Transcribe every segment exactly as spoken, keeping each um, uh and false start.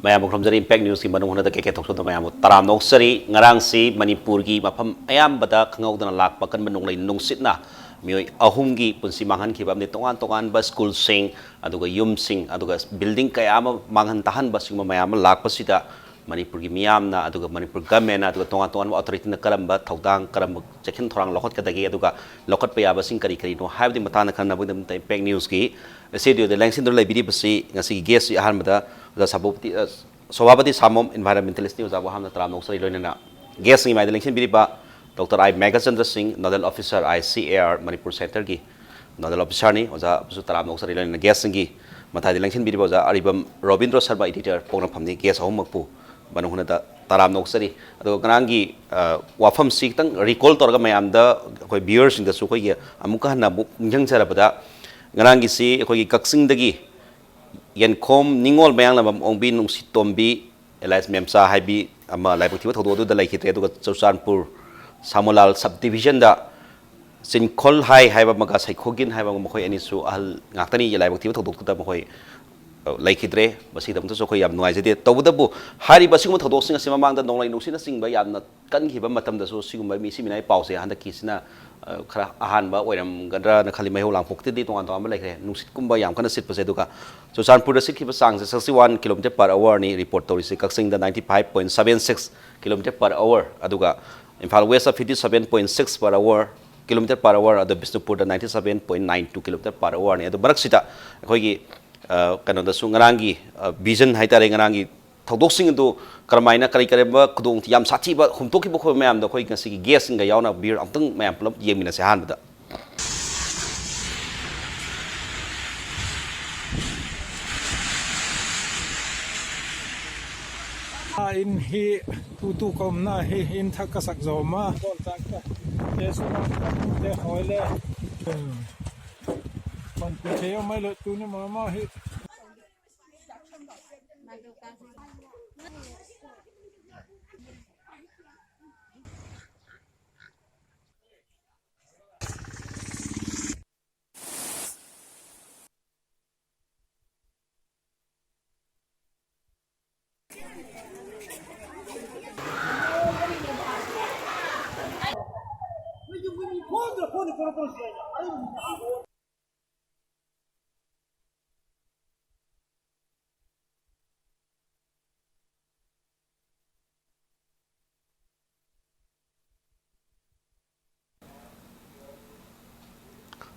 ꯃꯌꯥꯝꯕꯨ ꯈꯨꯔꯨꯝꯖꯔꯤ꯫ Impact Newsꯀꯤ ꯃꯅꯨꯡ ꯍꯨꯠꯅꯗ ꯀꯦ ꯀꯦ ꯊꯣꯛꯆꯣꯝꯗ ꯃꯌꯥꯝꯕꯨ ꯇꯔꯥꯝꯅ ꯑꯣꯛꯆꯔꯤ꯫ ꯉꯔꯥꯡꯁꯤ ꯃꯅꯤꯄꯨꯔꯒꯤ ꯃꯐꯝ ꯑꯌꯥꯝꯕꯗ ꯈꯪꯍꯧꯗꯅ ꯂꯥꯛꯄ ꯀꯟꯕ ꯅꯣꯡꯂꯩ ꯅꯨꯡꯁꯤꯠꯅ ꯃꯤꯑꯣꯏ ꯑꯍꯨꯝꯒꯤ ꯄꯨꯟꯁꯤ ꯃꯥꯡꯍꯟꯈꯤꯕ ꯑꯃꯗꯤ ꯇꯣꯉꯥꯟ ꯇꯣꯉꯥꯟꯕ ꯁ꯭ꯀꯨꯜꯁꯤꯡ, ꯑꯗꯨꯒ ꯌꯨꯝꯁꯤꯡ, ꯑꯗꯨꯒ ꯕꯤꯜꯗꯤꯡ ꯀꯌꯥ ꯑꯃ ꯃꯥꯡꯍꯟ ꯇꯥꯍꯟꯕ, ꯁꯤꯒꯨꯝꯕ ꯃꯌꯥꯝ ꯑꯃ ꯂꯥꯛꯄꯁꯤꯗ ꯃꯅꯤꯄꯨꯔꯒꯤ ꯃꯤꯌꯥꯝꯅ, ꯑꯗꯨꯒ ꯃꯅꯤꯄꯨꯔ ꯒꯃꯦꯟꯅ, ꯑꯗꯨꯒ ꯇꯣꯉꯥꯟ ꯇꯣꯉꯥꯟꯕ ꯑꯣꯊꯣꯔꯤꯇꯤꯅ ꯀꯔꯝꯕ ꯊꯧꯗꯥꯡ, ꯀꯔꯝꯕ ꯆꯦꯛꯁꯤꯟ ꯊꯧꯔꯥꯡ ꯂꯧꯈꯠꯀꯗꯒꯦ, ꯑꯗꯨꯒ ꯂꯧꯈꯠꯄ ꯌꯥꯕꯁꯤꯡ ꯀꯔꯤ ꯀꯔꯤꯅꯣ ꯍꯥꯏꯕꯗꯨꯒꯤ ꯃꯇꯥꯡꯗ ꯈꯟꯅꯕꯒꯤꯗꯃꯛꯇ Impact Newsꯀꯤ ꯁ꯭ꯇꯨꯗꯤꯑꯣꯗ ꯂꯦꯡꯁꯤꯟꯗꯨꯅ ꯂꯩꯕꯤꯔꯤꯕꯁꯤ ꯉꯁꯤꯒꯤ ꯒꯦꯁꯁꯤ ꯑꯍꯥꯟꯕꯗ ꯑꯣꯖꯥ ꯁꯚꯥꯄꯇꯤ, ꯑ, ꯁꯚꯥꯄꯇꯤ ꯁꯥꯃꯣꯝ, environmentalistꯅꯤ꯫ ꯑꯣꯖꯥꯕꯨ ꯑꯍꯥꯟꯕꯗ ꯇꯔꯥꯝꯅ ꯑꯣꯛꯆꯔꯤ꯫ ꯂꯣꯏꯅꯅ ꯒꯦꯁꯁꯤꯡꯒꯤ ꯃꯥꯏꯗ ꯂꯦꯡꯁꯤꯟꯕꯤꯔꯤꯕ ꯗꯣꯛꯇꯔ ꯑꯥꯏ ꯃꯦꯘꯆꯟꯗ꯭ꯔ ꯁꯤꯡ, nodal officer I C A R Manipur centreꯒꯤ nodal officerꯅꯤ꯫ ꯑꯣꯖꯥꯕꯨꯁꯨ ꯇꯔꯥꯝꯅ ꯑꯣꯛꯆꯔꯤ꯫ ꯂꯣꯏꯅꯅ ꯒꯦꯁꯁꯤꯡꯒꯤ ꯃꯇꯥꯏꯗ ꯂꯦꯡꯁꯤꯟꯕꯤꯔꯤꯕ ꯑꯣꯖꯥ ꯑꯔꯤꯕꯝ ꯔꯣꯕꯤꯟꯗ꯭ꯔꯣ ꯁꯔꯃ, editor, ꯄꯣꯛꯅꯐꯝꯅꯤ꯫ ꯒꯦꯁ ꯑꯍꯨꯝꯃꯛꯄꯨ ꯃꯅꯨꯡ ꯍꯨꯠꯅꯗ ꯇꯔꯥꯝꯅ ꯑꯣꯛꯆꯔꯤ꯫ ꯑꯗꯨꯒ ꯉꯔꯥꯡꯒꯤ, ꯑ, ꯋꯥꯐꯝꯁꯤ ꯈꯤꯇꯪ recall ꯇꯧꯔꯒ ꯃꯌꯥꯝꯗ, ꯑꯩꯈꯣꯏ viewerꯁꯤꯡꯗꯁꯨ ꯑꯩꯈꯣꯏꯒꯤ ꯑꯃꯨꯛꯀ ꯍꯟꯅ ꯑꯃꯨꯛ ꯅꯤꯡꯁꯤꯡꯖꯔꯕꯗ, ꯉꯔꯥꯡꯒꯤꯁꯤ ꯑꯩꯈꯣꯏꯒꯤ ꯀꯛꯆꯤꯡꯗꯒꯤ ꯌꯦꯟꯈꯣꯝ ꯅꯤꯉꯣꯜ ꯃꯌꯥꯡꯂꯝꯕꯝ ꯑꯣꯡꯕꯤ ꯅꯨꯡꯁꯤꯇꯣꯝꯕꯤ alias ꯃꯦꯝꯆꯥ ꯍꯥꯏꯕꯤ ꯑꯃ ꯂꯥꯏꯕꯛ ꯊꯤꯕ ꯊꯧꯗꯣꯛ ꯑꯗꯨꯗ ꯂꯩꯈꯤꯗ꯭ꯔꯦ꯫ ꯑꯗꯨꯒ ꯆꯨꯔꯆꯥꯟꯄꯨꯔ ꯁꯥꯃꯨꯂꯥꯜ subdivisionꯗ ꯆꯤꯡꯈꯣꯜꯍꯥꯏ ꯍꯥꯏꯕ ꯑꯃꯒ ꯁꯩꯈꯣꯒꯤꯟ ꯍꯥꯏꯕ ꯑꯃꯒ, ꯃꯈꯣꯏ ꯑꯅꯤꯁꯨ ꯑꯍꯜ ꯉꯥꯛꯇꯅꯤ꯫ ꯂꯥꯏꯕꯛ ꯊꯤꯕ ꯊꯧꯗꯣꯛꯇꯨꯗ ꯃꯈꯣꯏ, ꯑ, ꯂꯩꯈꯤꯗ꯭ꯔꯦ꯫ ꯃꯁꯤꯒꯤꯗꯃꯛꯇꯁꯨ ꯑꯩꯈꯣꯏ ꯌꯥꯝ ꯅꯨꯡꯉꯥꯏꯖꯗꯦ꯫ ꯇꯧꯕꯇꯕꯨ ꯍꯥꯏꯔꯤꯕ ꯑꯁꯤꯒꯨꯝꯕ ꯊꯧꯗꯣꯛꯁꯤꯡ ꯑꯁꯤ ꯃꯃꯥꯡꯗ ꯅꯣꯡꯂꯩ ꯅꯨꯡꯁꯤꯠꯅꯆꯤꯡꯕ ꯌꯥꯝꯅ ꯀꯟꯈꯤꯕ ꯃꯇꯝꯗꯁꯨ ꯁꯤꯒꯨꯝꯕ ꯃꯤꯁꯤ ꯃꯤꯅꯥꯏ ꯄꯥꯎꯁꯦ ꯍꯟꯗꯛꯀꯤꯁꯤꯅ, ꯑ, ꯈꯔ ꯑꯍꯥꯟꯕ ꯑꯣꯏꯔꯝꯒꯗ꯭ꯔꯅ ꯈꯜꯂꯤ꯫ ꯃꯩꯍꯧ ꯂꯥꯡꯄꯣꯛꯇꯗꯤ ꯇꯣꯉꯥꯟ ꯇꯣꯉꯥꯟꯕ ꯂꯩꯈ꯭ꯔꯦ꯫ ꯅꯨꯡꯁꯤꯠꯀꯨꯝꯕ ꯌꯥꯝ ꯀꯟꯅ ꯁꯤꯠꯄꯁꯦ꯫ ꯑꯗꯨꯒ ꯆꯨꯔꯆꯥꯟꯄꯨꯔꯗ ꯁꯤꯠꯈꯤꯕ ꯆꯥꯡꯁꯦ sixty one kilometre per hourꯅꯤ report ꯇꯧꯔꯤꯁꯦ꯫ ꯀꯛꯆꯤꯡꯗ ninety five point seven six kilometre per hour, ꯑꯗꯨꯒ Imphal Westꯇ fifty seven point six per hour, kilometre per hour, ꯑꯗꯣ ꯕꯤꯁꯅꯨꯄꯨꯔꯗ ninety seven point nine two kilometre per hourꯅꯤ꯫ ꯑꯗꯣ ꯃꯔꯛꯁꯤꯗ ꯑꯩꯈꯣꯏꯒꯤ, ꯑ, ꯀꯩꯅꯣꯗꯁꯨ ꯉꯔꯥꯡꯒꯤ, ꯑ, vision ꯍꯥꯏꯇꯥꯔꯦ, ꯉꯔꯥꯡꯒꯤ ꯊꯧꯗꯣꯛꯁꯤꯡ ꯑꯗꯨ ꯀꯔꯝꯍꯥꯏꯅ, ꯀꯔꯤ ꯀꯔꯝꯕ ꯈꯨꯗꯣꯡ ꯌꯥꯝ ꯁꯥꯊꯤꯕ ꯍꯨꯝꯇꯣꯛꯈꯤꯕ ꯈꯣꯠꯄ ꯃꯌꯥꯝꯗꯣ ꯑꯩꯈꯣꯏ ꯉꯁꯤꯒꯤ ꯒꯦꯁꯁꯤꯡꯒ ꯌꯥꯎꯅ viewer ꯑꯃꯨꯛꯇꯪ ꯃꯌꯥꯝ ꯄꯨꯂꯞ ꯌꯦꯡꯃꯤꯟꯅꯁꯦ ꯑꯍꯥꯟꯕꯗ꯫ In hi tu tu kom na hi in thak ka sak zo ma. Te su na te hoi le. Kon te mai lo tu ni ma ma hi.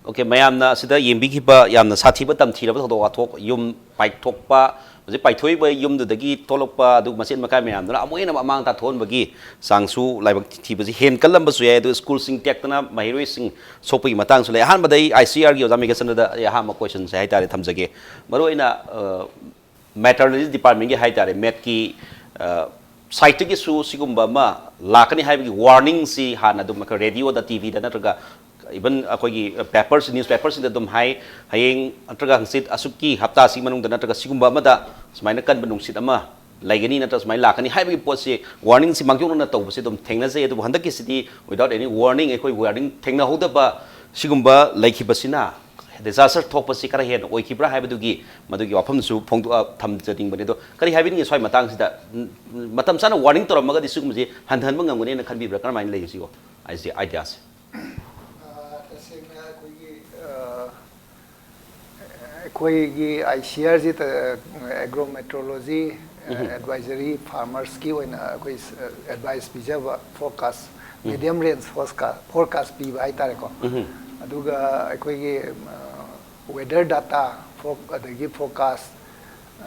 Okay, ꯃꯌꯥꯝꯅ ꯑꯁꯤꯗ ꯌꯦꯡꯕꯤꯈꯤꯕ ꯌꯥꯝꯅ ꯁꯥꯊꯤꯕ ꯇꯝꯊꯤꯔꯕ ꯊꯧꯗꯣꯛ ꯋꯥꯊꯣꯛ, ꯌꯨꯝ ꯄꯥꯏꯊꯣꯛꯄ, ꯍꯧꯖꯤꯛ ꯄꯥꯏꯊꯣꯛꯏꯕ ꯌꯨꯝꯗꯨꯗꯒꯤ ꯊꯣꯛꯂꯛꯄ ꯑꯗꯨ ꯃꯆꯦꯠ ꯃꯀꯥꯏ ꯃꯌꯥꯝꯗꯨꯅ ꯑꯃꯨꯛ ꯍꯦꯟꯅ ꯑꯃꯥꯡ ꯇꯥꯛꯊꯣꯛꯍꯟꯕꯒꯤ ꯆꯥꯡꯁꯨ ꯂꯥꯏꯕꯛ ꯊꯤꯕꯁꯤ ꯍꯦꯟꯀꯠꯂꯝꯕꯁꯨ ꯌꯥꯏ꯫ ꯑꯗꯨ ꯁ꯭ꯀꯨꯜꯁꯤꯡ ꯇꯦꯛꯇꯅ ꯃꯍꯩꯔꯣꯏꯁꯤꯡ ꯁꯣꯛꯄꯒꯤ ꯃꯇꯥꯡꯁꯨ ꯂꯩ꯫ ꯑꯍꯥꯟꯕꯗ ꯑꯩ ꯑꯥꯏ ꯁꯤ ꯑꯥꯔꯒꯤ ꯑꯣꯖꯥ ꯃꯦꯘꯁꯟꯗꯗ ꯑꯩ ꯑꯍꯥꯟꯕ ꯀꯣꯏꯁꯟꯁꯦ ꯍꯥꯏꯇꯥꯔꯦ ꯊꯝꯖꯒꯦ꯫ ꯃꯔꯨꯑꯣꯏꯅ, ꯑ, ꯃꯦꯇ꯭ꯔꯣꯂꯣꯖꯤ ꯗꯤꯄꯥꯔꯠꯃꯦꯟꯒꯤ ꯍꯥꯏꯇꯥꯔꯦ, ꯃꯦꯠꯀꯤ, ꯑ, ꯁꯥꯏꯠꯇꯒꯤꯁꯨ ꯁꯤꯒꯨꯝꯕ ꯑꯃ ꯂꯥꯛꯀꯅꯤ ꯍꯥꯏꯕꯒꯤ ꯋꯥꯔꯅꯤꯡꯁꯤ ꯍꯥꯟꯅ ꯑꯗꯨꯝ ꯑꯩꯈꯣꯏ ꯔꯦꯗꯤꯑꯣꯗ, ꯇꯤ ꯚꯤꯗ ꯅꯠꯇ꯭ꯔꯒ ꯏꯚꯟ ꯑꯩꯈꯣꯏꯒꯤ ꯄꯦꯄꯔꯁ, ꯅ꯭ꯌꯨꯁ ꯄꯦꯄꯔꯁꯤꯡꯗ ꯑꯗꯨꯝ ꯍꯥꯏ, ꯍꯌꯦꯡ ꯅꯠꯇ꯭ꯔꯒ ꯍꯪꯆꯤꯠ ꯑꯁꯨꯛꯀꯤ ꯍꯞꯇꯥꯁꯤ ꯃꯅꯨꯡꯗ ꯅꯠꯇ꯭ꯔꯒ ꯁꯤꯒꯨꯝꯕ ꯑꯃꯗ ꯁꯨꯃꯥꯏꯅ ꯀꯟꯕ ꯅꯨꯡꯁꯤꯠ ꯑꯃ ꯂꯩꯒꯅꯤ ꯅꯠꯇ꯭ꯔꯒ ꯁꯨꯃꯥꯏꯅ ꯂꯥꯛꯀꯅꯤ ꯍꯥꯏꯕꯒꯤ ꯄꯣꯠꯁꯤ ꯋꯥꯔꯅꯤꯡꯁꯤ ꯃꯥꯡꯖꯧꯅꯅ ꯇꯧꯕꯁꯤ ꯑꯗꯨꯝ ꯊꯦꯡꯅꯖꯩ꯫ ꯑꯗꯨꯕꯨ ꯍꯟꯗꯛꯀꯤꯁꯤꯗꯤ without any warning ꯑꯩꯈꯣꯏ ꯋꯥꯔꯅꯤꯡ ꯊꯦꯡꯅꯍꯧꯗꯕ ꯁꯤꯒꯨꯝꯕ ꯂꯩꯈꯤꯕꯁꯤꯅ ꯗꯤꯖꯥꯁꯇꯔ ꯊꯣꯛꯄꯁꯤ ꯈꯔ ꯍꯦꯟꯅ ꯑꯣꯏꯈꯤꯕ꯭ꯔꯥ ꯍꯥꯏꯕꯗꯨꯒꯤ ꯃꯗꯨꯒꯤ ꯋꯥꯐꯝꯁꯨ ꯐꯣꯡꯗꯣꯛꯑ ꯊꯝꯖꯅꯤꯡꯕꯅꯤ꯫ ꯑꯗꯣ ꯀꯔꯤ ꯍꯥꯏꯕꯤꯅꯤꯡꯉꯤ ꯁ꯭ꯋꯥꯏ ꯃꯇꯥꯡꯁꯤꯗ? ꯎꯝ, ꯃꯇꯝ ꯆꯥꯅ ꯋꯥꯔꯅꯤꯡ ꯇꯧꯔꯝꯃꯒꯗꯤ ꯁꯤꯒꯨꯝꯕꯁꯤ ꯍꯟꯊꯍꯟꯕ ꯉꯝꯒꯅꯦꯅ ꯈꯟꯕꯤꯕ꯭ꯔꯥ? ꯀꯔꯝꯍꯥꯏꯅ ꯂꯩ ꯁꯤꯕꯣ? ꯑꯥꯏꯗꯤꯌꯥꯁꯦ꯫ ꯑ, ꯇꯁꯦꯡꯅ ꯑꯩꯈꯣꯏꯒꯤ, ꯑ, ꯑꯩꯈꯣꯏꯒꯤ ꯑꯥꯏ ꯁꯤ ꯑꯥꯔꯁꯤ ꯑꯦꯒ꯭ꯔꯣ ꯃꯦꯇ꯭ꯔꯣꯂꯣꯖꯤ ꯑꯦꯗꯚꯥꯏꯖꯔꯤ ꯐꯥꯔꯃꯔꯁꯀꯤ ꯑꯣꯏꯅ ꯑꯩꯈꯣꯏ ꯑꯦꯗꯚꯥꯏꯁ ꯄꯤꯖꯕ ꯐꯣꯔꯀꯥꯁ, ꯃꯦꯗꯤꯌꯝ ꯔꯦꯟꯖ ꯐꯣꯔꯀꯥꯁ ꯄꯤꯕ ꯍꯥꯏꯇꯥꯔꯦꯀꯣ꯫ ꯑꯗꯨꯒ ꯑꯩꯈꯣꯏꯒꯤ, ꯑ, ꯋꯦꯗꯔ ꯗꯥꯇꯥ, ꯐꯣꯛ-, ꯑꯗꯒꯤ ꯐꯣꯔꯀꯥꯁ,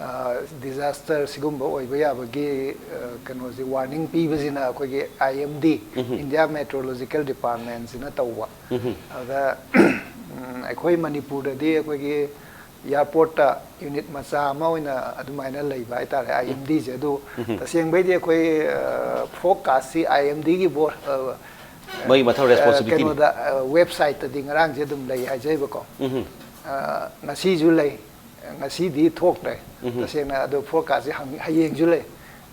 ꯑ, ꯗꯤꯖꯥꯁꯇꯔ ꯁꯤꯒꯨꯝꯕ ꯑꯣꯏꯕ ꯌꯥꯕꯒꯤ, ꯑ, ꯀꯩꯅꯣꯁꯦ, ꯋꯥꯔꯅꯤꯡ ꯄꯤꯕꯁꯤꯅ ꯑꯩꯈꯣꯏꯒꯤ ꯑꯥꯏ ꯑꯦꯝ ꯗꯤ, ꯏꯟꯗꯤꯌꯥ ꯃꯦꯇ꯭ꯔꯣꯂꯣꯖꯤꯀꯦꯜ ꯗꯤꯄꯥꯔꯠꯃꯦꯟꯁꯤꯅ ꯇꯧꯕ꯫ ꯑꯗ, ꯎꯝ, ꯑꯩꯈꯣꯏ ꯃꯅꯤꯄꯨꯔꯗꯗꯤ ꯑꯩꯈꯣꯏꯒꯤ ꯏꯌꯥꯔꯄꯣꯔꯠꯇ ꯌꯨꯅꯤꯠ ꯃꯆꯥ ꯑꯃ ꯑꯣꯏꯅ ꯑꯗꯨꯃꯥꯏꯅ ꯂꯩꯕ ꯍꯥꯏꯇꯥꯔꯦ, ꯑꯥꯏ ꯑꯦꯝ ꯗꯤꯁꯦ꯫ ꯑꯗꯨ ꯇꯁꯦꯡꯕꯩꯗꯤ ꯑꯩꯈꯣꯏ, ꯑ, ꯐꯣꯔꯀꯥꯁꯁꯤ ꯑꯥꯏ ꯑꯦꯝ ꯗꯤꯒꯤ ꯕꯣꯔ-, ꯑ, ꯃꯣꯏꯒꯤ ꯃꯊꯧ, ꯑ, ꯔꯦꯁꯄꯣꯟꯁꯤꯕꯤꯂꯤꯇꯤꯅꯤ꯫ ꯀꯩꯅꯣꯗ, ꯑ, ꯋꯦꯕꯁꯥꯏꯠꯇꯗꯤ ꯉꯔꯥꯡꯁꯦ ꯑꯗꯨꯝ ꯂꯩ ꯍꯥꯏꯖꯩꯕꯀꯣ꯫ ꯑ, ꯉꯁꯤꯁꯨ ꯂꯩ, ꯉꯁꯤꯗꯤ ꯊꯣꯛꯇ꯭ꯔꯦ꯫ ꯇꯁꯦꯡꯅ ꯑꯗꯣ ꯐꯣꯔꯀꯥꯁꯁꯦ ꯍꯪ-, ꯍꯌꯦꯡꯁꯨ ꯂꯩ꯫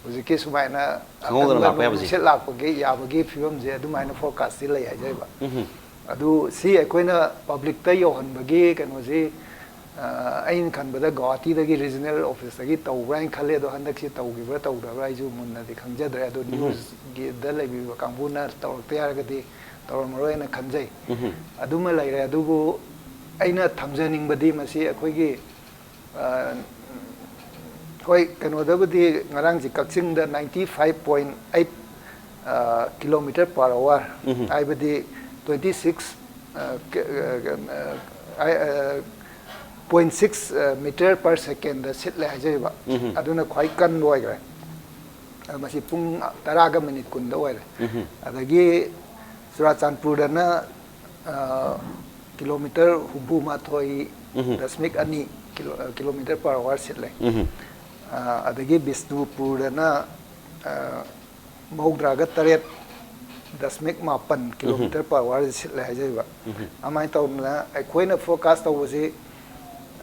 ꯍꯧꯖꯤꯛꯀꯤ ꯁꯨꯃꯥꯏꯅ ꯈꯪꯍꯧꯗꯅ ꯑꯀꯟꯕ ꯂꯥꯛꯄ ꯌꯥꯕꯁꯤ꯫ ꯅꯨꯡꯁꯤꯠ ꯂꯥꯛꯄꯒꯤ ꯌꯥꯕꯒꯤ ꯐꯤꯕꯝꯁꯦ ꯑꯗꯨꯃꯥꯏꯅ ꯐꯣꯔꯀꯥꯁꯁꯤ ꯂꯩ ꯍꯥꯏꯖꯩꯕ꯫ ꯑꯗꯨ ꯁꯤ ꯑꯩꯈꯣꯏꯅ ꯄꯕ꯭ꯂꯤꯛꯇ ꯌꯧꯍꯟꯕꯒꯤ ꯀꯩꯅꯣꯁꯤ, ꯑ, ꯑꯩꯅ ꯈꯟꯕꯗ ꯒꯧꯍꯥꯇꯤꯗꯒꯤ ꯔꯤꯖꯅꯦꯜ ꯑꯣꯐꯤꯁꯇꯒꯤ ꯇꯧꯕ꯭ꯔꯥ ꯍꯥꯏꯅ ꯈꯜꯂꯦ꯫ ꯑꯗꯣ ꯍꯟꯗꯛꯁꯤ ꯇꯧꯈꯤꯕ꯭ꯔꯥ ꯇꯧꯗꯕ꯭ꯔꯥ ꯑꯩꯁꯨ ꯃꯨꯟꯅꯗꯤ ꯈꯪꯖꯗ꯭ꯔꯦ꯫ ꯑꯗꯣ ꯅ꯭ꯌꯨꯁꯀꯤꯗ ꯂꯩꯕꯤꯕ ꯀꯥꯡꯕꯨꯅ ꯇꯧꯔꯛꯇ ꯌꯥꯔꯒꯗꯤ ꯇꯧꯔꯝꯃꯔꯣꯏꯅ ꯈꯟꯖꯩ꯫ ꯑꯗꯨꯃ ꯂꯩꯔꯦ꯫ ꯑꯗꯨꯕꯨ ꯑꯩꯅ ꯊꯝꯖꯅꯤꯡꯕꯗꯤ ꯃꯁꯤ ꯑꯩꯈꯣꯏꯒꯤ, ꯑ, ꯍꯣꯏ, ꯀꯩꯅꯣꯗꯕꯨꯗꯤ ꯉꯔꯥꯡꯁꯤ ꯀꯛꯆꯤꯡꯗ ninety five point eight, ꯑ, kilometer per hour, ꯍꯥꯏꯕꯗꯤ twenty six, ꯑ, ꯀ-, ꯑ, ꯑ, ꯑ, point six meter per second ꯗ ꯁꯤꯠꯂꯦ ꯍꯥꯏꯖꯔꯤꯕ꯫ ꯑꯗꯨꯅ ꯈ꯭ꯋꯥꯏ ꯀꯟꯕ ꯑꯣꯏꯈ꯭ꯔꯦ꯫ ꯑ, ꯃꯁꯤ ꯄꯨꯡ ꯇꯔꯥꯒ ꯃꯤꯅꯤꯠ ꯀꯨꯟꯗ ꯑꯣꯏꯔꯦ꯫ ꯑꯗꯒꯤ ꯆꯨꯔꯥꯆꯥꯟꯄꯨꯔꯗꯅ, ꯑ, ꯀꯤꯂꯣꯃꯤꯇꯔ ꯍꯨꯝꯐꯨ ꯃꯥꯊꯣꯏ ꯗꯁꯃꯤꯛ ꯑꯅꯤ ꯀꯤꯂꯣ-, ꯑ, kilometer per hour ꯁꯤꯠꯂꯦ꯫ ꯑ, ꯑꯗꯒꯤ ꯕꯤꯁꯅꯨꯄꯨꯔꯗꯅ, ꯑ, ꯃꯧꯗ꯭ꯔꯥꯒ ꯇꯔꯦꯠ ꯗꯁꯃꯤꯛ ꯃꯥꯄꯟ kilometer per hour ꯁꯤꯠꯂꯦ ꯍꯥꯏꯖꯔꯤꯕ꯫ ꯑꯗꯨꯃꯥꯏꯅ ꯇꯧꯗꯅ ꯑꯩꯈꯣꯏꯅ forecast ꯇꯧꯕꯁꯤ,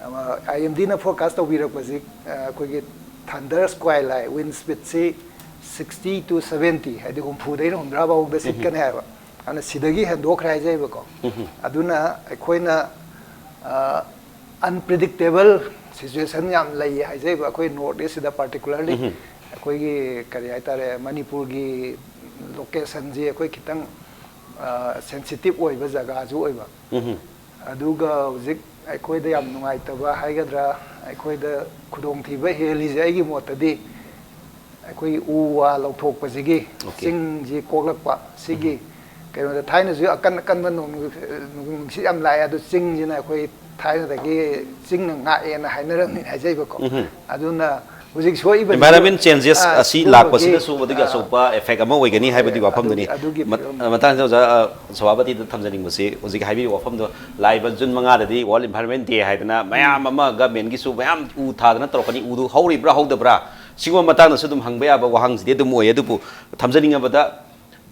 ꯑ, IMD ꯅ forecast ꯇꯧꯕꯤꯔꯛꯄꯁꯤ, ꯑ, ꯑꯩꯈꯣꯏꯒꯤ thunder squall ꯍꯥꯏ, wind speed ꯁꯤ sixty to seventy, ꯍꯥꯏꯗꯤ ꯍꯨꯝꯐꯨꯗꯩꯅ ꯍꯨꯝꯗ꯭ꯔꯥ ꯐꯥꯎꯗ ꯁꯤꯠꯀꯅꯤ ꯍꯥꯏꯕ꯫ ꯑꯗꯨꯅ ꯁꯤꯗꯒꯤ ꯍꯦꯟꯗꯣꯛꯈ꯭ꯔꯦ ꯍꯥꯏꯖꯩꯕꯀꯣ꯫ ꯑꯗꯨꯅ ꯑꯩꯈꯣꯏꯅ, ꯑ, unpredictable situation ꯌꯥꯝ ꯂꯩ ꯍꯥꯏꯖꯩꯕ ꯑꯩꯈꯣꯏ North East ꯁꯤꯗ particularly꯫ ꯑꯩꯈꯣꯏꯒꯤ ꯀꯔꯤ ꯍꯥꯏꯇꯥꯔꯦ, ꯃꯅꯤꯄꯨꯔꯒꯤ location ꯁꯤ ꯑꯩꯈꯣꯏ ꯈꯤꯇꯪ, ꯑ, sensitive ꯑꯣꯏꯕ ꯖꯒꯥꯁꯨ ꯑꯣꯏꯕ꯫ ꯑꯗꯨꯒ ꯍꯧꯖꯤꯛ ꯑꯩꯈꯣꯏꯗ ꯌꯥꯝ ꯅꯨꯡꯉꯥꯏꯇꯕ ꯍꯥꯏꯒꯗ꯭ꯔꯥ, ꯑꯩꯈꯣꯏꯗ ꯈꯨꯗꯣꯡꯊꯤꯕ ꯍꯦꯜꯂꯤꯁꯦ ꯑꯩꯒꯤ ꯃꯣꯠꯇꯗꯤ ꯑꯩꯈꯣꯏꯒꯤ ꯎ ꯋꯥ ꯂꯧꯊꯣꯛꯄꯁꯤꯒꯤ, ꯆꯤꯡꯁꯤ ꯀꯣꯛꯂꯛꯄ ꯁꯤꯒꯤ ꯀꯩꯅꯣꯗ, ꯊꯥꯏꯅꯁꯨ ꯑꯀꯟ ꯑꯀꯟꯕ ꯅꯣꯡ, ꯅꯣꯡ ꯅꯨꯡꯁꯤꯠ ꯌꯥꯝ ꯂꯥꯛꯑꯦ, ꯑꯗꯨ ꯆꯤꯡꯁꯤꯅ ꯑꯩꯈꯣꯏ ꯊꯥꯏꯅꯗꯒꯤ ꯆꯤꯡꯅ ꯉꯥꯛꯑꯦꯅ ꯍꯥꯏꯅꯔꯝꯃꯤ ꯍꯥꯏꯖꯩꯕꯀꯣ꯫ ꯑꯗꯨꯅ ꯍꯧꯖꯤꯛ ꯁꯣꯛꯏꯕꯁꯤꯁꯨ, environment changes ꯑ, ꯑꯁꯤ ꯁꯤꯒꯨꯝꯕꯒꯤ, ꯂꯥꯛꯄꯁꯤꯅꯁꯨ ꯃꯗꯨꯒꯤ ꯑ, ꯑꯆꯧꯕ effect ꯑꯃ ꯑꯣꯏꯒꯅꯤ ꯍꯥꯏꯕꯗꯨꯒꯤ ꯑꯗꯨꯒꯤ, ꯋꯥꯐꯝꯗꯨꯅꯤ꯫ ꯑꯗꯨꯒꯤ ꯃꯠ-, ꯐꯤꯕꯝ꯫ ꯃꯇꯥꯡꯁꯤꯗ ꯑꯣꯖꯥ, ꯑ, ꯁꯚꯥꯄꯇꯤꯗ ꯊꯝꯖꯅꯤꯡꯕꯁꯤ, ꯍꯧꯖꯤꯛ ꯍꯥꯏꯕꯤꯔꯤꯕ ꯋꯥꯐꯝꯗꯣ, ꯂꯥꯛꯏꯕ ꯖꯨꯟ ꯃꯉꯥꯗꯗꯤ World Environment Day ꯍꯥꯏꯗꯅ ꯃꯌꯥꯝ ꯑꯃ government ꯀꯤꯁꯨ ꯃꯌꯥꯝ ꯎ ꯊꯥꯗꯅ ꯇꯧꯔꯛꯀꯅꯤ꯫ ꯎꯗꯨ ꯍꯧꯔꯤꯕ꯭ꯔꯥ ꯍꯧꯗꯕ꯭ꯔꯥ? ꯁꯤꯒꯨꯝꯕ ꯃꯇꯥꯡꯗꯁꯨ ꯑꯗꯨꯝ ꯍꯪꯕ ꯌꯥꯕ ꯋꯥꯍꯪꯁꯤꯗꯤ ꯑꯗꯨꯝ ꯑꯣꯏ꯫ ꯑꯗꯨꯕꯨ ꯊꯝꯖꯅꯤꯡꯉꯕꯗ,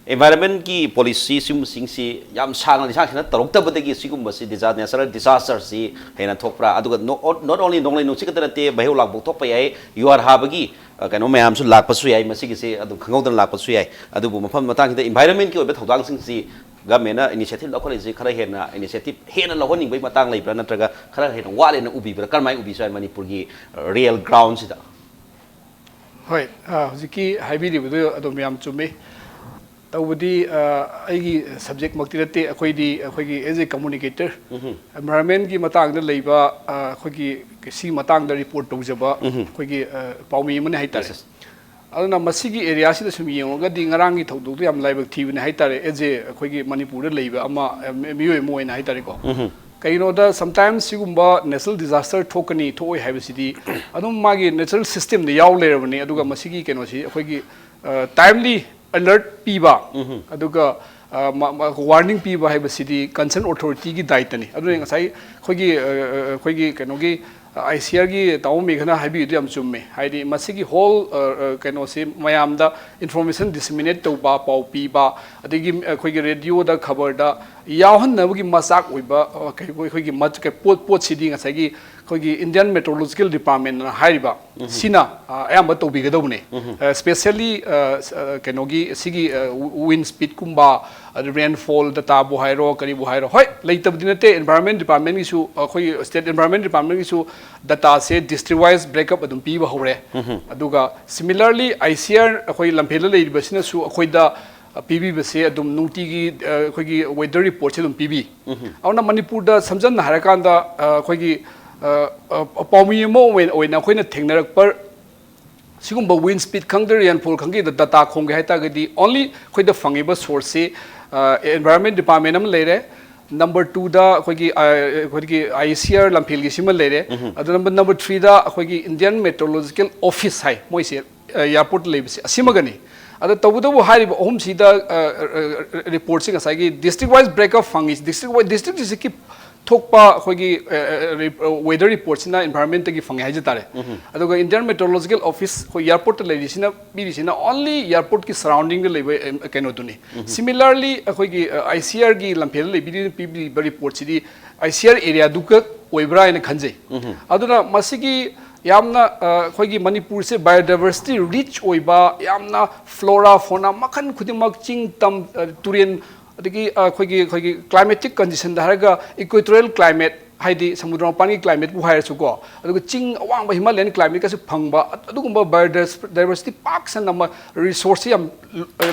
environment ꯀꯤ policy ꯁꯤꯒꯨꯝꯕꯁꯤꯡꯁꯤ ꯌꯥꯝ ꯁꯥꯡꯅ ꯂꯤꯁꯥꯡ ꯁꯤꯠꯅ ꯇꯧꯔꯛꯇꯕꯗꯒꯤ ꯁꯤꯒꯨꯝꯕꯁꯤ ꯗꯤꯖꯥ-, natural disaster ꯁꯤ ꯍꯦꯟꯅ ꯊꯣꯛꯄ꯭ꯔꯥ? ꯑꯗꯨꯒ no-, not only ꯅꯣꯡꯂꯩ ꯅꯨꯡꯁꯤꯠ ꯈꯛꯇ ꯅꯠꯇꯦ, ꯚꯩꯍꯧ ꯂꯥꯡꯄꯣꯛ ꯊꯣꯛꯄ ꯌꯥꯏ, ꯌꯨꯍꯥꯔ ꯍꯥꯕꯒꯤ, ꯑ, ꯀꯩꯅꯣ ꯃꯌꯥꯝꯁꯨ ꯂꯥꯛꯄꯁꯨ ꯌꯥꯏ, ꯃꯁꯤꯒꯤꯁꯤ ꯑꯗꯨꯝ ꯈꯪꯍꯧꯗꯅ ꯂꯥꯛꯄꯁꯨ ꯌꯥꯏ꯫ ꯑꯗꯨꯕꯨ ꯃꯐꯝ ꯃꯇꯥꯡꯁꯤꯗ environment ꯀꯤ ꯑꯣꯏꯕ ꯊꯧꯗꯥꯡꯁꯤꯡꯁꯤ government ꯅ initiative ꯂꯧꯈꯠꯂꯤꯁꯤ ꯈꯔ ꯍꯦꯟꯅ initiative ꯍꯦꯟꯅ ꯂꯧꯍꯟꯅꯤꯡꯕꯒꯤ ꯃꯇꯥꯡ ꯂꯩꯕ꯭ꯔꯥ, ꯅꯠꯇ꯭ꯔꯒ ꯈꯔ ꯍꯦꯟꯅ ꯋꯥꯠꯂꯦꯅ ꯎꯕꯤꯕ꯭ꯔꯥ? ꯀꯔꯝꯍꯥꯏꯅ ꯎꯕꯤꯁꯨ ꯌꯥꯏ ꯃꯅꯤꯄꯨꯔꯒꯤ real ground ꯁꯤꯗ? ꯍꯣꯏ, ꯑ, ꯍꯧꯖꯤꯛꯀꯤ ꯍꯥꯏꯕꯤꯔꯤꯕꯗꯨ ꯑꯗꯨꯝ ꯌꯥꯝ ꯆꯨꯝꯃꯤ꯫ ꯇꯧꯕꯗꯤ ꯑ, ꯑꯩꯒꯤ ꯁꯕꯖꯦꯛꯃꯛꯇꯤ ꯅꯠꯇꯦ꯫ ꯑꯩꯈꯣꯏꯗꯤ ꯑꯩꯈꯣꯏꯒꯤ as a communicator, environmentꯀꯤ ꯃꯇꯥꯡꯗ ꯂꯩꯕ ꯑ, ꯑꯩꯈꯣꯏꯒꯤ ꯁꯤꯒꯤ ꯃꯇꯥꯡꯗ ꯔꯤꯄꯣꯔꯠ ꯇꯧꯖꯕ ꯑꯩꯈꯣꯏꯒꯤ ꯑ, ꯄꯥꯎꯃꯤ ꯑꯃꯅꯤ ꯍꯥꯏꯇꯥꯔꯦ꯫ ꯑꯗꯨꯅ ꯃꯁꯤꯒꯤ ꯑꯦꯔꯤꯌꯥꯁꯤꯗ ꯁꯨꯝ ꯌꯦꯡꯉꯨꯔꯒꯗꯤ ꯉꯔꯥꯡꯒꯤ ꯊꯧꯗꯣꯛꯇꯣ ꯌꯥꯝ ꯂꯥꯏꯕꯛ ꯊꯤꯕꯅꯤ ꯍꯥꯏꯇꯥꯔꯦ, as a ꯑꯩꯈꯣꯏꯒꯤ ꯃꯅꯤꯄꯨꯔꯗ ꯂꯩꯕ ꯑꯃ ꯑ, ꯃꯤ- ꯃꯤꯑꯣꯏ ꯑꯃ ꯑꯣꯏꯅ ꯍꯥꯏꯇꯥꯔꯦꯀꯣ꯫ ꯀꯩꯒꯤꯅꯣꯗ, sometimes ꯁꯤꯒꯨꯝꯕ natural disaster ꯊꯣꯛꯀꯅꯤ ꯊꯣꯛꯑꯣꯏ ꯍꯥꯏꯕꯁꯤꯗꯤ ꯑꯗꯨꯝ ꯃꯥꯒꯤ natural systemꯗ ꯌꯥꯎ ꯂꯩꯔꯕꯅꯤ꯫ ꯑꯗꯨꯒ ꯃꯁꯤꯒꯤ ꯀꯩꯅꯣꯁꯤ ꯑꯩꯈꯣꯏꯒꯤ timely alert ꯄꯤꯕ, ꯑꯗꯨꯒ ꯑ, ꯃ- ꯃ- warning ꯄꯤꯕ ꯍꯥꯏꯕꯁꯤꯗꯤ concern authorityꯒꯤ ꯗꯥꯏꯇꯅꯤ꯫ ꯑꯗꯨꯅ ꯉꯁꯥꯏ ꯑꯩꯈꯣꯏꯒꯤ ꯑ, ꯑ, ꯑꯩꯈꯣꯏꯒꯤ ꯀꯩꯅꯣꯒꯤ ꯑꯥꯏ ꯁꯤ ꯑꯥꯔꯒꯤ ꯇꯥꯃꯣ ꯃꯦꯘꯅ ꯍꯥꯏꯕꯤꯔꯤꯗꯨ ꯌꯥꯝ ꯆꯨꯝꯃꯦ꯫ ꯍꯥꯏꯗꯤ ꯃꯁꯤꯒꯤ whole ꯑ, ꯑ, ꯀꯩꯅꯣꯁꯤ ꯃꯌꯥꯝꯗ information disseminate ꯇꯧꯕ, ꯄꯥꯎ ꯄꯤꯕ, ꯑꯗꯒꯤ ꯑꯩꯈꯣꯏꯒꯤ ꯔꯦꯗꯤꯑꯣꯗ, ꯈꯕꯔꯗ ꯌꯥꯎꯍꯟꯅꯕꯒꯤ ꯃꯆꯥꯛ ꯑꯣꯏꯕ ꯑ, ꯀꯩ- ꯑꯩꯈꯣꯏꯒꯤ ꯃꯠ- ꯀꯩ- ꯄꯣꯠ ꯄꯣꯠꯁꯤꯗꯤ ꯉꯁꯥꯏꯒꯤ ꯑꯩꯈꯣꯏꯒꯤ Indian Meteorological Departmentꯅ ꯍꯥꯏꯔꯤꯕ ꯁꯤꯅ ꯑ, ꯑꯌꯥꯝꯕ ꯇꯧꯕꯤꯒꯗꯧꯕꯅꯦ꯫ Specially ꯀꯩꯅꯣꯒꯤ ꯁꯤꯒꯤ wind speedꯀꯨꯝꯕ, ꯑꯗꯨ rainfall dataꯕꯨ ꯍꯥꯏꯔꯣ, ꯀꯔꯤꯕꯨ ꯍꯥꯏꯔꯣ, ꯍꯣꯏ, ꯂꯩꯇꯕꯗꯤ ꯅꯠꯇꯦ꯫ Environment Departmentꯒꯤꯁꯨ, ꯑꯩꯈꯣꯏꯒꯤ state environment departmentꯒꯤꯁꯨ dataꯁꯦ district wise breakup ꯑꯗꯨꯝ ꯄꯤꯕ ꯍꯧꯔꯦ꯫ ꯑꯗꯨꯒ similarly ꯑꯥꯏ ꯁꯤ ꯑꯥꯔ ꯑꯩꯈꯣꯏ ꯂꯝꯐꯦꯜꯗ ꯂꯩꯔꯤꯕꯁꯤꯅꯁꯨ ꯑꯩꯈꯣꯏꯗ ꯑ, ꯄꯤꯕꯤꯕꯁꯦ ꯑꯗꯨꯝ ꯅꯨꯡꯇꯤꯒꯤ ꯑ, ꯑꯩꯈꯣꯏꯒꯤ weather reportꯁꯦ ꯑꯗꯨꯝ ꯄꯤꯕꯤ꯫ ꯑꯗꯨꯅ ꯃꯅꯤꯄꯨꯔꯗ ꯁꯝꯖꯟꯅ ꯍꯥꯏꯔꯀꯥꯟꯗ ꯑ, ꯑꯩꯈꯣꯏꯒꯤ ꯑ, ꯑ, ꯄꯥꯎꯃꯤ ꯑꯃ ꯑꯣꯏꯅ ꯑꯣꯏꯅ ꯑꯩꯈꯣꯏꯅ ꯊꯦꯡꯅꯔꯛꯄ ꯁꯤꯒꯨꯝꯕ wind speed ꯈꯪꯗꯦ, rainfall ꯈꯪꯗꯦ, data ꯈꯣꯝꯒꯦ ꯍꯥꯏꯇꯥꯔꯒꯗꯤ only ꯑꯩꯈꯣꯏꯗ ꯐꯪꯉꯤꯕ sourceꯁꯤ ꯑ, environment department ꯑꯃ ꯂꯩꯔꯦ, number twoꯗ ꯑꯩꯈꯣꯏꯒꯤ ꯑ, ꯑꯩꯈꯣꯏꯒꯤ ꯑꯥꯏ ꯁꯤ ꯑꯥꯔ ꯂꯝꯐꯦꯜꯒꯤ ꯁꯤꯃ ꯂꯩꯔꯦ, ꯑꯗꯨ number number threeꯗ ꯑꯩꯈꯣꯏꯒꯤ Indian Meteorological Office ꯍꯥꯏ ꯃꯣꯏꯁꯦ ꯑ, airportꯇ ꯂꯩꯕꯁꯦ ꯑꯁꯤꯃꯒꯅꯤ꯫ ꯑꯗ ꯇꯧꯕꯇꯕꯨ ꯍꯥꯏꯔꯤꯕ ꯑꯍꯨꯝꯁꯤꯗ ꯑ, ꯑ, ꯑ, reportꯁꯤ ꯉꯁꯥꯏꯒꯤ district wise breakup ꯐꯪꯉꯤ, district wise district districtꯀꯤ ꯊꯣꯛꯄ ꯑꯩꯈꯣꯏꯒꯤ ꯑ, ꯑ, ꯔꯤ- ꯑ, weather reportꯁꯤꯅ environmentꯇꯒꯤ ꯐꯪꯉꯦ ꯍꯥꯏꯖ ꯇꯥꯔꯦ꯫ ꯑꯗꯨꯒ Indian Meteorological Office ꯑꯩꯈꯣꯏ airportꯇ ꯂꯩꯔꯤꯁꯤꯅ ꯄꯤꯔꯤꯁꯤꯅ only airportꯀꯤ surroundingꯗ ꯂꯩꯕ ꯑ, ꯀꯩꯅꯣꯗꯨꯅꯤ꯫ Similarly ꯑꯩꯈꯣꯏꯒꯤ I C ꯑꯥꯔꯒꯤ ꯂꯝꯐꯦꯜꯗ ꯂꯩꯕꯤꯔꯤ ꯄꯤꯕꯤꯔꯤꯕ reportꯁꯤꯗꯤ I C R areaꯗꯨꯒ ꯑꯣꯏꯕ꯭ꯔꯥ ꯍꯥꯏꯅ ꯈꯟꯖꯩ꯫ ꯑꯗꯨꯅ ꯃꯁꯤꯒꯤ ꯌꯥꯝꯅ ꯑ, ꯑꯩꯈꯣꯏꯒꯤ ꯃꯅꯤꯄꯨꯔꯁꯦ biodiversity rich ꯑꯣꯏꯕ, ꯌꯥꯝꯅ flora fauna ꯃꯈꯜ ꯈꯨꯗꯤꯡꯃꯛ, ꯆꯤꯡ ꯇꯝ ꯑ, ꯇꯨꯔꯦꯟ, ꯑꯗꯒꯤ ꯑ, ꯑꯩꯈꯣꯏꯒꯤ ꯑꯩꯈꯣꯏꯒꯤ climatic conditionꯗ ꯍꯥꯏꯔꯒ equatorial climate ꯍꯥꯏꯗꯤ ꯁꯃꯨꯗ꯭ꯔ ꯃꯄꯥꯟꯒꯤ ꯀ꯭ꯂꯥꯏꯃꯦꯠꯄꯨ ꯍꯥꯏꯔꯁꯨꯀꯣ, ꯑꯗꯨꯒ ꯆꯤꯡ ꯑꯋꯥꯡꯕ ꯍꯤꯃꯥꯂꯌꯟ ꯀ꯭ꯂꯥꯏꯃꯦꯠꯀꯁꯨ ꯐꯪꯕ, ꯑꯗꯨꯒꯨꯝꯕ ꯕꯥꯏꯑꯣꯗꯥꯏꯕꯔꯁꯤꯇꯤ ꯄꯥꯛ ꯁꯟꯅ ꯑꯃ, ꯔꯤꯁꯣꯔꯁꯁꯤ ꯌꯥꯝ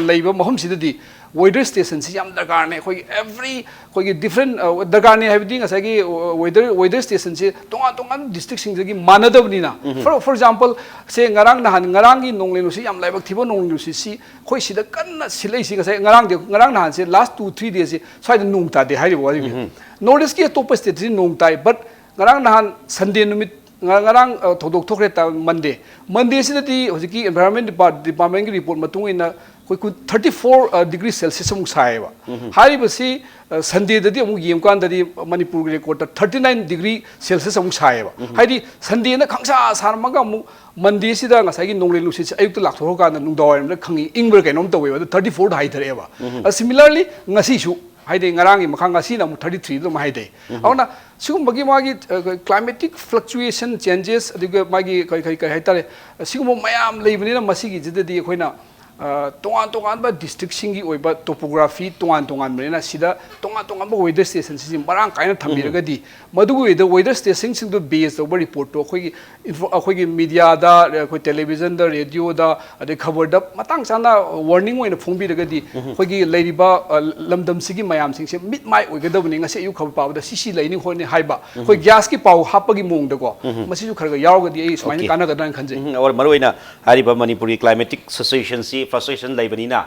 ꯂꯩꯕ ꯃꯐꯝꯁꯤꯗꯗꯤ ꯋꯦꯗꯔ ꯁ꯭ꯇꯦꯁꯟꯁꯤ ꯌꯥꯝ ꯗꯔꯀꯥꯔꯅꯦ꯫ ꯑꯩꯈꯣꯏꯒꯤ ꯑꯦꯚ꯭ꯔꯤ, ꯑꯩꯈꯣꯏꯒꯤ ꯗꯤꯐ꯭ꯔꯦꯟ ꯗꯔꯀꯥꯔꯅꯦ ꯍꯥꯏꯕꯗꯤ ꯉꯁꯥꯏꯒꯤ ꯋꯦꯗꯔ ꯋꯦꯗꯔ ꯁ꯭ꯇꯦꯁꯟꯁꯤ ꯇꯣꯉꯥꯟ ꯇꯣꯉꯥꯟꯕ ꯗꯤꯁꯇ꯭ꯔꯤꯛꯁꯤꯡꯗꯒꯤ ꯃꯥꯟꯅꯗꯕꯅꯤꯅ꯫ ꯐꯣꯔ ꯐꯣꯔ ꯑꯦꯛꯖꯥꯝꯄꯜ, ꯁꯦ ꯉꯔꯥꯡ ꯅꯍꯥꯟ, ꯉꯔꯥꯡꯒꯤ ꯅꯣꯡꯂꯩ ꯅꯨꯡꯁꯤꯠ, ꯌꯥꯝ ꯂꯥꯏꯕꯛ ꯊꯤꯕ ꯅꯣꯡꯂꯩ ꯅꯨꯡꯁꯤꯠꯁꯤ ꯑꯩꯈꯣꯏ ꯁꯤꯗ ꯀꯟꯅ ꯁꯤꯜꯂꯛꯏꯁꯤ ꯉꯁꯥꯏ, ꯉꯔꯥꯡꯗꯤ, ꯉꯔꯥꯡ ꯅꯍꯥꯟꯁꯦ ꯂꯥꯁ ꯇꯨ ꯊ꯭ꯔꯤ ꯗꯦꯁꯁꯤ ꯁ꯭ꯋꯥꯏꯗ ꯅꯣꯡ ꯇꯥꯗꯦ ꯍꯥꯏꯔꯤꯕ ꯋꯥꯔꯤꯅꯤ꯫ ꯅꯣꯔꯠ ꯏꯁꯀꯤ ꯑꯇꯣꯞꯄ ꯁ꯭ꯇꯦꯠꯁꯤ ꯅꯣꯡ ꯇꯥꯏ, ꯕꯠ ꯉꯔꯥꯡ ꯅꯍꯥꯟ ꯁꯟꯗꯦ ꯅꯨꯃꯤꯠ, ꯉ- ꯉꯔꯥꯡ ꯑ, ꯊꯧꯗꯣꯛ ꯊꯣꯛꯈ꯭ꯔꯦ, ꯇ- ꯃꯟꯗꯦ꯫ ꯃꯟꯗꯦꯁꯤꯗꯗꯤ ꯍꯧꯖꯤꯛꯀꯤ ꯏꯟꯚꯥꯏꯔꯣꯟꯃꯦꯟ ꯗꯤꯄꯥꯔꯠ- ꯗꯤꯄꯥꯔꯠꯃꯦꯟꯒꯤ ꯔꯤꯄꯣꯔꯠ ꯃꯇꯨꯡ ꯏꯟꯅ ꯑꯩꯈꯣꯏ ꯀꯨꯟ- ꯊꯥꯔꯇꯤ ꯐꯣꯔ, ꯑ, ꯗꯤꯒ꯭ꯔꯤ ꯁꯦꯜꯁꯤꯌꯁ ꯑꯃꯨꯛ ꯁꯥꯏꯌꯦꯕ꯫ ꯍꯥꯏꯔꯤꯕꯁꯤ, ꯑ, ꯁꯟꯗꯦꯗꯗꯤ ꯑꯃꯨꯛ ꯌꯦꯡꯕꯀꯥꯟꯗꯗꯤ ꯃꯅꯤꯄꯨꯔꯒꯤ ꯔꯦꯀꯣꯔꯠꯇ ꯊꯥꯔꯇꯤ ꯅꯥꯏꯟ ꯗꯤꯒ꯭ꯔꯤ ꯁꯦꯜꯁꯤꯌꯁ ꯑꯃꯨꯛ ꯁꯥꯏꯌꯦꯕ꯫ ꯍꯥꯏꯗꯤ ꯁꯟꯗꯦꯅ ꯈꯪꯁꯥ ꯁꯥꯔꯝꯃꯒ ꯑꯃꯨꯛ ꯃꯟꯗꯦꯁꯤꯗ ꯉꯁꯥꯏꯒꯤ ꯅꯣꯡꯂꯩ ꯅꯨꯡꯁꯤꯠꯁꯦ ꯑꯌꯨꯛꯇ ꯂꯥꯛꯊꯣꯔꯀꯥꯟꯗ ꯅꯨꯡꯗꯥꯡꯋꯥꯏꯔꯝꯗ ꯈꯪꯉꯤ, ꯏꯪꯕ꯭ꯔꯥ ꯀꯩꯅꯣꯝ ꯇꯧꯋꯦꯕ, ꯑꯗꯨ ꯊꯥꯔꯇꯤ ꯐꯣꯔꯗ ꯍꯥꯏꯊꯔꯛꯑꯦꯕ꯫ ꯑ, similarly ꯉꯁꯤꯁꯨ, ꯍꯥꯏꯗꯤ ꯉꯔꯥꯡꯒꯤ ꯃꯈꯥ ꯉꯁꯤꯅ ꯑꯃꯨꯛ ꯊꯥꯔꯇꯤ ꯊ꯭ꯔꯤꯗ ꯑꯗꯨꯝ ꯍꯥꯏꯊꯩ꯫ ꯑꯗꯨꯅ ꯁꯤꯒꯨꯝꯕꯒꯤ ꯃꯥꯒꯤ, ꯑ, climatic fluctuation changes, ꯑꯗꯨꯒ ꯃꯥꯒꯤ ꯀꯔꯤ, ꯀꯔꯤ, ꯀꯔꯤ ꯍꯥꯏꯇꯥꯔꯦ, ꯁꯤꯒꯨꯝꯕ ꯃꯌꯥꯝ ꯂꯩꯕꯅꯤꯅ ꯃꯁꯤꯒꯤꯁꯤꯗꯗꯤ ꯑꯩꯈꯣꯏꯅ, ꯑ, ꯇꯣꯉꯥꯟ ꯇꯣꯉꯥꯟꯕ ꯗꯤꯁꯇ꯭ꯔꯤꯛꯁꯤꯡꯒꯤ ꯑꯣꯏꯕ ꯇꯣꯄꯣꯒ꯭ꯔꯥꯐꯤ ꯇꯣꯉꯥꯟ ꯇꯣꯉꯥꯟꯕꯅꯤꯅ ꯁꯤꯗ ꯇꯣꯉꯥꯟ ꯇꯣꯉꯥꯟꯕ ꯋꯦꯗꯔ ꯁ꯭ꯇꯦꯁꯟꯁꯤꯡꯁꯤ ꯃꯔꯥꯡ ꯀꯥꯏꯅ ꯊꯝꯕꯤꯔꯒꯗꯤ ꯃꯗꯨꯒꯤ ꯋꯦꯗꯔ ꯁ꯭ꯇꯦꯁꯟꯁꯤꯡꯗꯨ ꯕꯦꯁ ꯇꯧꯕ ꯔꯤꯄꯣꯔꯠꯇꯣ ꯑꯩꯈꯣꯏꯒꯤ ꯏꯟꯐꯣ- ꯑꯩꯈꯣꯏꯒꯤ ꯃꯤꯗꯤꯌꯥꯗ, ꯑꯩꯈꯣꯏ ꯇꯦꯂꯤꯚꯤꯖꯟꯗ, ꯔꯦꯗꯤꯑꯣꯗ, ꯑꯗꯩ ꯈꯕꯔꯗ ꯃꯇꯥꯡ ꯆꯥꯅ ꯋꯥꯔꯅꯤꯡ ꯑꯣꯏꯅ ꯐꯣꯡꯕꯤꯔꯒꯗꯤ ꯑꯩꯈꯣꯏꯒꯤ ꯂꯩꯔꯤꯕ, ꯑ, ꯂꯝꯗꯝꯁꯤꯒꯤ ꯃꯌꯥꯝꯁꯤꯡꯁꯦ ꯃꯤꯠ ꯃꯥꯏ ꯑꯣꯏꯒꯗꯕꯅꯤ꯫ ꯉꯁꯤ ꯑꯌꯨꯛ ꯈꯕꯔ ꯄꯥꯕꯗ ꯁꯤ ꯁꯤ ꯂꯩꯅꯤ ꯈꯣꯠꯅꯤ ꯍꯥꯏꯕ, ꯑꯩꯈꯣꯏ ꯒ꯭ꯌꯥꯁꯀꯤ ꯄꯥꯎ ꯍꯥꯞꯄꯒꯤ ꯃꯑꯣꯡꯗꯀꯣ, ꯃꯁꯤꯁꯨ ꯈꯔ ꯈꯔ ꯌꯥꯎꯔꯒꯗꯤ ꯑꯩ ꯁꯨꯃꯥꯏꯅ Okay. ꯀꯥꯟꯅꯒꯗ꯭ꯔꯥꯅ ꯈꯟꯖꯩ꯫ ꯎꯝ, ꯑꯣꯔ ꯃꯔꯨꯑꯣꯏꯅ ꯍꯥꯏꯔꯤꯕ ꯃꯅꯤꯄꯨꯔꯒꯤ climatic situation ꯁꯤ fluctuation ꯂꯩꯕꯅꯤꯅ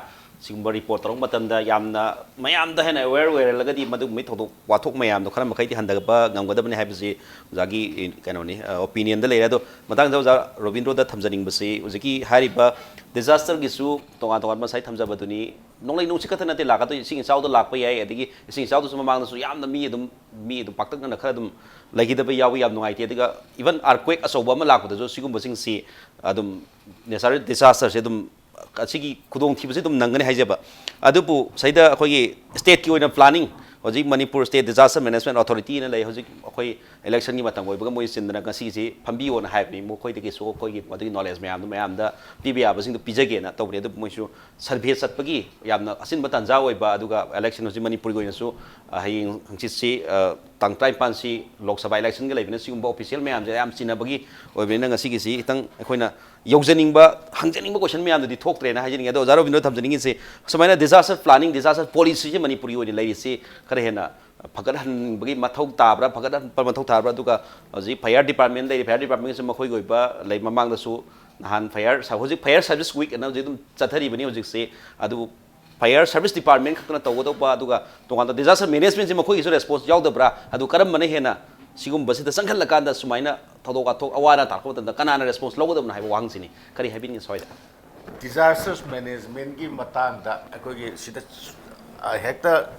ꯁꯤꯒꯨꯝꯕ ꯔꯤꯄꯣꯔꯠ ꯇꯧꯔꯛꯄ ꯃꯇꯝꯗ ꯌꯥꯝꯅ ꯃꯌꯥꯝꯗ ꯍꯦꯟꯅ ꯑꯦꯋꯦꯌꯔ ꯑꯣꯏꯔꯍꯜꯂꯒꯗꯤ ꯃꯗꯨꯒꯨꯝꯕꯒꯤ ꯊꯧꯗꯣꯛ ꯋꯥꯊꯣꯛ ꯃꯌꯥꯝꯗꯣ ꯈꯔ ꯃꯈꯩꯗꯤ ꯍꯟꯊꯒꯠꯄ ꯉꯝꯒꯗꯕꯅꯤ ꯍꯥꯏꯕꯁꯤ ꯑꯣꯖꯥꯒꯤ, ꯑ, ꯀꯩꯅꯣꯅꯤ, ꯑ, ꯑꯣꯄꯤꯅꯤꯌꯟꯗ ꯂꯩꯔꯦ꯫ ꯑꯗꯣ ꯃꯇꯥꯡꯗ ꯑꯣꯖꯥ ꯔꯣꯕꯤꯟꯗ꯭ꯔꯣꯗ ꯊꯝꯖꯅꯤꯡꯕꯁꯤ ꯍꯧꯖꯤꯛꯀꯤ ꯍꯥꯏꯔꯤꯕ ꯗꯤꯖꯥꯁꯇꯔꯒꯤꯁꯨ ꯇꯣꯉꯥꯟ ꯇꯣꯉꯥꯟꯕ ꯉꯁꯥꯏ ꯊꯝꯖꯕꯗꯨꯅꯤ꯫ ꯅꯣꯡꯂꯩ ꯅꯨꯡꯁꯤꯠ ꯈꯛꯇ ꯅꯠꯇꯦ ꯂꯥꯛꯀꯗꯣꯏ, ꯏꯁꯤꯡ ꯏꯆꯥꯎꯗ ꯂꯥꯛꯄ ꯌꯥꯏ, ꯑꯗꯒꯤ ꯏꯁꯤꯡ ꯏꯆꯥꯎꯗꯁꯨ ꯃꯃꯥꯡꯗꯁꯨ ꯌꯥꯝꯅ ꯃꯤ ꯑꯗꯨꯝ, ꯃꯤ ꯑꯗꯨꯝ ꯄꯥꯛꯇꯛꯅꯅ ꯈꯔ ꯑꯗꯨꯝ ꯂꯩꯈꯤꯗꯕ ꯌꯥꯎꯏ, ꯌꯥꯝ ꯅꯨꯡꯉꯥꯏꯇꯦ꯫ ꯑꯗꯨꯒ even earthquake ꯑꯆꯧꯕ ꯑꯃ ꯂꯥꯛꯄꯗꯁꯨ ꯁꯤꯒꯨꯝꯕꯁꯤꯡꯁꯤ ꯑꯗꯨꯝ natural disaster ꯁꯦ ꯑꯗꯨꯝ ꯑꯁꯤꯒꯤ ꯈꯨꯗꯣꯡꯊꯤꯕꯁꯤ ꯑꯗꯨꯝ ꯅꯪꯒꯅꯤ ꯍꯥꯏꯖꯕ꯫ ꯑꯗꯨꯕꯨ ꯁꯤꯗ ꯑꯩꯈꯣꯏꯒꯤ ꯁ꯭ꯇꯦꯠꯀꯤ ꯑꯣꯏꯅ planning, ꯍꯧꯖꯤꯛ Manipur State Disaster Management Authority ꯅ ꯂꯩ꯫ ꯍꯧꯖꯤꯛ ꯑꯩꯈꯣꯏ election ꯒꯤ ꯃꯇꯝ ꯑꯣꯏꯕꯒ ꯃꯣꯏ ꯆꯤꯟꯗꯅ ꯉꯁꯤꯁꯤ ꯐꯝꯕꯤꯌꯣꯅ ꯍꯥꯏꯕꯅꯤ꯫ ꯃꯈꯣꯏꯗꯒꯤꯁꯨ ꯑꯩꯈꯣꯏꯒꯤ ꯃꯗꯨꯒꯤ knowledge ꯃꯌꯥꯝꯗꯨ ꯃꯌꯥꯝꯗ ꯄꯤꯕ ꯌꯥꯕꯁꯤꯡꯗꯨ ꯄꯤꯖꯒꯦꯅ ꯇꯧꯕꯅꯤ꯫ ꯑꯗꯨꯕꯨ ꯃꯣꯏꯁꯨ survey ꯆꯠꯄꯒꯤ ꯌꯥꯝꯅ ꯑꯆꯤꯟꯕ ꯇꯥꯟꯖꯥ ꯑꯣꯏꯕ, ꯑꯗꯨꯒ election ꯍꯧꯖꯤꯛ ꯃꯅꯤꯄꯨꯔꯒꯤ ꯑꯣꯏꯅꯁꯨ, ꯑ, ꯍꯌꯦꯡ ꯍꯪꯆꯤꯠꯁꯤ, ꯑ, ꯇꯥꯡ ꯇꯔꯥꯅꯤꯄꯥꯟꯁꯤ ꯂꯣꯛ ꯁꯚꯥ ꯏꯂꯦꯛꯁꯟꯒ ꯂꯩꯕꯅ, ꯁꯤꯒꯨꯝꯕ ꯑꯣꯐꯤꯁꯤꯌꯦꯜ ꯃꯌꯥꯝꯁꯦ ꯌꯥꯝ ꯆꯤꯟꯅꯕꯒꯤ ꯑꯣꯏꯕꯅꯤꯅ ꯉꯁꯤꯒꯤꯁꯤ ꯈꯤꯇꯪ ꯑꯩꯈꯣꯏꯅ ꯌꯧꯖꯅꯤꯡꯕ, ꯍꯪꯖꯅꯤꯡꯕ ꯀꯣꯏꯁꯟ ꯃꯌꯥꯝꯗꯨꯗꯤ ꯊꯣꯛꯇ꯭ꯔꯦꯅ ꯍꯥꯏꯖꯅꯤꯡꯉꯦ꯫ ꯑꯗꯣ ꯑꯣꯖꯥ ꯔꯣꯕꯤꯟꯗ꯭ꯔꯣ ꯊꯝꯖꯅꯤꯡꯉꯤꯁꯤ, ꯁꯨꯃꯥꯏꯅ ꯗꯤꯖꯥꯁꯇꯔ ꯄ꯭ꯂꯥꯅꯤꯡ, ꯗꯤꯖꯥꯁꯇꯔ ꯄꯣꯂꯤꯁꯤꯁꯦ ꯃꯅꯤꯄꯨꯔꯒꯤ ꯑꯣꯏꯅ ꯂꯩꯔꯤꯁꯤ ꯈꯔ ꯍꯦꯟꯅ ꯐꯒꯠꯍꯟꯕꯒꯤ ꯃꯊꯧ ꯇꯥꯕ꯭ꯔꯥ, ꯐꯒꯠꯍꯟꯕ ꯃꯊꯧ ꯇꯥꯕ꯭ꯔꯥ? ꯑꯗꯨꯒ ꯍꯧꯖꯤꯛ ꯐꯥꯌꯔ ꯗꯤꯄꯥꯔꯠꯃꯦꯟ ꯂꯩꯔꯤ, ꯐꯥꯌꯔ ꯗꯤꯄꯥꯔꯠꯃꯦꯟꯁꯨ ꯃꯈꯣꯏꯒꯤ ꯑꯣꯏꯕ ꯂꯩ꯫ ꯃꯃꯥꯡꯗꯁꯨ ꯅꯍꯥꯟ ꯐꯥꯌꯔ, ꯍꯧꯖꯤꯛ ꯐꯥꯌꯔ ꯁꯥꯔꯚꯤꯁ ꯋꯤꯛ ꯑꯅ ꯍꯧꯖꯤꯛ ꯑꯗꯨꯝ ꯆꯠꯊꯔꯤꯕꯅꯤ ꯍꯧꯖꯤꯛꯁꯤ꯫ ꯑꯗꯨꯕꯨ ꯐꯥꯌꯔ ꯁꯥꯔꯚꯤꯁ ꯗꯤꯄꯥꯔꯠꯃꯦꯟ ꯈꯛꯇꯅ ꯇꯧꯒꯗꯧꯕ, ꯑꯗꯨꯒ ꯇꯣꯉꯥꯟꯕ ꯗꯤꯖꯥꯁꯇꯔ ꯃꯦꯅꯦꯖꯃꯦꯟꯁꯦ ꯃꯈꯣꯏꯒꯤꯁꯨ ꯔꯦꯁꯄꯣꯟꯁ ꯌꯥꯎꯗꯕ꯭ꯔꯥ? ꯑꯗꯨ ꯀꯔꯝꯕꯅ ꯍꯦꯟꯅ ꯁꯤꯒꯨꯝꯕꯁꯤꯗ ꯆꯪꯁꯤꯜꯂꯀꯥꯟꯗ ꯁꯨꯃꯥꯏꯅ ꯊꯧꯗꯣꯛ ꯋꯥꯊꯣꯛ, ꯑꯋꯥ ꯑꯅꯥ ꯇꯥꯔꯛꯄ ꯃꯇꯝꯗ ꯀꯅꯥꯅ ꯔꯦꯁꯄꯣꯟꯁ ꯂꯧꯒꯗꯕꯅꯣ ꯍꯥꯏꯕ ꯋꯥꯍꯪꯁꯤꯅꯤ꯫ ꯀꯔꯤ ꯍꯥꯏꯕꯤꯅꯤꯡꯉꯤ ꯁ꯭ꯋꯥꯏꯗ? ꯗꯤꯖꯥꯁꯇꯔꯁ ꯃꯦꯅꯦꯖꯃꯦꯟꯒꯤ ꯃꯇꯥꯡꯗ ꯑꯩꯈꯣꯏꯒꯤ ꯁꯤꯗ, ꯑ, ꯍꯦꯛꯇ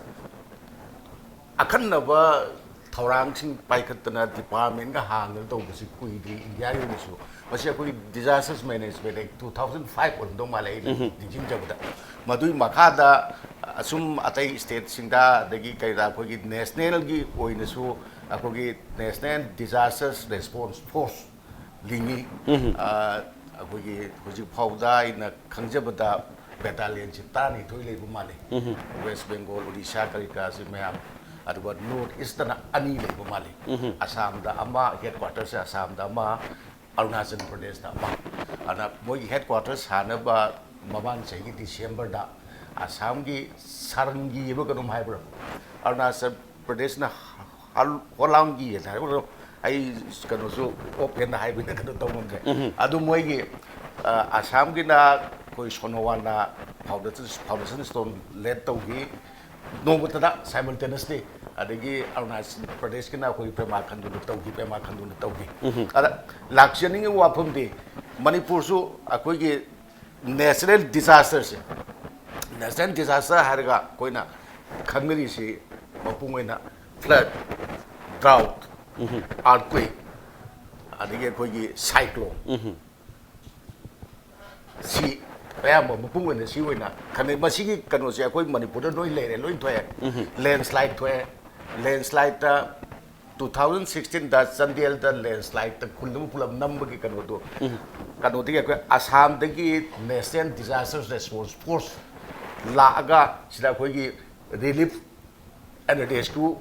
ꯑꯈꯟꯅꯕ ꯊꯧꯔꯥꯡꯁꯤꯡ ꯄꯥꯏꯈꯠꯇꯅ ꯗꯤꯄꯥꯔꯠꯃꯦꯟꯒ ꯍꯥꯡꯗꯅ ꯇꯧꯕꯁꯤ ꯀꯨꯏꯗ꯭ꯔꯤ꯫ ꯏꯟꯗꯤꯌꯥꯒꯤ ꯑꯣꯏꯅꯁꯨ ꯃꯁꯤ ꯑꯩꯈꯣꯏꯒꯤ ꯗꯤꯖꯥꯁꯇꯔꯁ ꯃꯦꯅꯦꯖꯃꯦꯟ ꯑꯦꯛ ꯇꯨ ꯊꯥꯎꯖꯟ ꯐꯥꯏꯚ ꯑꯣꯏꯔꯝꯗꯧ ꯃꯥꯜꯂꯦ, ꯑꯩꯅ ꯅꯤꯡꯁꯤꯡꯖꯕꯗ꯫ ꯃꯗꯨꯒꯤ ꯃꯈꯥꯗ ꯑꯁꯨꯝ ꯑꯇꯩ ꯁ꯭ꯇꯦꯠꯁꯤꯡꯗ, ꯑꯗꯒꯤ ꯀꯩꯗ, ꯑꯩꯈꯣꯏꯒꯤ ꯅꯦꯁꯅꯦꯜꯒꯤ ꯑꯣꯏꯅꯁꯨ ꯑꯩꯈꯣꯏꯒꯤ ꯅꯦꯁꯅꯦꯜ ꯗꯤꯖꯥꯁꯇꯔꯁ ꯔꯦꯁꯄꯣꯟꯁ ꯐꯣꯔꯁ ꯂꯤꯡꯉꯤ꯫ ꯑ, ꯑꯩꯈꯣꯏꯒꯤ ꯍꯧꯖꯤꯛ ꯐꯥꯎꯕꯗ ꯑꯩꯅ ꯈꯪꯖꯕꯗ ꯕꯦꯇꯥꯂꯤꯌꯟꯁꯤ ꯇꯔꯥꯅꯤꯊꯣꯏ ꯂꯩꯕ ꯃꯥꯜꯂꯤ꯫ ꯋꯦꯁ ꯕꯦꯡꯒꯣꯜ, ꯑꯣꯗꯤꯁꯥ, ꯀꯔꯤ ꯀꯔꯥꯁꯤ ꯃꯌꯥꯝ, ꯑꯗꯨꯒ ꯅꯣꯔꯠ ꯏꯁꯇꯅ ꯑꯅꯤ ꯂꯩꯕ ꯃꯥꯜꯂꯤ꯫ ꯑꯁꯥꯝꯗ ꯑꯃ, ꯍꯦꯗ ꯀ꯭ꯋꯥꯇꯔꯁꯦ ꯑꯁꯥꯝꯗ ꯑꯃ, ꯑꯔꯨꯅꯥꯆꯜ ꯄ꯭ꯔꯗꯦꯁꯇ ꯑꯃ꯫ ꯑꯗꯨꯅ ꯃꯣꯏꯒꯤ ꯍꯦꯗ ꯀ꯭ꯋꯥꯇꯔ ꯁꯥꯅꯕ ꯃꯃꯥꯡ ꯆꯍꯤꯒꯤ ꯗꯤꯁꯦꯝꯕꯔꯗ ꯑꯁꯥꯝꯒꯤ ꯁꯥꯔꯪꯒꯤ ꯍꯥꯏꯕ ꯀꯩꯅꯣꯝ ꯍꯥꯏꯕ꯭ꯔꯥ, ꯑꯔꯨꯅꯥꯆꯜ ꯄ꯭ꯔꯗꯦꯁꯅ ꯍꯜ-, ꯍꯣꯂꯥꯡꯒꯤ ꯍꯥꯏꯕ꯭ꯔꯥ, ꯑꯩ ꯀꯩꯅꯣꯁꯨ ꯑꯣꯞ ꯍꯦꯟꯅ ꯍꯥꯏꯕꯅꯤꯅ ꯀꯩꯅꯣ ꯇꯧ ꯉꯝꯗ꯭ꯔꯦ꯫ ꯑꯗꯨ ꯃꯣꯏꯒꯤ, ꯑ, ꯑꯁꯥꯝꯒꯤꯅ ꯑꯩꯈꯣꯏ ꯁꯣꯅꯣꯋꯥꯜꯅ ꯐꯥꯎꯟꯗꯦꯁꯟ, ꯐꯥꯎꯟꯗꯦꯁꯟ ꯁ꯭ꯇꯣꯟ ꯂꯦꯠ ꯇꯧꯈꯤ ꯅꯣꯡꯃꯇꯗ, ꯁꯥꯏꯃꯜꯇꯦꯅꯁꯂꯤ꯫ ꯑꯗꯒꯤ ꯑꯔꯨꯅꯥꯆꯜ ꯄ꯭ꯔꯗꯦꯁꯀꯤꯅ ꯑꯩꯈꯣꯏ ꯄꯦꯃꯥ ꯈꯟꯗꯨꯅ ꯇꯧꯈꯤ, ꯄꯦꯃꯥ ꯈꯟꯗꯨꯅ ꯇꯧꯈꯤ꯫ ꯑꯗ ꯂꯥꯛꯆꯅꯤꯡꯉꯤꯕ ꯋꯥꯐꯝꯗꯤ, ꯃꯅꯤꯄꯨꯔꯁꯨ ꯑꯩꯈꯣꯏꯒꯤ ꯅꯦꯆꯔꯦꯜ ꯗꯤꯖꯥꯁꯇꯔꯁꯦ, ꯅꯦꯆꯔꯦꯜ ꯗꯤꯖꯥꯁꯇꯔ ꯍꯥꯏꯔꯒ ꯑꯩꯈꯣꯏꯅ ꯈꯪꯅꯔꯤꯁꯤ ꯃꯄꯨꯡ ꯑꯣꯏꯅ ꯐ꯭ꯂꯗ, ꯗ꯭ꯔꯥꯎꯠ, ꯑꯥꯔꯠꯀ꯭ꯋꯦꯛ, ꯑꯗꯒꯤ ꯑꯩꯈꯣꯏꯒꯤ ꯁꯥꯏꯀ꯭ꯂꯣꯟ, ꯁꯤ ꯑꯌꯥꯝꯕ ꯃꯄꯨꯡ ꯑꯣꯏꯅ ꯁꯤ ꯑꯣꯏꯅ ꯈꯟꯅꯩ꯫ ꯃꯁꯤꯒꯤ ꯀꯩꯅꯣꯁꯦ ꯑꯩꯈꯣꯏ ꯃꯅꯤꯄꯨꯔꯗ ꯂꯣꯏ ꯂꯩꯔꯦ, ꯂꯣꯏ ꯊꯣꯛꯑꯦ꯫ ꯂꯦꯟꯁ꯭ꯂꯥꯏꯠ ꯊꯣꯛꯑꯦ꯫ ꯂꯦꯟꯁ꯭ꯂꯥꯏꯠꯇ ꯇꯨ ꯊꯥꯎꯖꯟ ꯁꯤꯛꯁꯇꯤꯟꯗ ꯆꯥꯟꯗꯦꯜꯗ ꯂꯦꯟꯁ꯭ꯂꯥꯏꯠꯇ ꯈꯨꯜ ꯑꯃ ꯄꯨꯂꯞ ꯅꯝꯕꯒꯤ ꯀꯩꯅꯣꯗꯣ, ꯀꯩꯅꯣꯗꯒꯤ ꯑꯩꯈꯣꯏ ꯑꯁꯥꯝꯗꯒꯤ ꯅꯦꯁꯅꯦꯜ ꯗꯤꯖꯥꯁꯇꯔ ꯔꯦꯁꯄꯣꯟꯁ ꯐꯣꯔꯁ ꯂꯥꯛꯑꯒ ꯁꯤꯗ ꯑꯩꯈꯣꯏꯒꯤ ꯔꯤꯂꯤꯐ ꯑꯦꯟ ꯔꯦꯁꯀ꯭ꯌꯨ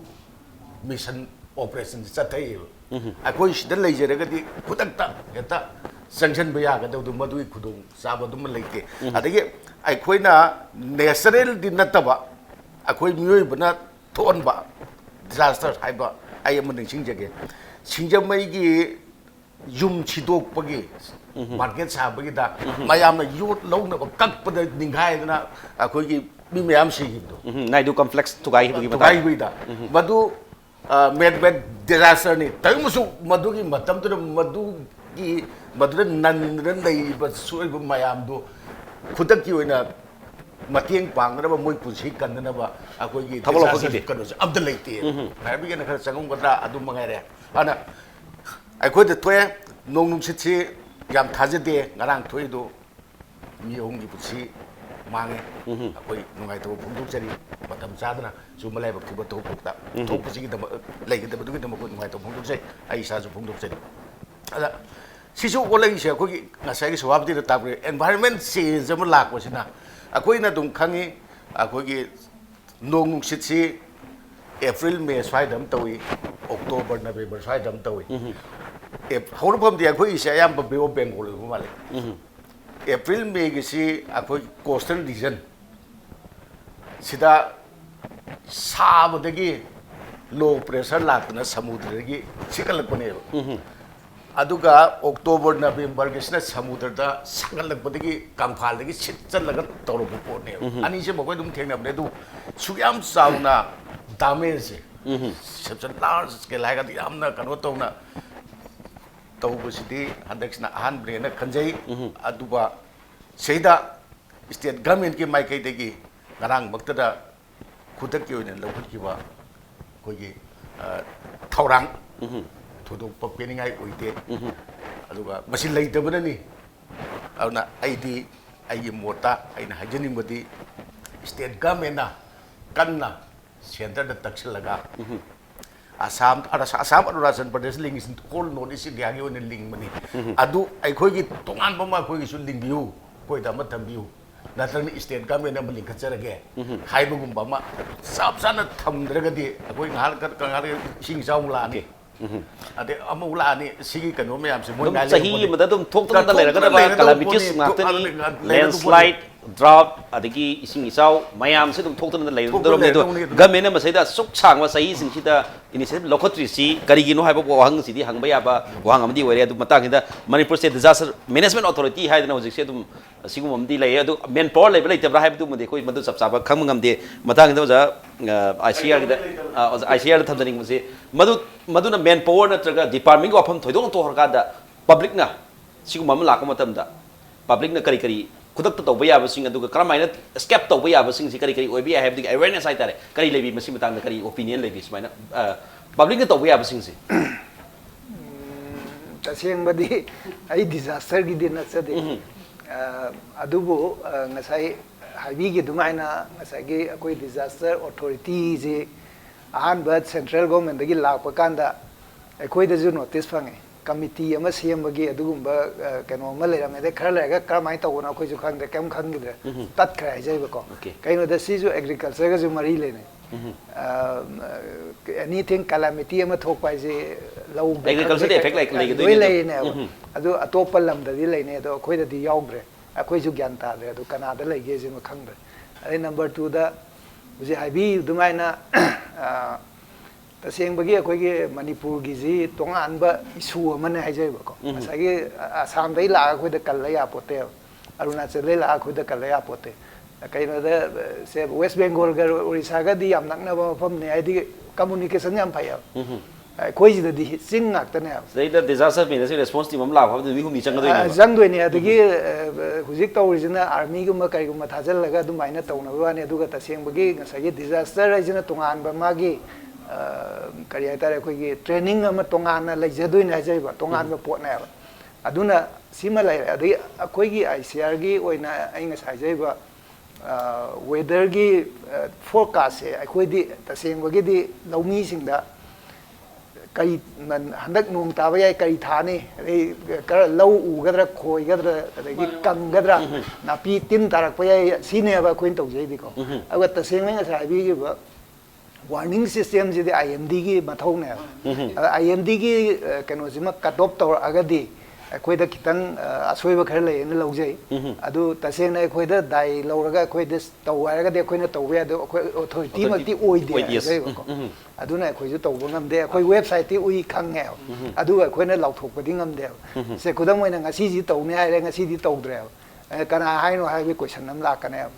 ꯃꯤꯁꯟ ꯑꯣꯄꯔꯦꯁꯟꯁꯦ ꯆꯠꯊꯩꯌꯦꯕ꯫ ꯑꯩꯈꯣꯏ ꯁꯤꯗ ꯂꯩꯖꯔꯒꯗꯤ ꯈꯨꯗꯛꯇ ꯍꯦꯛꯇ ꯆꯪꯁꯤꯟꯕ ꯌꯥꯒꯗꯕꯗꯣ, ꯃꯗꯨꯒꯤ ꯈꯨꯗꯣꯡ ꯆꯥꯕꯗꯨꯃ ꯂꯩꯇꯦ꯫ ꯑꯗꯒꯤ ꯑꯩꯈꯣꯏꯅ ꯅꯦꯆꯔꯦꯜꯗꯤ ꯅꯠꯇꯕ, ꯑꯩꯈꯣꯏ ꯃꯤꯑꯣꯏꯕꯅ ꯊꯣꯛꯍꯟꯕ ꯗꯤꯖꯥꯁꯇꯔ ꯍꯥꯏꯕ ꯑꯩ ꯑꯃ ꯅꯤꯡꯁꯤꯡꯖꯒꯦ꯫ ꯁꯤꯡꯖꯃꯩꯒꯤ ꯌꯨꯝ ꯁꯤꯗꯣꯛꯄꯒꯤ ꯃꯥꯔꯀꯦꯠ ꯁꯥꯕꯒꯤꯗ ꯃꯌꯥꯝꯅ ꯌꯣꯠ ꯂꯧꯅꯕ ꯀꯛꯄꯗ ꯅꯤꯡꯈꯥꯏꯗꯅ ꯑꯩꯈꯣꯏꯒꯤ ꯃꯤ ꯃꯌꯥꯝ ꯁꯤꯈꯤꯕꯗꯣ꯫ ꯎꯝ, ꯅꯥꯏꯗꯨ ꯀꯝꯄ꯭ꯂꯦꯛꯁ ꯊꯨꯒꯥꯏꯈꯤꯕꯒꯤ ꯃꯇꯥꯡ꯫ ꯊꯨꯒꯥꯏꯕꯩꯗ ꯃꯗꯨ ꯃꯦꯠ ꯃꯦꯠ ꯗꯤꯖꯥꯁꯇꯔꯅꯤ꯫ ꯇꯧꯕꯁꯨ ꯃꯗꯨꯒꯤ ꯃꯇꯝꯗꯨꯗ ꯃꯗꯨꯒꯤ ꯃꯗꯨꯗ ꯅꯟꯗꯨꯅ ꯂꯩꯔꯤꯕ ꯁꯣꯏꯕ ꯃꯌꯥꯝꯗꯨ ꯈꯨꯗꯛꯀꯤ ꯑꯣꯏꯅ ꯃꯇꯦꯡ ꯄꯥꯡꯅꯅꯕ, ꯃꯣꯏ ꯄꯨꯟꯁꯤ ꯀꯟꯅꯅꯕ ꯑꯩꯈꯣꯏꯒꯤ ꯊꯕꯛ disaster ꯂꯧꯈꯠꯈꯤꯗꯦ꯫ ꯀꯩꯅꯣꯁꯦ ꯑꯝꯇ ꯂꯩꯇꯦ꯫ ꯐꯥꯌꯔ ꯕ꯭ꯔꯤꯒꯦꯗꯅ ꯈꯔ ꯆꯪꯉꯝꯒꯗ꯭ꯔꯥ, ꯑꯗꯨ ꯃꯉꯥꯏꯔꯦ꯫ ꯑꯗꯨꯅ ꯑꯩꯈꯣꯏꯗ ꯊꯣꯛꯑꯦ, ꯅꯣꯡ ꯅꯨꯡꯁꯤꯠꯁꯤ ꯌꯥꯝ ꯊꯥꯖꯗꯦ꯫ ꯉꯔꯥꯡ ꯊꯣꯛꯏꯗꯨ ꯃꯤ ꯑꯍꯨꯝꯒꯤ ꯄꯨꯟꯁꯤ ꯃꯥꯡꯉꯦ꯫ ꯑꯩꯈꯣꯏ ꯅꯨꯡꯉꯥꯏꯇꯕ ꯐꯣꯡꯗꯣꯛꯆꯔꯤ꯫ ꯃꯇꯝ ꯆꯥꯗꯅ ꯁꯤꯒꯨꯝꯕ ꯂꯥꯏꯕꯛ ꯊꯤꯕ ꯊꯧꯗꯣꯛꯇ ꯊꯣꯛꯄꯁꯤꯒꯤꯗꯃꯛ, ꯂꯩꯒꯗꯕꯗꯨꯒꯤꯗꯃꯛ ꯑꯩꯈꯣꯏ ꯅꯨꯡꯉꯥꯏꯇꯕ ꯐꯣꯡꯗꯣꯛꯆꯩ꯫ ꯑꯩ ꯏꯁꯥꯁꯨ ꯐꯣꯡꯗꯣꯛꯆꯔꯤ꯫ ꯑꯗ ꯁꯤꯁꯨ ꯑꯣꯜꯂꯛꯏꯁꯦ ꯑꯩꯈꯣꯏꯒꯤ ꯉꯁꯥꯏꯒꯤ ꯁꯚꯥꯄꯇꯤꯅ ꯇꯥꯛꯄꯤꯔꯤꯕ environment change ꯑꯃ ꯂꯥꯛꯄꯁꯤꯅ꯫ ꯑꯩꯈꯣꯏꯅ ꯑꯗꯨꯝ ꯈꯪꯉꯤ, ꯑꯩꯈꯣꯏꯒꯤ ꯅꯣꯡ ꯅꯨꯡꯁꯤꯠꯁꯤ ꯑꯦꯄ꯭ꯔꯤꯜ, ꯃꯦ ꯁ꯭ꯋꯥꯏꯗ ꯑꯃ ꯇꯧꯏ, ꯑꯣꯛꯇꯣꯕꯔ, ꯅꯕꯦꯝꯕꯔ ꯁ꯭ꯋꯥꯏꯗ ꯑꯃ ꯇꯧꯏ꯫ ꯑꯦꯞ-, ꯍꯧꯔꯛꯐꯝꯗꯤ ꯑꯩꯈꯣꯏꯒꯤꯁꯦ ꯑꯌꯥꯝꯕ ꯕꯦ ꯑꯣꯐ ꯕꯦꯡꯒꯣꯜ ꯑꯣꯏꯕ ꯃꯥꯜꯂꯦ꯫ ꯑꯦꯄ꯭ꯔꯤꯜ, ꯃꯦꯒꯤꯁꯤ ꯑꯩꯈꯣꯏ ꯀꯣꯁꯇꯦꯜ ꯔꯤꯖꯟ ꯁꯤꯗ ꯁꯥꯕꯗꯒꯤ ꯂꯣ ꯄ꯭ꯔꯦꯁꯔ ꯂꯥꯛꯇꯅ ꯁꯃꯨꯗ꯭ꯔꯗꯒꯤ ꯁꯤꯠꯀꯠꯂꯛꯄꯅꯦꯕ꯫ ꯑꯗꯨꯒ ꯑꯣꯛꯇꯣꯕꯔ, ꯅꯕꯦꯝꯕꯔꯒꯤꯁꯤꯅ ꯁꯃꯨꯗ꯭ꯔꯗ ꯁꯥꯒꯠꯂꯛꯄꯗꯒꯤ ꯀꯪꯐꯥꯜꯗꯒꯤ ꯁꯤꯠ ꯆꯠꯂꯒ ꯇꯧꯔꯛꯄ ꯄꯣꯠꯅꯦꯕ꯫ ꯑꯅꯤꯁꯦ ꯃꯈꯣꯏ ꯑꯗꯨꯝ ꯊꯦꯡꯅꯕꯅꯦ꯫ ꯑꯗꯨ ꯁꯨꯛ ꯌꯥꯝ ꯆꯥꯎꯅ ꯗꯥꯃꯦꯖꯁꯦ, such a large scale ꯍꯥꯏꯔꯒꯗꯤ ꯌꯥꯝꯅ ꯀꯩꯅꯣ ꯇꯧꯅ ꯇꯧꯕꯁꯤꯗꯤ ꯍꯟꯗꯛꯁꯤꯅ ꯑꯍꯥꯟꯕꯅꯦꯅ ꯈꯟꯖꯩ꯫ ꯑꯗꯨꯒ ꯁꯤꯗ ꯁ꯭ꯇꯦꯠ ꯒꯃꯦꯟꯠꯀꯤ ꯃꯥꯏꯀꯩꯗꯒꯤ ꯉꯔꯥꯡꯃꯛꯇꯗ ꯈꯨꯗꯛꯀꯤ ꯑꯣꯏꯅ ꯂꯧꯈꯠꯈꯤꯕ ꯑꯩꯈꯣꯏꯒꯤ, ꯑ, ꯊꯧꯔꯥꯡ ꯊꯣꯏꯗꯣꯛꯄ ꯄꯦꯟꯅꯤꯡꯉꯥꯏ ꯑꯣꯏꯗꯦ꯫ ꯑꯗꯨꯒ ꯃꯁꯤ ꯂꯩꯇꯕꯅꯅꯤ꯫ ꯑꯗꯨꯅ ꯑꯩꯗꯤ, ꯑꯩꯒꯤ ꯃꯣꯠꯇ ꯑꯩꯅ ꯍꯥꯏꯖꯅꯤꯡꯕꯗꯤ, ꯁ꯭ꯇꯦꯠ ꯒꯃꯦꯟꯠꯅ ꯀꯟꯅ ꯁꯦꯟꯇꯔꯗ ꯇꯛꯁꯤꯜꯂꯒ, Assam, Assam, Arunachal Pradesh ꯂꯤꯡꯉꯤꯁꯤ whole North East India ꯒꯤ ꯑꯣꯏꯅ ꯂꯤꯡꯕꯅꯤ꯫ ꯑꯗꯨ ꯑꯩꯈꯣꯏꯒꯤ ꯇꯣꯉꯥꯟꯕ ꯑꯃ ꯑꯩꯈꯣꯏꯒꯤꯁꯨ ꯂꯤꯡꯕꯤꯌꯨ, ꯑꯩꯈꯣꯏꯗ ꯑꯃ ꯊꯝꯕꯤꯌꯨ꯫ ꯅꯠꯇ꯭ꯔꯒꯅ ꯁ꯭ꯇꯦꯠ ꯒꯚꯔꯟꯃꯦꯟꯠ ꯑꯃ ꯂꯤꯡꯈꯠꯆꯔꯒꯦ ꯍꯥꯏꯕꯒꯨꯝꯕ ꯑꯃ ꯆꯞ ꯆꯥꯅ ꯊꯝꯗ꯭ꯔꯒꯗꯤ ꯑꯩꯈꯣꯏ ꯉꯥꯏꯍꯥꯛ ꯉꯥꯏꯍꯥꯛ ꯏꯁꯤꯡ ꯏꯆꯥꯎ ꯑꯃꯨꯛ ꯂꯥꯛꯑꯅꯤ꯫ ꯑꯗꯩ ꯑꯃꯨꯛ ꯂꯥꯛꯑꯅꯤ꯫ ꯁꯤꯒꯤ ꯀꯩꯅꯣ ꯃꯌꯥꯝꯁꯦ ꯃꯣꯏ ꯑꯗꯨꯝ ꯉꯥꯏ ꯆꯍꯤ ꯂꯩꯔꯝꯒꯅꯤ꯫ ꯑꯃꯗ ꯑꯗꯨꯝ ꯊꯣꯛꯇꯅ ꯀꯠꯊꯣꯛꯇꯅ ꯂꯩꯔꯒꯗꯕ ꯂꯩꯔꯗꯧꯕ calamity ꯄꯣꯠꯅꯤ꯫ ꯅꯥꯛꯇꯅꯤ꯫ ꯊꯣꯛꯑꯒ ꯂꯩꯔꯗꯧꯕ ꯄꯣꯠꯅꯤ꯫ Landslide, drought, ꯑꯗꯒꯤ ꯏꯁꯤꯡ ꯏꯆꯥꯎ ꯃꯌꯥꯝꯁꯦ ꯑꯗꯨꯝ ꯊꯣꯛꯇꯅ ꯊꯣꯛꯇꯅ ꯂꯩꯔꯝꯒꯗꯕꯅꯤ꯫ ꯑꯗꯣ ꯂꯩꯔꯗꯧꯕꯅꯤ ꯑꯗꯨ꯫ Government ꯑꯃ ꯁꯤꯗ ꯑꯁꯨꯛ ꯁꯥꯡꯕ ꯆꯍꯤꯁꯤꯡꯁꯤꯗ initiative ꯂꯧꯈꯠꯇ꯭ꯔꯤꯁꯤ ꯀꯔꯤꯒꯤꯅꯣ ꯍꯥꯏꯕ ꯋꯥꯍꯪꯁꯤꯗꯤ ꯍꯪꯕ ꯌꯥꯕ ꯋꯥꯍꯪ ꯑꯃꯗꯤ ꯑꯣꯏꯔꯦ꯫ ꯑꯗꯨ ꯃꯇꯥꯡꯁꯤꯗ Manipur State Disaster Management Authority ꯍꯥꯏꯗꯅ ꯍꯧꯖꯤꯛꯁꯦ ꯑꯗꯨꯝ ꯑꯁꯤꯒꯨꯝꯕ ꯑꯃꯗꯤ ꯂꯩꯌꯦ꯫ ꯑꯗꯨ manpower ꯂꯩꯕ ꯂꯩꯇꯕ꯭ꯔꯥ ꯍꯥꯏꯕꯗꯨꯃꯗꯤ ꯑꯩꯈꯣꯏ ꯃꯗꯨ ꯆꯞ ꯆꯥꯕ ꯈꯪꯕ ꯉꯝꯗꯦ꯫ ꯃꯇꯥꯡꯁꯤꯗ ꯑꯣꯖꯥ, ꯑ, ICRꯒꯤꯗ, ꯑ, ꯑꯣꯖꯥ, ICRꯗ ꯊꯝꯖꯅꯤꯡꯕꯁꯤ ꯃꯗꯨ, ꯃꯗꯨꯅ manpower ꯅꯠꯇ꯭ꯔꯒ departmentꯀꯤ ꯋꯥꯐꯝ ꯊꯣꯏꯗꯣꯛꯅ ꯇꯣꯛꯈ꯭ꯔꯀꯥꯟꯗ publicꯅ ꯁꯤꯒꯨꯝꯕ ꯑꯃ ꯂꯥꯛꯄ ꯃꯇꯝꯗ publicꯅ ꯀꯔꯤ ꯀꯔꯤ ꯈꯨꯗꯛꯇ ꯇꯧꯕ ꯌꯥꯕꯁꯤꯡ, ꯑꯗꯨꯒ ꯀꯔꯝꯍꯥꯏꯅ escape ꯇꯧꯕ ꯌꯥꯕꯁꯤꯡꯁꯤ ꯀꯔꯤ ꯀꯔꯤ ꯑꯣꯏꯕ ꯌꯥꯏ ꯍꯥꯏꯕꯗꯨꯒꯤ awareness ꯍꯥꯏꯇꯥꯔꯦ, ꯀꯔꯤ ꯂꯩꯕꯤ? ꯃꯁꯤ ꯃꯇꯥꯡꯗ ꯀꯔꯤ opinion ꯂꯩꯕꯤ? ꯁꯨꯃꯥꯏꯅ, ꯑ, publicꯅ ꯇꯧꯕ ꯌꯥꯕꯁꯤꯡꯁꯦ꯫ ꯎꯝ, ꯇꯁꯦꯡꯕꯗꯤ ꯑꯩ disasterꯒꯤꯗꯤ ꯅꯠꯆꯗꯦ꯫ ꯑ, ꯑꯗꯨꯕꯨ, ꯑ, ꯉꯁꯥꯏ ꯍꯥꯏꯕꯤꯒꯤ ꯑꯗꯨꯃꯥꯏꯅ ꯉꯁꯥꯏꯒꯤ ꯑꯩꯈꯣꯏ disaster authorityꯁꯤ ꯑꯍꯥꯟꯕ central governmentꯗꯒꯤ ꯂꯥꯛꯄ ꯀꯥꯟꯗ ꯑꯩꯈꯣꯏꯗꯁꯨ notice ꯐꯪꯉꯦ꯫ Committee ꯑꯃ ꯁꯦꯝꯕꯒꯤ ꯑꯗꯨꯒꯨꯝꯕ, ꯑ, ꯀꯩꯅꯣ ꯑꯃ ꯂꯩꯔꯝꯃꯦ꯫ ꯑꯗꯩ ꯈꯔ ꯂꯩꯔꯒ ꯀꯔꯝꯍꯥꯏꯅ ꯇꯧꯕꯅꯣ ꯑꯩꯈꯣꯏꯁꯨ ꯈꯪꯗ꯭ꯔꯦ, ꯀꯩꯝ ꯈꯪꯈꯤꯗ꯭ꯔꯦ꯫ ꯇꯠꯈ꯭ꯔꯦ ꯍꯥꯏꯖꯔꯤꯕꯀꯣ꯫ Okay. ꯀꯩꯅꯣꯗ ꯁꯤꯁꯨ agricultureꯒꯁꯨ ꯃꯔꯤ ꯂꯩꯅꯩ꯫ ꯑ, anything calamity ꯑꯃ ꯊꯣꯛꯄ ꯍꯥꯏꯁꯦ ꯂꯧ Agricultureꯗ effect ꯂꯩ- ꯂꯩꯒꯗꯣꯏꯅꯦ ꯂꯣꯏ ꯑꯗꯣ꯫ ꯂꯩꯔꯤꯅꯦꯕ꯫ ꯑꯗꯨ ꯑꯇꯣꯞꯄ ꯂꯝꯗꯗꯤ ꯂꯩꯅꯩ, ꯑꯗꯣ ꯑꯩꯈꯣꯏꯗꯗꯤ ꯌꯥꯎꯗ꯭ꯔꯦ꯫ ꯑꯩꯈꯣꯏꯁꯨ ꯒ꯭ꯌꯥꯟ ꯇꯥꯗ꯭ꯔꯦ ꯑꯗꯨ ꯀꯅꯥꯗ ꯂꯩꯒꯦ ꯁꯤꯃ ꯈꯪꯗ꯭ꯔꯦ꯫ ꯑꯗꯩ number twoꯗ ꯍꯧꯖꯤꯛ ꯍꯥꯏꯕꯤ ꯑꯗꯨꯃꯥꯏꯅ, ꯑ, ꯇꯁꯦꯡꯕꯒꯤ ꯑꯩꯈꯣꯏꯒꯤ ꯃꯅꯤꯄꯨꯔꯒꯤꯁꯤ ꯇꯣꯉꯥꯟꯕ issue ꯑꯃꯅꯦ ꯍꯥꯏꯖꯔꯤꯕꯀꯣ꯫ ꯉꯁꯥꯏꯒꯤ ꯑꯁꯥꯝꯗꯒꯤ ꯂꯥꯛꯑꯒ ꯑꯩꯈꯣꯏꯗ ꯀꯜꯂ ꯌꯥꯄꯣꯠꯇꯦꯕ, ꯑꯔꯨꯅꯥꯆꯜꯗꯒꯤ ꯂꯥꯛꯑꯒ ꯑꯩꯈꯣꯏꯗ ꯀꯜꯂ ꯌꯥꯄꯣꯠꯇꯦ꯫ ꯀꯩꯅꯣꯗ, ꯁꯦ West Bengalꯒ Orissaꯒꯗꯤ ꯌꯥꯝ ꯅꯛꯅꯕ ꯃꯐꯝꯅꯦ, ꯍꯥꯏꯗꯤ communication ꯌꯥꯝ ꯐꯩꯌꯦꯕ꯫ ꯑꯩꯈꯣꯏꯁꯤꯗꯗꯤ ꯆꯤꯡ ꯉꯥꯛꯇꯅꯦꯕ꯫ ꯁꯤꯗꯩꯗ disaster management response team ꯑꯃ ꯂꯥꯛꯄ ꯍꯥꯏꯕꯗ ꯅꯨꯃꯤꯠ ꯍꯨꯝꯅꯤ ꯑ, ꯆꯪꯒꯗꯣꯏꯅꯦꯕ꯫ ꯆꯪꯗꯣꯏꯅꯦ꯫ ꯑꯗꯒꯤ, ꯑ, ꯍꯧꯖꯤꯛ ꯇꯧꯔꯤꯁꯤꯅ armyꯒꯨꯝꯕ ꯀꯩꯒꯨꯝꯕ ꯊꯥꯖꯤꯜꯂꯒ ꯑꯗꯨꯃꯥꯏꯅ ꯇꯧꯅꯕ ꯋꯥꯅꯤ꯫ ꯑꯗꯨꯒ ꯇꯁꯦꯡꯕꯒꯤ ꯉꯁꯥꯏꯒꯤ disaster ꯍꯥꯏꯁꯤꯅ ꯇꯣꯉꯥꯟꯕ ꯃꯥꯒꯤ, ꯑ, ꯀꯔꯤ ꯍꯥꯏꯇꯥꯔꯦ, ꯑꯩꯈꯣꯏꯒꯤ training ꯑꯃ ꯇꯣꯉꯥꯟꯅ ꯂꯩꯖꯗꯣꯏꯅꯦ ꯍꯥꯏꯖꯔꯤꯕ, ꯇꯣꯉꯥꯟꯕ ꯄꯣꯠꯅꯦꯕ꯫ ꯑꯗꯨꯅ ꯁꯤꯃ ꯂꯩꯔꯦ꯫ ꯑꯗꯒꯤ ꯑꯩꯈꯣꯏꯒꯤ ICRꯒꯤ ꯑꯣꯏꯅ ꯑꯩ ꯉꯁꯥꯏ ꯍꯥꯏꯖꯔꯤꯕ, ꯑ, weatherꯒꯤ, ꯑ, forecastꯁꯦ ꯑꯩꯈꯣꯏꯗꯤ ꯇꯁꯦꯡꯕꯒꯤꯗꯤ ꯂꯧꯃꯤꯁꯤꯡꯗ ꯀꯔꯤ, ꯍꯟꯗꯛ ꯅꯣꯡ ꯇꯥꯕ ꯌꯥꯏ, ꯀꯔꯤ ꯊꯥꯅꯤ, ꯑꯗꯩ ꯈꯔ ꯂꯧ ꯎꯒꯗ꯭ꯔꯥ, ꯈꯣꯏꯒꯗ꯭ꯔꯥ, ꯑꯗꯒꯤ ꯀꯪꯒꯗ꯭ꯔꯥ, ꯅꯥꯄꯤ ꯇꯤꯟ ꯇꯥꯔꯛꯄ ꯌꯥꯏ, ꯁꯤꯅꯦꯕ ꯑꯩꯈꯣꯏꯅ ꯇꯧꯖꯩꯗꯤꯀꯣ꯫ ꯑꯗꯨꯒ ꯇꯁꯦꯡꯅ ꯉꯁꯥꯏ ꯍꯥꯏꯕꯤꯈꯤꯕ ꯋꯥꯔꯅꯤꯡ ꯁꯤꯁꯇꯦꯝꯁꯤꯗꯤ ꯑꯥꯏ ꯑꯦꯝ ꯗꯤꯒꯤ ꯃꯊꯧꯅꯦꯕ꯫ ꯑꯗ ꯑꯥꯏ ꯑꯦꯝ ꯗꯤꯒꯤ ꯀꯩꯅꯣꯁꯤꯃ ꯀꯠ ꯑꯣꯐ ꯇꯧꯔꯛꯑꯒꯗꯤ ꯑꯩꯈꯣꯏꯗ ꯈꯤꯇꯪ, ꯑ, ꯑꯁꯣꯏꯕ ꯈꯔ ꯂꯩꯌꯦꯅ ꯂꯧꯖꯩ꯫ ꯑꯗꯨ ꯇꯁꯦꯡꯅ ꯑꯩꯈꯣꯏꯗ ꯗꯥꯏ ꯂꯧꯔꯒ ꯑꯩꯈꯣꯏꯗ ꯇꯧ ꯍꯥꯏꯔꯒꯗꯤ ꯑꯩꯈꯣꯏꯅ ꯇꯧꯕ ꯌꯥꯏ, ꯑꯗꯣ ꯑꯩꯈꯣꯏ ꯑꯣꯊꯣꯔꯤꯇꯤꯃꯛꯇꯤ ꯑꯣꯏꯗꯦ ꯑꯣꯏꯗꯦ, yes꯫ ꯍꯥꯏꯖꯩꯕꯀꯣ꯫ ꯑꯗꯨꯅ ꯑꯩꯈꯣꯏꯁꯨ ꯇꯧꯕ ꯉꯝꯗꯦ, ꯑꯩꯈꯣꯏ ꯋꯦꯕꯁꯥꯏꯠꯇꯤ ꯎꯏ ꯈꯪꯉꯦꯕ, ꯑꯗꯨꯒ ꯑꯩꯈꯣꯏꯅ ꯂꯥꯎꯊꯣꯛꯄꯗꯤ ꯉꯝꯗꯦꯕ꯫ ꯁꯦ, ꯈꯨꯗꯝ ꯑꯣꯏꯅ ꯉꯁꯤꯁꯤ ꯇꯧꯅꯤ ꯍꯥꯏꯔꯦ, ꯉꯁꯤꯗꯤ ꯇꯧꯗ꯭ꯔꯦꯕ꯫ ꯑꯦ, ꯀꯅꯥ ꯍꯥꯏꯅꯣ ꯍꯥꯏꯕꯒꯤ ꯀꯣꯏꯁꯟ ꯑꯃ ꯂꯥꯛꯀꯅꯦꯕ꯫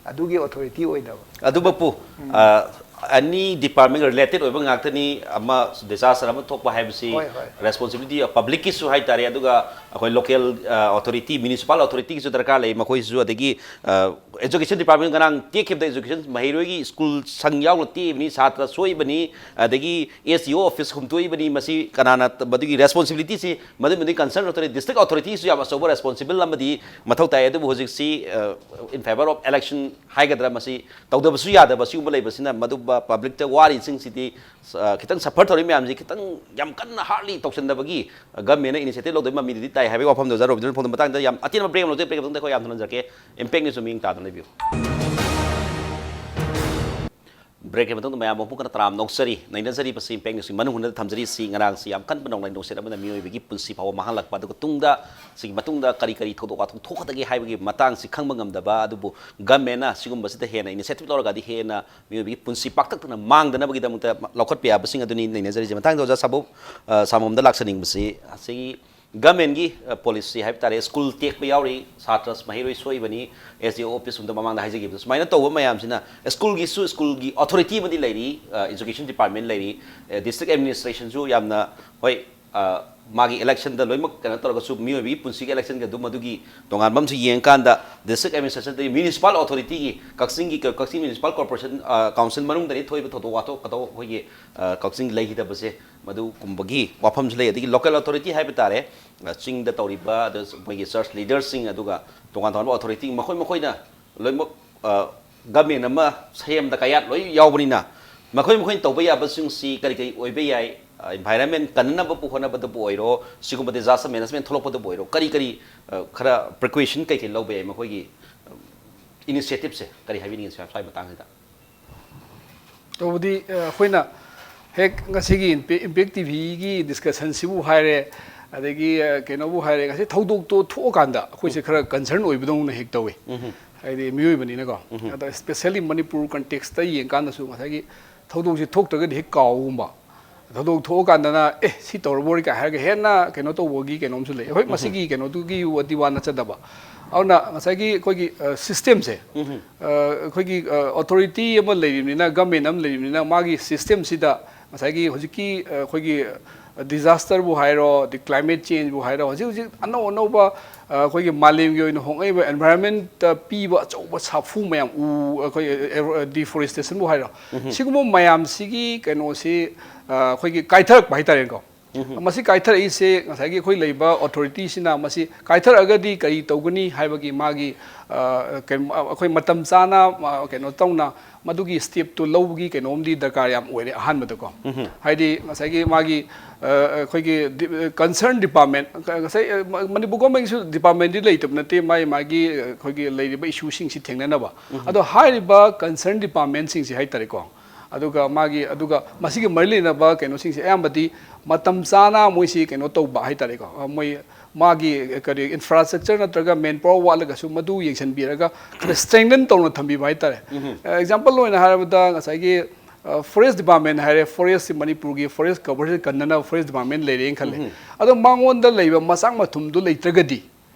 ꯑꯗꯨꯒꯤ ꯑꯣꯊꯣꯔꯤꯇꯤ ꯑꯣꯏꯗꯕ꯫ ꯑꯗꯨꯃꯛꯄꯨ, ꯑ, ꯑꯦꯅꯤ ꯗꯤꯄꯥꯔꯠꯃꯦꯟ ꯔꯤꯂꯦꯇꯦꯠ ꯑꯣꯏꯕ ꯉꯥꯛꯇꯅꯤ꯫ ꯑꯃ ꯗꯤꯖꯥꯁꯇꯔ ꯑꯃ ꯊꯣꯛꯄ ꯍꯥꯏꯕꯁꯤ ꯍꯣꯏ, ꯍꯣꯏ꯫ ꯔꯦꯁꯄꯣꯟꯁꯤꯕꯤꯂꯤꯇꯤ ꯄꯕ꯭ꯂꯤꯛꯀꯤꯁꯨ ꯍꯥꯏꯇꯥꯔꯦ, ꯑꯗꯨꯒ ꯑꯩꯈꯣꯏ ꯂꯣꯀꯦꯜ, ꯑ, ꯑꯣꯊꯣꯔꯤꯇꯤ, ꯃ꯭ꯌꯨꯅꯤꯁꯤꯄꯥꯜ ꯑꯣꯊꯣꯔꯤꯇꯤꯒꯤꯁꯨ ꯗꯔꯀꯥꯔ ꯂꯩ꯫ ꯃꯈꯣꯏꯁꯤꯁꯨ, ꯑꯗꯒꯤ, ꯑ, ꯑꯦꯖꯨꯀꯦꯁꯟ ꯗꯤꯄꯥꯔꯠꯃꯦꯟ ꯉꯔꯥꯡ ꯇꯦꯛꯈꯤꯕꯗ ꯑꯦꯖꯨꯀꯦꯁꯟ ꯃꯍꯩꯔꯣꯏꯒꯤ ꯁ꯭ꯀꯨꯜ ꯁꯪ ꯌꯥꯎꯅ ꯇꯦꯛꯏꯕꯅꯤ, ꯁꯥꯇ꯭ꯔ ꯁꯣꯛꯏꯕꯅꯤ, ꯑꯗꯒꯤ ꯑꯦꯁ ꯗꯤ ꯑꯣ ꯑꯣꯐꯤꯁ ꯍꯨꯝꯇꯣꯛꯏꯕꯅꯤ꯫ ꯃꯁꯤ ꯀꯅꯥꯅ ꯃꯗꯨꯒꯤ ꯔꯦꯁꯄꯣꯟꯁꯤꯕꯤꯂꯤꯇꯤꯁꯤ, ꯃꯗꯨꯒꯤ ꯃꯗꯨꯒꯤ ꯀꯟꯁꯔꯟ ꯑꯣꯊꯣꯔꯤꯇꯤ, ꯗꯤꯁꯇ꯭ꯔꯤꯛ ꯑꯣꯊꯣꯔꯤꯇꯤꯁꯨ ꯌꯥꯝ ꯑꯆꯧꯕ ꯔꯦꯁꯄꯣꯟꯁꯤꯕꯜ ꯑꯃꯗꯤ ꯃꯊꯧ ꯇꯥꯏ꯫ ꯑꯗꯨꯕꯨ ꯍꯧꯖꯤꯛꯁꯤ, ꯑ, in favour of election ꯍꯥꯏꯒꯗ꯭ꯔꯥ, ꯃꯁꯤ ꯇꯧꯗꯕꯁꯨ ꯌꯥꯗꯕ ꯁꯤꯒꯨꯝꯕ ꯂꯩꯕꯁꯤꯅ ꯃꯗꯨ ꯄꯕ꯭ꯂꯤꯛꯇ ꯋꯥꯔꯤꯁꯤꯡꯁꯤꯗꯤ, ꯑ, ꯈꯤꯇꯪ ꯁꯐꯔ ꯇꯧꯔꯤ ꯃꯌꯥꯝꯁꯤ ꯈꯤꯇꯪ ꯌꯥꯝ ꯀꯟꯅ ꯍꯥꯔꯗꯂꯤ ꯇꯧꯁꯤꯟꯗꯕꯒꯤ, ꯑ, ꯒꯃꯦꯟꯅ ꯏꯅꯤꯁꯤꯌꯦꯇꯤꯚ ꯂꯧꯗꯣꯏ ꯃꯃꯤꯗꯨꯗꯤ ꯇꯥꯏ ꯍꯥꯏꯕꯒꯤ ꯋꯥꯐꯝꯗꯣ ꯑꯣꯖꯥ ꯔꯣꯕꯤꯟꯗ꯭ꯔꯅ ꯐꯣꯡꯗꯣꯛꯄ ꯃꯇꯥꯡꯗ ꯌꯥꯝ ꯑꯇꯦꯟꯕ ꯕ꯭ꯔꯦꯛ ꯑꯃ ꯂꯧꯖꯩ꯫ ꯕ꯭ꯔꯦꯛ ꯃꯇꯨꯡꯗ ꯑꯩꯈꯣꯏ ꯌꯥꯝ ꯊꯨꯅ ꯍꯟꯖꯔꯛꯀꯦ꯫ ꯏꯝꯄꯦꯛ ꯅ꯭ꯌꯨꯁ ꯃꯤꯠꯌꯦꯡ ꯇꯥꯗꯨꯅ ꯂꯩꯕꯤꯌꯨ꯫ ꯕ꯭ꯔꯦꯛꯀꯤ ꯃꯇꯨꯡꯗ ꯃꯌꯥꯝ ꯑꯃꯨꯛ ꯍꯟꯅ ꯇꯔꯥꯝꯅ ꯑꯣꯛꯆꯔꯤ꯫ ꯅꯩꯅꯖꯔꯤꯕꯁꯤ ꯏꯝꯄꯦꯛ ꯅ꯭ꯌꯨꯁꯀꯤ ꯃꯅꯨꯡ ꯍꯨꯠꯅ ꯊꯝꯖꯔꯤꯁꯤ꯫ ꯉꯔꯥꯡꯁꯤ ꯌꯥꯝ ꯀꯟꯕ ꯅꯣꯡꯂꯩ ꯅꯨꯡꯁꯤꯠ ꯑꯃꯅ ꯃꯤꯑꯣꯏꯕꯒꯤ ꯄꯨꯟꯁꯤ ꯐꯥꯎꯕ ꯃꯥꯡꯍꯜꯂꯛꯄ, ꯑꯗꯨꯒ ꯇꯨꯡꯗ, ꯁꯤꯒꯤ ꯃꯇꯨꯡꯗ ꯀꯔꯤ ꯀꯔꯤ ꯊꯧꯗꯣꯛ ꯋꯥꯊꯣꯛ ꯊꯣꯛꯀꯗꯒꯦ ꯍꯥꯏꯕꯒꯤ ꯃꯇꯥꯡꯁꯤ ꯈꯪꯕ ꯉꯝꯗꯕ, ꯑꯗꯨꯕꯨ ꯒꯃꯦꯟꯅ ꯁꯤꯒꯨꯝꯕꯁꯤꯗ ꯍꯦꯟꯅ ꯏꯅꯤꯁꯤꯌꯦꯇꯤꯚ ꯂꯧꯔꯒꯗꯤ ꯍꯦꯟꯅ ꯃꯤꯑꯣꯏꯕꯒꯤ ꯄꯨꯟꯁꯤ ꯄꯥꯛꯇꯛꯅꯅ ꯃꯥꯡꯗꯅꯕꯒꯤꯗꯃꯛꯇ ꯂꯧꯈꯠꯄ ꯌꯥꯕꯁꯤꯡ ꯑꯗꯨꯅꯤ ꯅꯩꯅꯖꯔꯤꯁꯦ꯫ ꯃꯊꯪꯗ ꯑꯣꯖꯥ ꯁꯥꯕꯨ, ꯑ, ꯁꯥꯃꯣꯝꯗ ꯂꯥꯛꯆꯅꯤꯡꯕꯁꯤ, ꯑꯁꯤꯒꯤ ꯒꯃꯦꯟꯒꯤ, ꯑ, ꯄꯣꯂꯤꯁꯤ ꯍꯥꯏꯕ ꯇꯥꯔꯦ, ꯁ꯭ꯀꯨꯜ ꯇꯦꯛꯄ ꯌꯥꯎꯔꯤ, ꯁꯥꯇ꯭ꯔ ꯃꯍꯩꯔꯣꯏ ꯁꯣꯛꯏꯕꯅꯤ, ꯑꯦꯁ ꯗꯤ ꯑꯣ ꯑꯣꯐꯤꯁ ꯔꯨꯝꯗ ꯃꯃꯥꯡꯗ ꯍꯥꯏꯖꯈꯤꯕꯗꯣ, ꯁꯨꯃꯥꯏꯅ ꯇꯧꯕ ꯃꯌꯥꯝꯁꯤꯅ ꯁ꯭ꯀꯨꯜꯒꯤꯁꯨ, ꯁ꯭ꯀꯨꯜꯒꯤ ꯑꯣꯊꯣꯔꯤꯇꯤ ꯑꯃꯗꯤ ꯂꯩꯔꯤ, ꯑ, ꯑꯦꯖꯨꯀꯦꯁꯟ ꯗꯤꯄꯥꯔꯠꯃꯦꯟ ꯂꯩꯔꯤ, ꯑ, ꯗꯤꯁꯇ꯭ꯔꯤꯛ ꯑꯦꯗꯃꯤꯅꯤꯁꯇ꯭ꯔꯦꯁꯟꯁꯨ ꯌꯥꯝꯅ, ꯍꯣꯏ, ꯑ, ꯃꯥꯒꯤ ꯏꯂꯦꯛꯁꯟꯗ ꯂꯣꯏꯅꯃꯛ ꯀꯩꯅꯣ ꯇꯧꯔꯒꯁꯨ ꯃꯤꯑꯣꯏꯕꯒꯤ ꯄꯨꯟꯁꯤꯒꯤ ꯏꯂꯦꯛꯁꯟꯒ ꯑꯗꯨꯝ ꯑꯗꯨꯒꯤ ꯇꯣꯉꯥꯟꯕ ꯑꯃꯁꯨ ꯌꯦꯡꯉꯀꯥꯟꯗ ꯗꯤꯁꯇ꯭ꯔꯤꯛ ꯑꯦꯗꯃꯤꯅꯤꯁꯇ꯭ꯔꯦꯁꯟꯗꯒꯤ ꯃ꯭ꯌꯨꯅꯤꯁꯤꯄꯥꯜ ꯑꯣꯊꯣꯔꯤꯇꯤꯒꯤ ꯀꯛꯆꯤꯡꯒꯤ, ꯀꯛꯆꯤꯡ ꯃ꯭ꯌꯨꯅꯤꯁꯤꯄꯥꯜ ꯀꯣꯔꯄꯣꯔꯦꯁꯟ, ꯑ, ꯀꯥꯎꯟꯁꯤꯜ ꯃꯅꯨꯡꯗꯗꯤ ꯊꯣꯛꯏꯕ ꯊꯧꯗꯣꯛ ꯋꯥꯊꯣꯛ ꯀꯗꯧ ꯑꯩꯈꯣꯏꯒꯤ, ꯑ, ꯀꯛꯆꯤꯡ ꯂꯩꯈꯤꯗꯕꯁꯦ ꯃꯗꯨꯒꯨꯝꯕꯒꯤ ꯋꯥꯐꯝꯁꯨ ꯂꯩ꯫ ꯑꯗꯒꯤ ꯂꯣꯀꯦꯜ ꯑꯣꯊꯣꯔꯤꯇꯤ ꯍꯥꯏꯕ ꯇꯥꯔꯦ, ꯑ, ꯆꯤꯡꯗ ꯇꯧꯔꯤꯕ, ꯑꯗ ꯃꯣꯏꯒꯤ ꯆꯔꯆ ꯂꯤꯗꯔꯁꯤꯡ, ꯑꯗꯨꯒ ꯇꯣꯉꯥꯟ ꯇꯣꯉꯥꯟꯕ ꯑꯣꯊꯣꯔꯤꯇꯤ, ꯃꯈꯣꯏ ꯃꯈꯣꯏꯅ ꯂꯣꯏꯅꯃꯛ, ꯑ, ꯒꯃꯦꯟ ꯑꯃ ꯁꯦꯝꯕꯗ ꯀꯌꯥꯠ ꯂꯣꯏ ꯌꯥꯎꯕꯅꯤꯅ, ꯃꯈꯣꯏ ꯃꯈꯣꯏꯅ ꯇꯧꯕ ꯌꯥꯕꯁꯤꯡꯁꯤ ꯀꯔꯤ ꯀꯔꯤ ꯑꯣꯏꯕ ꯌꯥꯏ? ꯑꯦꯟꯚꯥꯏꯔꯟꯃꯦꯟ ꯀꯟꯅꯅꯕꯕꯨ ꯍꯣꯠꯅꯕꯗꯕꯨ ꯑꯣꯏꯔꯣ, ꯁꯤꯒꯨꯝꯕ ꯗꯤꯖꯥꯁꯇꯔ ꯃꯦꯅꯦꯖꯃꯦꯟ ꯊꯣꯛꯂꯛꯄꯗꯕꯨ ꯑꯣꯏꯔꯣ, ꯀꯔꯤ ꯀꯔꯤ ꯑ, ꯈꯔ ꯄ꯭ꯔꯤꯀꯣꯁꯟ ꯀꯩꯀꯩ ꯂꯧꯕ ꯌꯥꯏ? ꯃꯈꯣꯏꯒꯤ ꯏꯅꯤꯁꯤꯌꯦꯇꯤꯞꯁꯦ ꯀꯔꯤ ꯍꯥꯏꯕꯤꯅꯤꯡꯉꯤ ꯁ꯭ꯋꯥꯏ ꯃꯇꯥꯡꯁꯤꯗ? ꯇꯧꯕꯗꯤ ꯑ, ꯑꯩꯈꯣꯏꯅ ꯍꯦꯛ ꯉꯁꯤꯒꯤ ꯏꯝꯄꯦꯛ ꯇꯤ ꯚꯤꯒꯤ ꯗꯤꯁꯀꯁꯟꯁꯤꯕꯨ ꯍꯥꯏꯔꯦ, ꯑꯗꯒꯤ ꯑ, ꯀꯩꯅꯣꯕꯨ ꯍꯥꯏꯔꯦ, ꯉꯁꯤ ꯊꯧꯗꯣꯛꯇꯣ ꯊꯣꯛꯑꯀꯥꯟꯗ ꯑꯩꯈꯣꯏꯁꯦ ꯈꯔ ꯀꯟꯁꯔꯟ ꯑꯣꯏꯕꯗꯧꯅ ꯍꯦꯛ ꯇꯧꯏ꯫ ꯍꯥꯏꯗꯤ ꯃꯤꯑꯣꯏꯕꯅꯤꯅꯀꯣ꯫ ꯑꯗꯣ especially ꯃꯅꯤꯄꯨꯔ ꯀꯟꯇꯦꯛꯁꯇ ꯌꯦꯡꯀꯥꯟꯗꯁꯨ ꯉꯁꯥꯏꯒꯤ ꯊꯧꯗꯣꯛꯁꯦ ꯊꯣꯛꯇ꯭ꯔꯒꯗꯤ ꯍꯦꯛ ꯀꯥꯎꯕꯒꯨꯝꯕ, ꯊꯧꯗꯣꯛ ꯊꯣꯛꯑꯀꯥꯟꯗꯅ ꯑꯦ ꯁꯤ ꯇꯧꯔꯕꯣꯔꯤ ꯀꯥꯏ ꯍꯥꯏꯔꯒ ꯍꯦꯟꯅ ꯀꯩꯅꯣ ꯇꯧꯕꯒꯤ ꯀꯩꯅꯣꯝꯁꯨ ꯂꯩ꯫ ꯍꯣꯏ, ꯃꯁꯤꯒꯤ ꯀꯩꯅꯣꯗꯨꯒꯤ ꯋꯥꯗꯤ ꯋꯥ ꯅꯠꯆꯗꯕ꯫ ꯑꯗꯨꯅ ꯉꯁꯥꯏꯒꯤ ꯑꯩꯈꯣꯏꯒꯤ ꯁꯤꯁꯇꯦꯝꯁꯦ, ꯑꯩꯈꯣꯏꯒꯤ ꯑꯣꯊꯣꯔꯤꯇꯤ ꯑꯃ ꯂꯩꯔꯤꯕꯅꯤꯅ, ꯒꯃꯦꯟ ꯑꯃ ꯂꯩꯔꯤꯕꯅꯤꯅ, ꯃꯥꯒꯤ ꯁꯤꯁꯇꯦꯝꯁꯤꯗ ꯉꯁꯥꯏꯒꯤ ꯍꯧꯖꯤꯛꯀꯤ ꯑꯩꯈꯣꯏꯒꯤ ꯗꯤꯖꯥꯁꯇꯔꯕꯨ ꯍꯥꯏꯔꯣ, ꯑꯗꯩ ꯀ꯭ꯂꯥꯏꯃꯦꯠ ꯆꯦꯟꯖꯕꯨ ꯍꯥꯏꯔꯣ, ꯍꯧꯖꯤꯛ ꯍꯧꯖꯤꯛ ꯑꯅꯧ ꯑꯅꯧꯕ ꯑ, ꯑꯩꯈꯣꯏꯒꯤ ꯃꯥꯂꯦꯝꯒꯤ ꯑꯣꯏꯅ ꯍꯣꯡꯂꯛꯏꯕ ꯑꯦꯟꯚꯥꯏꯔꯟꯃꯦꯟꯇ ꯄꯤꯕ ꯑꯆꯧꯕ ꯁꯥꯐꯨ ꯃꯌꯥꯝ, ꯎ, ꯑꯩꯈꯣꯏ ꯗꯤꯐꯣꯔꯦꯁꯇꯦꯁꯟꯕꯨ ꯍꯥꯏꯔꯣ, ꯁꯤꯒꯨꯝꯕ ꯃꯌꯥꯝꯁꯤꯒꯤ ꯀꯩꯅꯣꯁꯤ ꯑ, ꯑꯩꯈꯣꯏꯒꯤ ꯀꯥꯏꯊꯔꯛꯄ ꯍꯥꯏꯇꯥꯔꯦꯀꯣ꯫ ꯃꯁꯤ ꯀꯥꯏꯊꯔꯛꯏꯁꯦ ꯉꯁꯥꯏꯒꯤ ꯑꯩꯈꯣꯏ ꯂꯩꯕ ꯑꯣꯊꯣꯔꯤꯇꯤꯁꯤꯅ ꯃꯁꯤ ꯀꯥꯏꯊꯔꯛꯑꯒꯗꯤ ꯀꯔꯤ ꯇꯧꯒꯅꯤ ꯍꯥꯏꯕꯒꯤ ꯃꯥꯒꯤ ꯑ, ꯀꯩꯅꯣ, ꯑꯩꯈꯣꯏ ꯃꯇꯝ ꯆꯥꯅ ꯑ, ꯀꯩꯅꯣ ꯇꯧꯅ ꯃꯗꯨꯒꯤ ꯁ꯭ꯇꯦꯞꯇꯨ ꯂꯧꯕꯒꯤ ꯀꯩꯅꯣꯝꯗꯤ ꯗꯔꯀꯥꯔ ꯌꯥꯝ ꯑꯣꯏꯔꯦ ꯑꯍꯥꯟꯕꯗꯀꯣ꯫ ꯍꯥꯏꯗꯤ ꯉꯁꯥꯏꯒꯤ ꯃꯥꯒꯤ ꯑ, ꯑꯩꯈꯣꯏꯒꯤ ꯀꯟꯁꯔꯟ ꯗꯤꯄꯥꯔꯠꯃꯦꯟ, ꯉꯁꯥꯏ ꯑ, ꯃ- ꯃꯅꯤꯄꯨꯔ ꯒꯣꯔꯃꯦꯟꯒꯤꯁꯨ ꯗꯤꯄꯥꯔꯠꯃꯦꯟꯗꯤ ꯂꯩꯇꯕ ꯅꯠꯇꯦ, ꯃꯥꯒꯤ ꯃꯥꯒꯤ ꯑ, ꯑꯩꯈꯣꯏꯒꯤ ꯂꯩꯔꯤꯕ ꯏꯁꯨꯁꯤꯡꯁꯤ ꯊꯦꯡꯅꯅꯕ꯫ ꯑꯗꯣ ꯍꯥꯏꯔꯤꯕ ꯀꯟꯁꯔꯟ ꯗꯤꯄꯥꯔꯠꯃꯦꯟꯁꯤꯡꯁꯤ ꯍꯥꯏꯇꯥꯔꯦꯀꯣ, ꯑꯗꯨꯒ ꯃꯥꯒꯤ ꯑꯗꯨꯒ ꯃꯁꯤꯒ ꯃꯔꯤ ꯂꯩꯅꯕ ꯀꯩꯅꯣꯁꯤꯡꯁꯦ ꯑꯌꯥꯝꯕꯗꯤ ꯃꯇꯝ ꯆꯥꯅ ꯃꯣꯏꯁꯤ ꯀꯩꯅꯣ ꯇꯧꯕ ꯍꯥꯏꯇꯥꯔꯦꯀꯣ꯫ ꯑ, ꯃꯣꯏ ꯃꯥꯒꯤ ꯀꯔꯤ ꯏꯟꯐ꯭ꯔꯥꯁ꯭ꯇ꯭ꯔꯛꯆꯔ ꯅꯠꯇ꯭ꯔꯒ ꯃꯦꯟ ꯄꯥꯋꯔ ꯋꯥꯠꯂꯒꯁꯨ ꯃꯗꯨ ꯌꯦꯡꯁꯤꯟꯕꯤꯔꯒ ꯈꯔ ꯁ꯭ꯇꯔꯦꯡꯊꯟ ꯇꯧꯅ ꯊꯝꯕꯤꯕ ꯍꯥꯏꯇꯥꯔꯦ꯫ ꯑꯦꯛꯖꯥꯝꯄꯜ ꯑꯣꯏꯅ ꯍꯥꯏꯔꯕꯗ ꯉꯁꯥꯏꯒꯤ ꯐꯣꯔꯦꯁ ꯗꯤꯄꯥꯔꯠꯃꯦꯟ ꯍꯥꯏꯔꯦ, ꯐꯣꯔꯦꯁꯁꯤ ꯃꯅꯤꯄꯨꯔꯒꯤ ꯐꯣꯔꯦꯁ ꯀꯚꯔꯁꯤ ꯀꯟꯅꯅꯕ ꯐꯣꯔꯦꯁ ꯗꯤꯄꯥꯔꯠꯃꯦꯟ ꯂꯩꯔꯦꯅ ꯈꯜꯂꯦ꯫ ꯑꯗꯣ ꯃꯉꯣꯟꯗ ꯂꯩꯕ ꯃꯆꯥꯛ ꯃꯊꯨꯝꯗꯨ ꯂꯩꯇ꯭ꯔꯒꯗꯤ,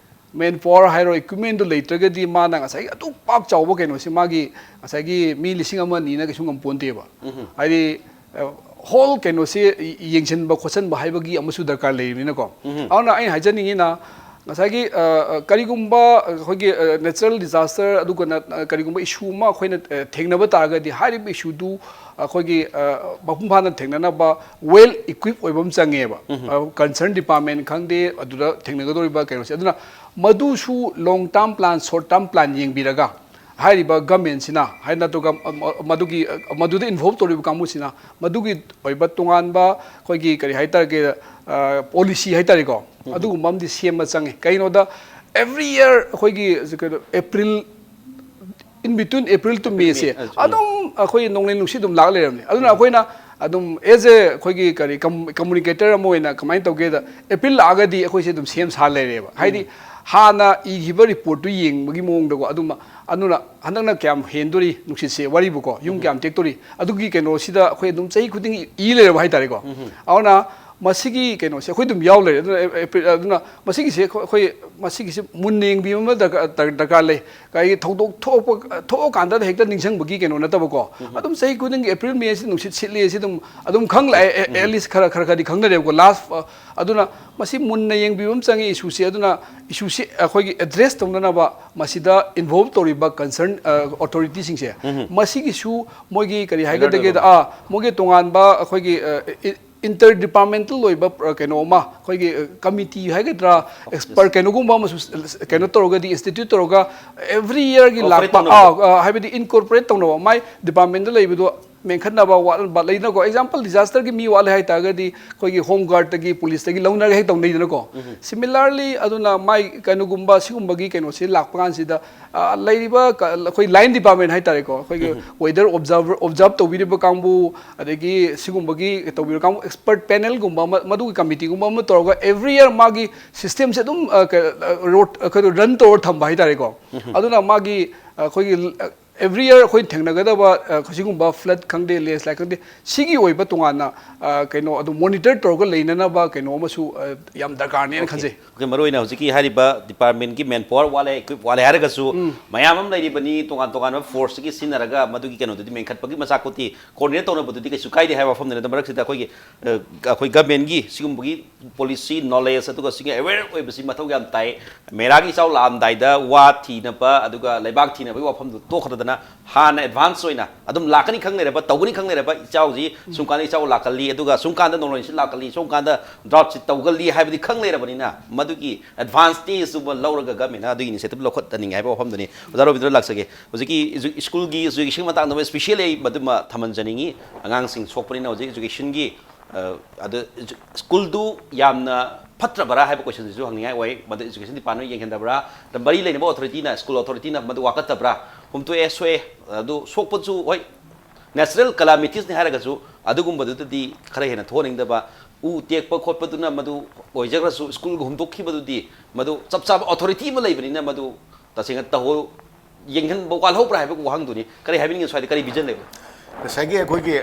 ꯃꯦꯟ ꯄꯥꯋꯔ ꯍꯥꯏꯔꯣ, ꯏꯀ꯭ꯋꯤꯞꯃꯦꯟꯗꯨ ꯂꯩꯇ꯭ꯔꯒꯗꯤ ꯃꯥꯅ ꯉꯁꯥꯏꯒꯤ ꯑꯗꯨꯛ ꯄꯥꯛ ꯆꯥꯎꯕ ꯀꯩꯅꯣꯁꯤ ꯃꯥꯒꯤ ꯉꯁꯥꯏꯒꯤ ꯃꯤ ꯂꯤꯁꯤꯡ ꯑꯃ ꯑꯅꯤꯅ ꯀꯩꯁꯨ ꯉꯝꯄꯣꯟꯇꯦꯕ꯫ ꯍꯥꯏꯗꯤ ꯍꯣꯜ ꯀꯩꯅꯣꯁꯤ ꯌꯦꯡꯁꯤꯟꯕ ꯈꯣꯠꯆꯟꯕ ꯍꯥꯏꯕꯒꯤ ꯑꯃꯁꯨ ꯗꯔꯀꯥꯔ ꯂꯩꯔꯤꯕꯅꯤꯅꯀꯣ꯫ ꯑꯗꯨꯅ ꯑꯩꯅ ꯍꯥꯏꯖꯅꯤꯡꯉꯤꯅ ꯉꯁꯥꯏꯒꯤ ꯑ, ꯑ, ꯀꯔꯤꯒꯨꯝꯕ ꯑꯩꯈꯣꯏꯒꯤ ꯅꯦꯆꯔꯦꯜ ꯗꯤꯖꯥꯁꯇꯔ ꯑꯗꯨꯒ ꯅ- ꯑ, ꯀꯔꯤꯒꯨꯝꯕ ꯏꯁꯨ ꯑꯃ ꯑꯩꯈꯣꯏꯅ ꯑ, ꯊꯦꯡꯅꯕ ꯇꯥꯔꯒꯗꯤ ꯍꯥꯏꯔꯤꯕ ꯏꯁꯨꯗꯨ ꯑꯩꯈꯣꯏꯒꯤ ꯑ, ꯃꯄꯨꯡ ꯐꯥꯅ ꯊꯦꯡꯅꯅꯕ ꯋꯦꯜ ꯏꯀ꯭ꯋꯤꯞ ꯑꯣꯏꯕ ꯑꯃ ꯆꯪꯉꯦꯕ꯫ ꯀꯟꯁꯔꯟ ꯗꯤꯄꯥꯔꯠꯃꯦꯟ ꯈꯪꯗꯦ, ꯑꯗꯨꯗ ꯊꯦꯡꯅꯒꯗꯧꯔꯤꯕ ꯀꯩꯅꯣꯁꯦ꯫ ꯑꯗꯨꯅ ꯃꯗꯨꯁꯨ long term plan, short term plan ꯌꯦꯡꯕꯤꯔꯒ ꯍꯥꯏꯔꯤꯕ ꯒꯃꯦꯟꯁꯤꯅ ꯍꯥꯏ ꯅꯠꯇ꯭ꯔꯒ ꯃꯗꯨꯒꯤ, ꯃꯗꯨꯗ ꯏꯟꯚꯣꯜꯕ ꯇꯧꯔꯤꯕ ꯀꯥꯡꯕꯨꯁꯤꯅ ꯃꯗꯨꯒꯤ ꯑꯣꯏꯕ ꯇꯣꯉꯥꯟꯕ ꯑꯩꯈꯣꯏꯒꯤ ꯀꯔꯤ ꯍꯥꯏꯇꯥꯔꯒꯦ, ꯄꯣꯂꯤꯁꯤ ꯍꯥꯏꯇꯥꯔꯦꯀꯣ, ꯑꯗꯨꯒꯨꯝꯕ ꯑꯃꯗꯤ ꯁꯦꯝꯕ ꯆꯪꯉꯤ꯫ ꯀꯩꯒꯤꯅꯣꯗ, ꯑꯦꯕ꯭ꯔꯤ ꯌꯔ ꯑꯩꯈꯣꯏꯒꯤ ꯀꯩꯅꯣ, April, in between April to May ꯁꯦ ꯑꯗꯨꯝ ꯑꯩꯈꯣꯏ ꯅꯣꯡꯂꯩ ꯅꯨꯡꯁꯤꯠ ꯑꯗꯨꯝ ꯂꯥꯛ ꯂꯩꯔꯕꯅꯤ꯫ ꯑꯗꯨꯅ ꯑꯩꯈꯣꯏꯅ ꯑꯗꯨꯝ ꯑꯦꯖ ꯑꯦ ꯑꯩꯈꯣꯏꯒꯤ ꯀꯔꯤ ꯀꯝ-, ꯀꯝꯃꯨꯅꯤꯀꯦꯇꯔ ꯑꯃ ꯑꯣꯏꯅ ꯀꯃꯥꯏꯅ ꯇꯧꯒꯦꯗ, ꯑꯦꯄ꯭ꯔꯤꯜ ꯂꯥꯛꯑꯒꯗꯤ ꯑꯩꯈꯣꯏꯁꯦ ꯑꯗꯨꯝ ꯁꯦꯝ ꯁꯥ ꯂꯩꯔꯦꯕ꯫ ꯍꯥꯏꯗꯤ ꯍꯥꯟꯅ ꯏꯈꯤꯕ ꯔꯤꯄꯣꯔꯠꯇꯨ ꯌꯦꯡꯕꯒꯤ ꯃꯑꯣꯡꯗꯀꯣ, ꯑꯗꯨꯝ, ꯑꯗꯨꯅ ꯍꯟꯗꯛꯅ ꯀꯌꯥꯝ ꯍꯦꯟꯗꯣꯔꯤ ꯅꯨꯡꯁꯤꯠꯁꯦ, ꯋꯥꯔꯤꯕꯨꯀꯣ, ꯌꯨꯝ ꯀꯌꯥꯝ ꯇꯦꯛꯇꯣꯔꯤ, ꯑꯗꯨꯒꯤ ꯀꯩꯅꯣꯁꯤꯗ ꯑꯩꯈꯣꯏ ꯑꯗꯨꯝ ꯆꯍꯤ ꯈꯨꯗꯤꯡꯒꯤ ꯏ ꯂꯩꯔꯕ ꯍꯥꯏꯇꯥꯔꯦꯀꯣ꯫ ꯑꯗꯨꯅ ꯃꯁꯤꯒꯤ ꯀꯩꯅꯣꯁꯦ ꯑꯩꯈꯣꯏ ꯑꯗꯨꯝ ꯌꯥꯎ ꯂꯩꯔꯦ꯫ ꯑꯗꯨꯅ ꯑꯦ-, ꯑꯦꯄ꯭ꯔꯤꯜ, ꯑꯗꯨꯅ ꯃꯁꯤꯒꯤꯁꯦ ꯑꯩꯈꯣꯏ, ꯑꯩꯈꯣꯏ ꯃꯁꯤꯒꯤꯁꯦ ꯃꯨꯟꯅ ꯌꯦꯡꯕꯤꯕ ꯑꯃ ꯗꯔꯀꯥꯔ, ꯗꯔꯀꯥꯔ ꯂꯩ꯫ ꯀꯔꯤ ꯊꯧꯗꯣꯛ ꯊꯣꯛꯄ, ꯊꯣꯛꯑꯀꯥꯟꯗ ꯍꯦꯛꯇ ꯅꯤꯡꯁꯤꯡꯕꯒꯤ ꯀꯩꯅꯣ ꯅꯠꯇꯕꯀꯣ꯫ ꯑꯗꯨꯝ ꯆꯍꯤ ꯈꯨꯗꯤꯡꯒꯤ ꯑꯦꯄ꯭ꯔꯤꯜ, ꯃꯦ ꯁꯤ ꯅꯨꯡꯁꯤꯠ ꯁꯤꯠꯂꯤ ꯁꯤ ꯑꯗꯨꯝ, ꯑꯗꯨꯝ ꯈꯪ ꯂꯥꯛꯑꯦ, ꯑꯦ-, ꯑꯦꯠꯂꯤꯁ ꯈꯔ, ꯈꯔ ꯈꯔꯗꯤ ꯈꯪꯅꯔꯦꯕꯀꯣ꯫ ꯂꯥꯁ, ꯑ, ꯑꯗꯨꯅ ꯃꯁꯤ ꯃꯨꯟꯅ ꯌꯦꯡꯕꯤꯕ ꯑꯃ ꯆꯪꯉꯤ ꯏꯁꯨꯁꯦ꯫ ꯑꯗꯨꯅ ꯏꯁꯨꯁꯦ ꯑꯩꯈꯣꯏꯒꯤ ꯑꯦꯗ꯭ꯔꯦꯁ ꯇꯧꯅꯅꯕ ꯃꯁꯤꯗ ꯏꯟꯚꯣꯜꯕ ꯇꯧꯔꯤꯕ ꯀꯟꯁꯔꯟ, ꯑ, ꯑꯣꯊꯣꯔꯤꯇꯤꯁꯤꯡꯁꯦ, ꯃꯁꯤꯒꯤꯁꯨ ꯃꯣꯏꯒꯤ ꯀꯔꯤ ꯍꯥꯏꯒꯗꯒꯦꯗ, ꯑꯥ, ꯃꯣꯏꯒꯤ ꯇꯣꯉꯥꯟꯕ ꯑꯩꯈꯣꯏꯒꯤ, ꯑ, ꯏ-, ꯏꯟꯇꯔ ꯗꯤꯄꯥꯔꯠꯃꯦꯟꯇꯦꯜ ꯑꯣꯏꯕ, ꯑ, ꯀꯩꯅꯣ ꯑꯃ, ꯑꯩꯈꯣꯏꯒꯤ, ꯑ, ꯀꯃꯤꯇꯤ ꯍꯥꯏꯒꯗ꯭ꯔꯥ, ꯑꯦꯛꯁꯄꯔꯠ ꯀꯩꯅꯣꯒꯨꯝꯕ ꯑꯃꯁꯨ ꯀꯩꯅꯣ ꯇꯧꯔꯒꯗꯤ, ꯏꯟꯁꯇꯤꯇ꯭ꯌꯨꯠ ꯇꯧꯔꯒ ꯑꯦꯕ꯭ꯔꯤ ꯌꯔꯒꯤ ꯂꯥꯛꯄ, ꯑꯥ, ꯑ, ꯍꯥꯏꯕꯗꯤ ꯏꯟꯀꯣꯔꯄꯣꯔꯦꯠ ꯇꯧꯅꯕ, ꯃꯥꯏ ꯗꯤꯄꯥꯔꯠꯃꯦꯟꯗ ꯂꯩꯕꯗꯣ ꯃꯦꯟꯈꯠꯅꯕ ꯋꯥꯠꯂꯝꯕ ꯂꯩꯅꯀꯣ꯫ ꯑꯦꯛꯖꯥꯝꯄꯜ, ꯗꯤꯖꯥꯁꯇꯔꯒꯤ ꯃꯤ ꯋꯥꯠꯂꯦ ꯍꯥꯏꯇꯥꯔꯒꯗꯤ ꯑꯩꯈꯣꯏꯒꯤ ꯍꯣꯝ ꯒꯥꯔꯗꯇꯒꯤ, ꯄꯨꯂꯤꯁꯇꯒꯤ ꯂꯧꯅꯔꯒ ꯍꯦꯛ ꯇꯧꯅꯩꯗꯅꯀꯣ꯫ ꯁꯤꯃꯤꯂꯥꯔꯂꯤ, ꯑꯗꯨꯅ ꯃꯥꯏ ꯀꯩꯅꯣꯒꯨꯝꯕ ꯁꯤꯒꯨꯝꯕꯒꯤ ꯀꯩꯅꯣꯁꯤ ꯂꯥꯛꯄ ꯀꯥꯟꯁꯤꯗ, ꯑ, ꯂꯩꯔꯤꯕ ꯀ-, ꯑꯩꯈꯣꯏ ꯂꯥꯏꯟ ꯗꯤꯄꯥꯔꯠꯃꯦꯟ ꯍꯥꯏꯇꯥꯔꯦꯀꯣ, ꯑꯩꯈꯣꯏꯒꯤ ꯋꯦꯗꯔ ꯑꯣꯕꯖꯥꯔꯚꯔ, ꯑꯣꯕꯖꯥꯔꯚ ꯇꯧꯕꯤꯔꯤꯕ ꯀꯥꯡꯕꯨ, ꯑꯗꯒꯤ ꯁꯤꯒꯨꯝꯕꯒꯤ ꯇꯧꯕꯤꯔꯤꯕ ꯀꯥꯡꯕꯨ, ꯑꯦꯛꯁꯄꯔꯠ ꯄꯦꯅꯦꯜꯒꯨꯝꯕ ꯑꯃ, ꯃꯗꯨꯒꯤ ꯀꯃꯤꯇꯤꯒꯨꯝꯕ ꯑꯃ ꯇꯧꯔꯒ ꯑꯦꯕ꯭ꯔꯤ ꯌꯔ ꯃꯥꯒꯤ ꯁꯤꯁꯇꯦꯝꯁꯦ ꯑꯗꯨꯝ, ꯑ, ꯀ-, ꯑ, ꯔꯣꯠ-, ꯑ, ꯀꯩꯅꯣ, ꯔꯟ ꯇꯧꯔ ꯊꯝꯕ ꯍꯥꯏꯇꯥꯔꯦꯀꯣ꯫ ꯑꯗꯨꯅ ꯃꯥꯒꯤ, ꯑ, ꯑꯩꯈꯣꯏꯒꯤ, ꯑ, ꯑꯦꯕ꯭ꯔꯤ ꯌꯔ ꯑꯩꯈꯣꯏꯅ ꯊꯦꯡꯅꯒꯗꯕ, ꯑ, ꯁꯤꯒꯨꯝꯕ ꯐ꯭ꯂꯠ ꯈꯪꯗꯦ, ꯂꯦꯟꯁꯂꯥꯏꯠ ꯈꯪꯗꯦ, ꯁꯤꯒꯤ ꯑꯣꯏꯕ ꯇꯣꯉꯥꯟꯅ, ꯑ, ꯀꯩꯅꯣ, ꯑꯗꯨꯝ ꯃꯣꯅꯤꯇꯔ ꯇꯧꯔꯒ ꯂꯩꯅꯅꯕ ꯀꯩꯅꯣ ꯑꯃꯁꯨ, ꯑ, ꯌꯥꯝ ꯗꯔꯀꯥꯔꯅꯦꯅ ꯈꯟꯖꯩ꯫ ꯑꯣꯀꯦ, ꯃꯔꯨꯑꯣꯏꯅ ꯍꯧꯖꯤꯛꯀꯤ ꯍꯥꯏꯔꯤꯕ ꯗꯤꯄꯥꯔꯠꯃꯦꯟꯒꯤ ꯃꯦꯟ ꯄꯥꯋꯔ ꯋꯥꯠꯂꯦ, ꯏꯀ꯭ꯋꯤꯞ ꯋꯥꯠꯂꯦ ꯍꯥꯏꯔꯒꯁꯨ, ꯃꯌꯥꯝ ꯑꯃ ꯂꯩꯔꯤꯕꯅꯤ, ꯇꯣꯉꯥꯟ ꯇꯣꯉꯥꯟꯕ ꯐꯣꯔꯁꯇꯒꯤ ꯁꯤꯖꯤꯟꯅꯔꯒ ꯃꯗꯨꯒꯤ ꯀꯩꯅꯣꯗꯨꯗꯤ ꯃꯦꯟꯈꯠꯄꯒꯤ ꯃꯆꯥꯛ ꯀꯣꯠꯇꯤ ꯀꯣꯑꯣꯔꯗꯤꯅꯦꯠ ꯇꯧꯅꯕꯗꯨꯗꯤ ꯀꯩꯁꯨ ꯀꯥꯏꯗꯦ ꯍꯥꯏꯕ ꯋꯥꯐꯝꯗꯨꯅꯤ꯫ ꯑꯗꯣ ꯃꯔꯛꯁꯤꯗ ꯑꯩꯈꯣꯏꯒꯤ, ꯑ, ꯑꯩꯈꯣꯏ ꯒꯃꯦꯟꯒꯤ ꯁꯤꯒꯨꯝꯕꯒꯤ ꯄꯣꯂꯤꯁꯤ, ꯅꯣꯂꯦꯖ, ꯑꯗꯨꯒ ꯁꯤꯒꯤ ꯑꯦꯋꯦꯌꯔ ꯑꯣꯏꯕꯁꯤ ꯃꯊꯧ ꯌꯥꯝ ꯇꯥꯏ꯫ ꯃꯦꯔꯥꯒꯤ ꯏꯆꯥꯎ ꯂꯥꯛꯑꯝꯗꯥꯏꯗ ꯋꯥ ꯊꯤꯅꯕ, ꯑꯗꯨꯒ ꯂꯩꯕꯥꯛ ꯊꯤꯅꯕꯒꯤ ꯋꯥꯐꯝꯗꯨ ꯇꯣꯛꯈ꯭ꯔꯗ ꯑꯗꯨꯅ ꯍꯥꯟꯅ ꯑꯦꯗꯚꯥꯟꯁ ꯑꯣꯏꯅ ꯑꯗꯨꯝ ꯂꯥꯛꯀꯅꯤ ꯈꯪ ꯂꯩꯔꯕ, ꯇꯧꯒꯅꯤ ꯈꯪ ꯂꯩꯔꯕ, ꯏꯆꯥꯎꯁꯤ ꯁꯨꯝ ꯀꯥꯟꯗ ꯏꯆꯥꯎ ꯂꯥꯛꯀꯜꯂꯤ, ꯑꯗꯨꯒ ꯁꯨꯝ ꯀꯥꯟꯗ ꯅꯣꯡꯂꯩ ꯅꯨꯡꯁꯤꯠ ꯂꯥꯛꯀꯜꯂꯤ, ꯁꯨꯝ ꯀꯥꯟꯗ ꯗ꯭ꯔꯥꯎꯠꯁꯤ ꯇꯧꯒꯜꯂꯤ ꯍꯥꯏꯕꯗꯤ ꯈꯪ ꯂꯩꯔꯕꯅꯤꯅ, ꯃꯗꯨꯒꯤ ꯑꯦꯗꯚꯥꯟꯁ ꯁ꯭ꯇꯦꯖꯇꯨꯃ ꯂꯧꯔꯒ ꯒꯃꯦꯟꯅ ꯑꯗꯨꯒꯤ ꯏꯅꯤꯁꯤꯌꯦꯇꯤꯚ ꯂꯧꯈꯠꯍꯟꯅꯤꯡꯉꯦ ꯍꯥꯏꯕ ꯋꯥꯐꯝꯗꯨꯅꯤ꯫ ꯑꯣꯖꯥ ꯔꯣꯕꯤꯟꯗ꯭ꯔ, ꯂꯥꯛꯆꯒꯦ꯫ ꯍꯧꯖꯤꯛꯀꯤ ꯏꯖꯨ-, ꯁ꯭ꯀꯨꯜꯒꯤ ꯏꯖꯨꯀꯦꯁꯟ ꯃꯇꯥꯡꯗ ꯏꯁꯄꯤꯁꯤꯌꯦꯜꯂꯤ ꯑꯩ ꯃꯗꯨꯃ ꯊꯝꯍꯟꯖꯅꯤꯡꯉꯤ꯫ ꯑꯉꯥꯡꯁꯤꯡ ꯁꯣꯛꯄꯅꯤꯅ ꯍꯧꯖꯤꯛ ꯏꯖꯨꯀꯦꯁꯟꯒꯤ, ꯑ, ꯑꯗ ꯏꯖꯨ-, ꯁ꯭ꯀꯨꯜꯗꯨ ꯌꯥꯝꯅ ꯐꯠꯇ꯭ꯔꯕ꯭ꯔꯥ ꯍꯥꯏꯕ ꯀꯣꯏꯁꯟꯁꯤꯁꯨ ꯍꯪꯅꯤꯡꯉꯥꯏ ꯑꯣꯏ꯫ ꯃꯗꯨ ꯏꯖꯨꯀꯦꯁꯟ ꯗꯤꯄꯥꯔꯠꯃꯦꯟ ꯌꯦꯡꯁꯤꯟꯗꯕ꯭ꯔꯥ, ꯃꯔꯤ ꯂꯩꯅꯕ ꯑꯣꯊꯣꯔꯤꯇꯤꯅ, ꯁ꯭ꯀꯨꯜ ꯑꯣꯊꯣꯔꯤꯇꯤꯅ ꯃꯗꯨ ꯋꯥꯀꯠꯇꯕ꯭ꯔꯥ? ꯍꯨꯝꯇꯣꯛꯑꯦ, ꯁꯣꯛꯑꯦ, ꯑꯗꯨ ꯁꯣꯛꯄꯁꯨ ꯍꯣꯏ, ꯅꯦꯆꯔꯦꯜ ꯀꯂꯥꯃꯤꯇꯤꯁꯅꯤ ꯍꯥꯏꯔꯒꯁꯨ ꯑꯗꯨꯒꯨꯝꯕꯗꯨꯗꯗꯤ ꯈꯔ ꯍꯦꯟꯅ ꯊꯣꯛꯍꯟꯅꯤꯡꯗꯕ, ꯎ ꯇꯦꯛꯄ ꯈꯣꯠꯄꯗꯨꯅ ꯃꯗꯨ ꯑꯣꯏꯖꯈ꯭ꯔꯁꯨ, ꯁ꯭ꯀꯨꯜꯒ ꯍꯨꯝꯗꯣꯛꯈꯤꯕꯗꯨꯗꯤ ꯃꯗꯨ ꯆꯞ ꯆꯥꯕ ꯑꯣꯊꯣꯔꯤꯇꯤ ꯑꯃ ꯂꯩꯕꯅꯤꯅ ꯃꯗꯨ ꯇꯁꯦꯡꯅ ꯇꯧꯍꯧ-, ꯌꯦꯡꯍꯟꯕ ꯋꯥꯠꯍꯧꯕ꯭ꯔꯥ ꯍꯥꯏꯕ ꯋꯥꯍꯪꯗꯨꯅꯤ꯫ ꯀꯔꯤ ꯍꯥꯏꯕꯤꯅꯤꯡꯉꯤ? ꯁ꯭ꯋꯥꯏꯗ ꯀꯔꯤ ꯚꯤꯖꯟ ꯂꯩꯕ? ꯉꯁꯥꯏꯒꯤ ꯑꯩꯈꯣꯏꯒꯤ,